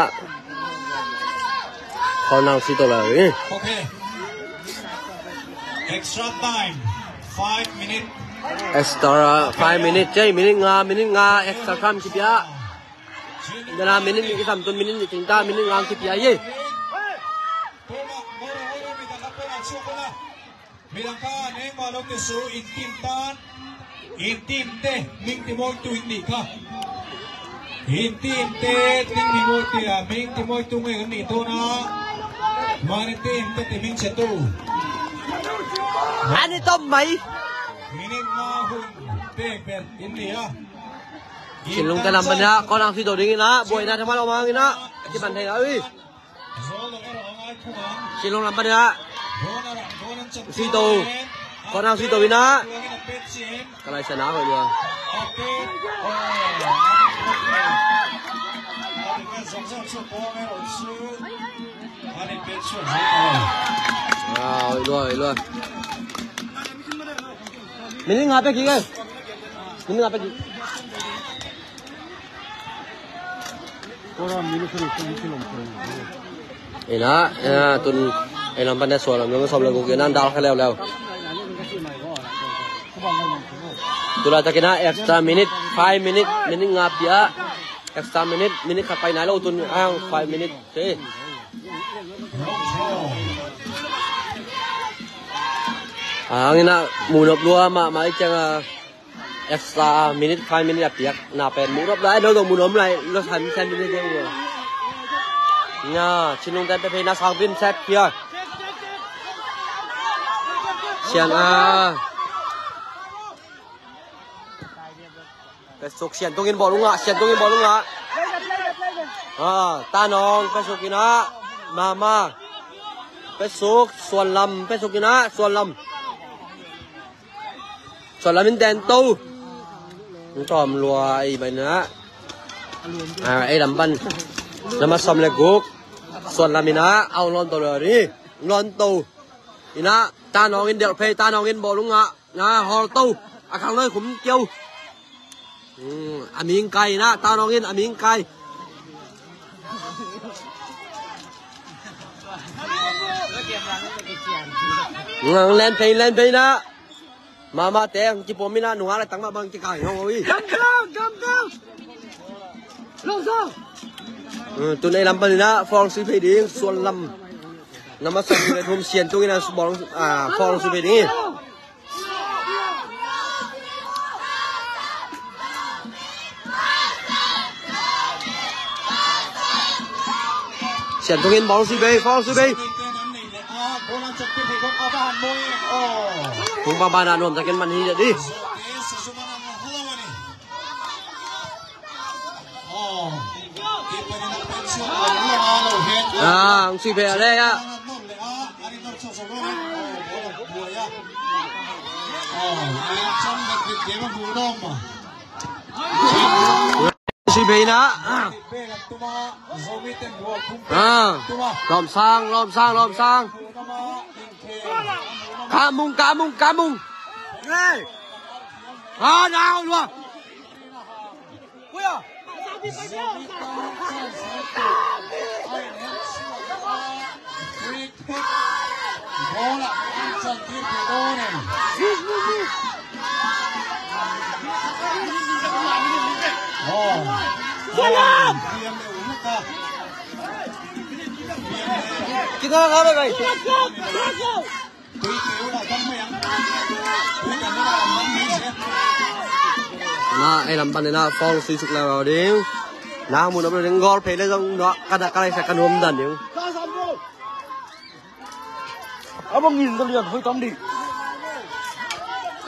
Corner sui to lai. Okay. Extra time. Five minute. Extra five minute. Cei minute nga, minute nga extra time kipia. Dana minute nih kisam tun minute nih tingta minute nga kipia ye. Midang kha neng mah lo kisu in team tan. In team te ming ti moi tu in nih kha. In team te ting ming moi ti a ming ti moi tu ngei in nih tu na. Mani team te ti ming se tu. Ani tom mai. Mini ma hun te pen in nih a. Chin Long te lam pan ina, corner sui to ding ina, buaina thama lo mang ina. Kipan thei la ui. Chin Long lam pan ina. Sui to. Corner sui to ina. Ka lai sa na hoi lua. Ah, hoi lua, hoi lua. Minute nga pe kik e. Minute nga pe kik. Ina, ina, tun, ei lam pan ina Suan lam, lam sawm le guk ina dal kha leuleu. Tu laitak ina extra minute, five minute, minute nga pia. Extra minute, minute khat pai nai lo tun, ang five minute. Te. Ang ina, mu nop lua, ma, ma, i ciang a. Extra minute, five minute a piak na pen mu nop lai, lo dong mu nop lai, lo san san minute ding lo. Ina, Chin Long ten pe pe na sang pin set piak. Sian a. Pesuk Sian Tung in bawlung ah, Sian Tung in bawlung ah. Ah, Tanawng, Pesuk ina. Mama. Pesuk, Suan lam, Pesuk ina, Suan lam. Suan lam in ten to. Tawm lua ei bai na. Ah, ei lam pan. Nama sawm le guk. Suan lam ina, au lon to lua ni. Lon to. Ina, Tanawng in delh phei, Tanawng in bawlung ah. Na, hawl to. A khang noi khum kiau. Hmm, a ming kai ina, Tanawng in a ming kai. Ngang len phei, len phei na. Mama te ang kipom ina nunga le tang ma bang kikai ngau ui. Dam dam, dam dam. Long song. Hmm, tun ei lam pan ina, fawng sui phei ding, Suan lam. Nama sawm le thum Sian Tung ina bawlung, ah, fawng sui phei ding. Tung in bawng si bei, bawng si bei. Kung pa ba na nuam takin man hi di. Ah, ang si bei ale ya. Si bei na. Ah, lom sang, lom sang, lom sang. Kamung, kamung, kamung. Hey. Ah, now, lua. Kita kau dah, guys. Na, ei lam pan na fong sui suk la ding. Na mun na ding gol pe le zong na ka da ka lai sa ka nuam dan ding. Abang ni zalian hoi tam di.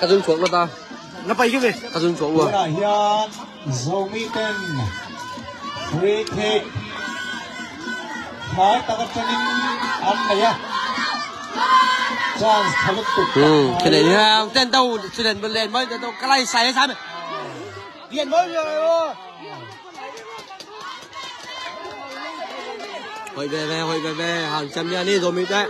Ka zun chuak lo ta. Na pai ki ve. Ka zun chuak lo. Zomi ten. Free kick. Mai taka training an nei a. Chance tha lutuk. Hmm, kene ni hang ten tau, student bel len mai ten tau, kalai sai sa me. Len mai le o. Hoih veve, hoih veve, hang cam ya ni Zomi te.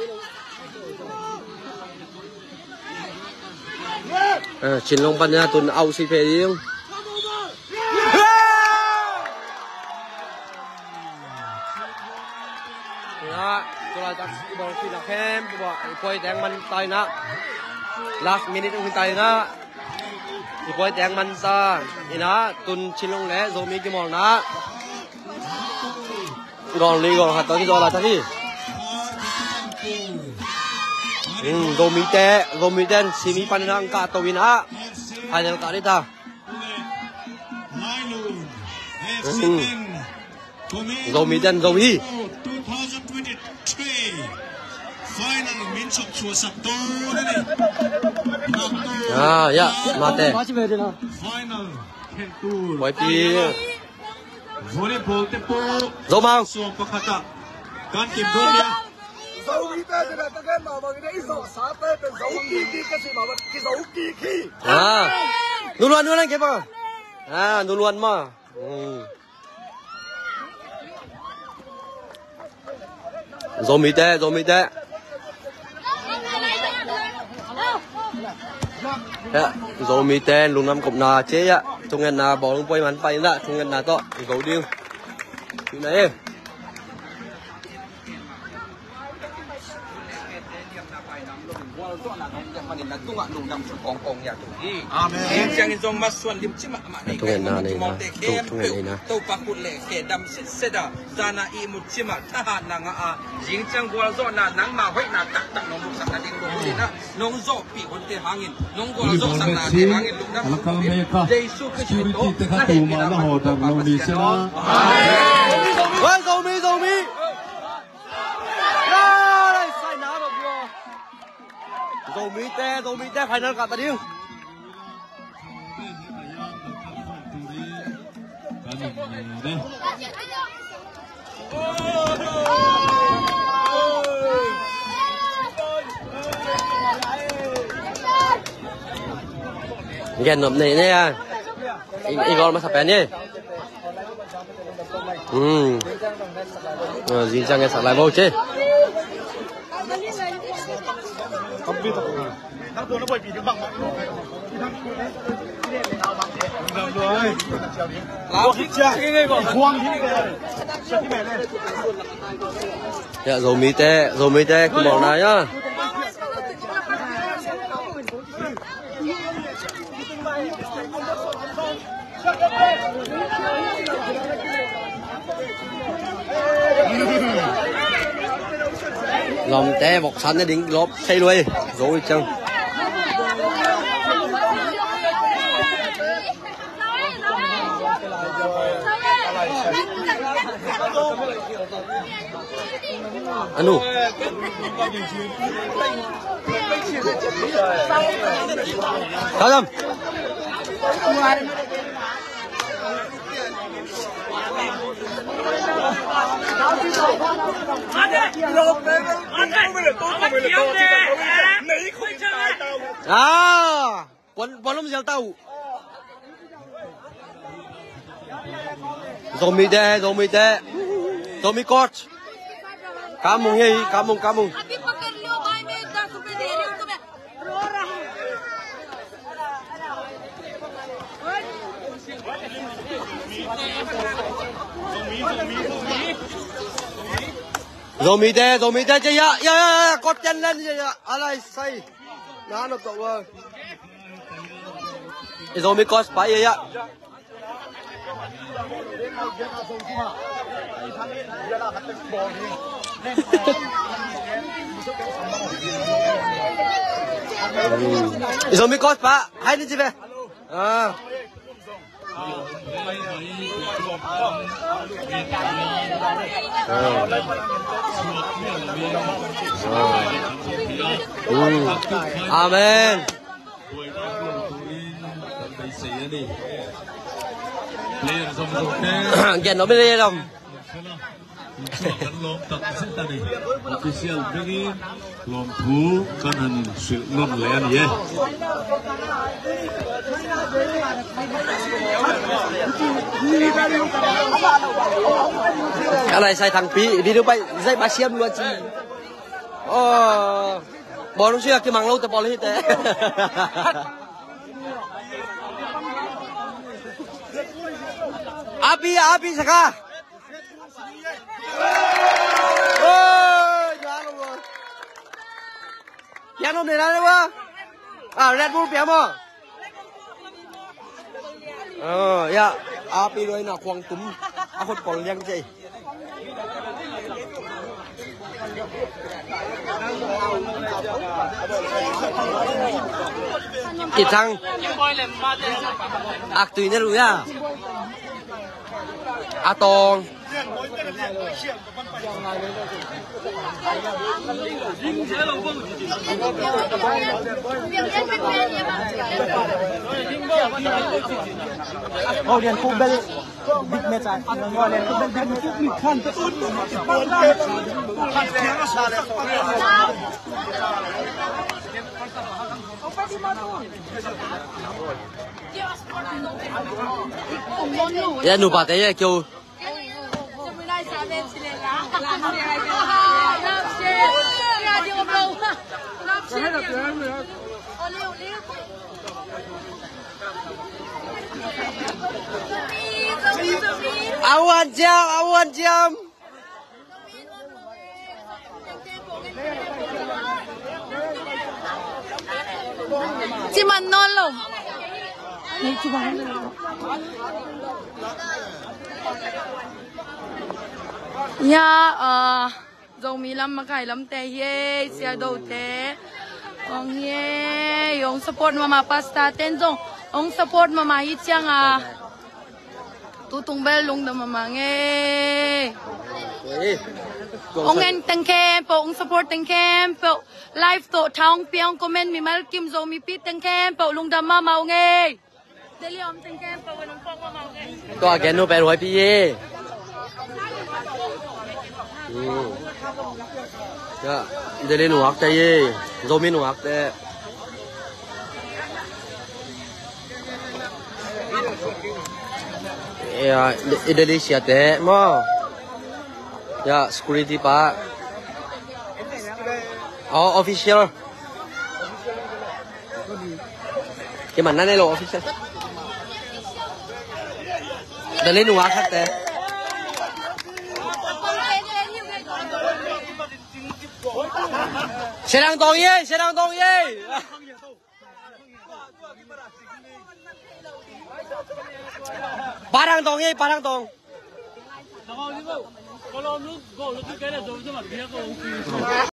Eh, Chin Long pan na tun au si pe ding. Na, tu la tak si bol si na khem, tu ba, i poi teng man tai na. Last minute ung tai na. I poi teng man ta. Ina, tun Chin Long le Zomi kimawl na. Gol ni, gol khat tawh kizawl lai ta hi. Hmm, Zomi te, Zomi ten semi pan in hang kah to in ah. Final kah dih ta. Hmm. Zomi ten, Zomi. Ah, ya, mate. Final. Wai pi. Volleyball te pawh Zomang. Sawm pakhat ah kan kim dawn nia. Zomi te te na ta gen mah bang ina i zawh sa te pen Zo kik kik ka si mah bang ki Zo kik hi. Ah. Nuluan, nuluan ke bang. Ah, nuluan mah. Hmm. Zomi te, Zomi te. Ya, Zomi te lungdam kopna ci a, thungetna bawl hong pia man pai in ah, thungetna tawh i go ding. Ina e. Amen. Zing ciangin zong masuan lim cimah mah nei kai mah mah kimawlte khempeuh Topa khut le khe dam setset a, zana ihmut cimah thahatna ngah a, zing ciang gualzawhna nangma hoihna taktak nong luksak nading lungdam in ah, nong zawhpih hunte hangin, nong gualzawhsaknate hangin lungdam in, Jesu Khrist min tawh na hehpihna man Topa Pasian aw. Amen. Oi, Zomi, Zomi. Zomi te, Zomi te final kah ta ding. Gen nop nei nei a. I, i gol masa pen ye. Hmm. Zing ciang e sak lai bo ce. Ya, Zomi te, Zomi te, kumol na ya. Lawmte voksan na ding lawp thei luai zo i cang. Anu. Kazam. Ah, puan, puan lum zial ta uh. Zomi te, Zomi te. Zomi coach. Kamung hi, kamung, kamung. Zomi te, Zomi te, ya, ya, ya, ya, kot ken len, ya, ya, alai sai. Na, no, to, wa. Zomi coach pa, ya, ya. Zomi coach pa, hai ni ci ve. Ah. Amen. Gen om le lom. Official bengin lawmthu kan han silh nawn le a ni e. Ka lai sai thangpi video pai zai ba siam lua ci. Oh, bawlung sia kimang lo te pawl hi te. Api, api saka. Oi, piano ne la wa. Ah, Red Bull piamo. Oh, ya, api loi na khuang tum. A khut kol liang cei. Kitang. Ak tui ne lu ya. A tong. Oh, Lian Khuk bel big match ah. Oh, Lian Khuk bel big match. Ya, nupa te ya kyo. Awan jam, awan jam. Ci man nawn lo. Ya, ah, Zomi lam makai lamte hi ei, Sia Do te. Ong hi ei, ong support mama, pastor ten zong ong support mama hi ciang a. Tutung bel lungdam mama ngei. Ong en teng khempeuh, ong support teng khempeuh. Live tawh tha ong pia ong comment mimal kim Zomipi teng khempeuh lungdam mama ong ngei. Tua gen nu pen huaipi hi. Hmm. Ya, Delhi nungakte hi. Zomi nungakte. Ya, Delhi siate maw. Ya, security pa. Oh, official. Kiman na nei lo official. Delhi nungak khat te. Sedang tong ye, sedang tong ye. Parang tong ye, parang tong.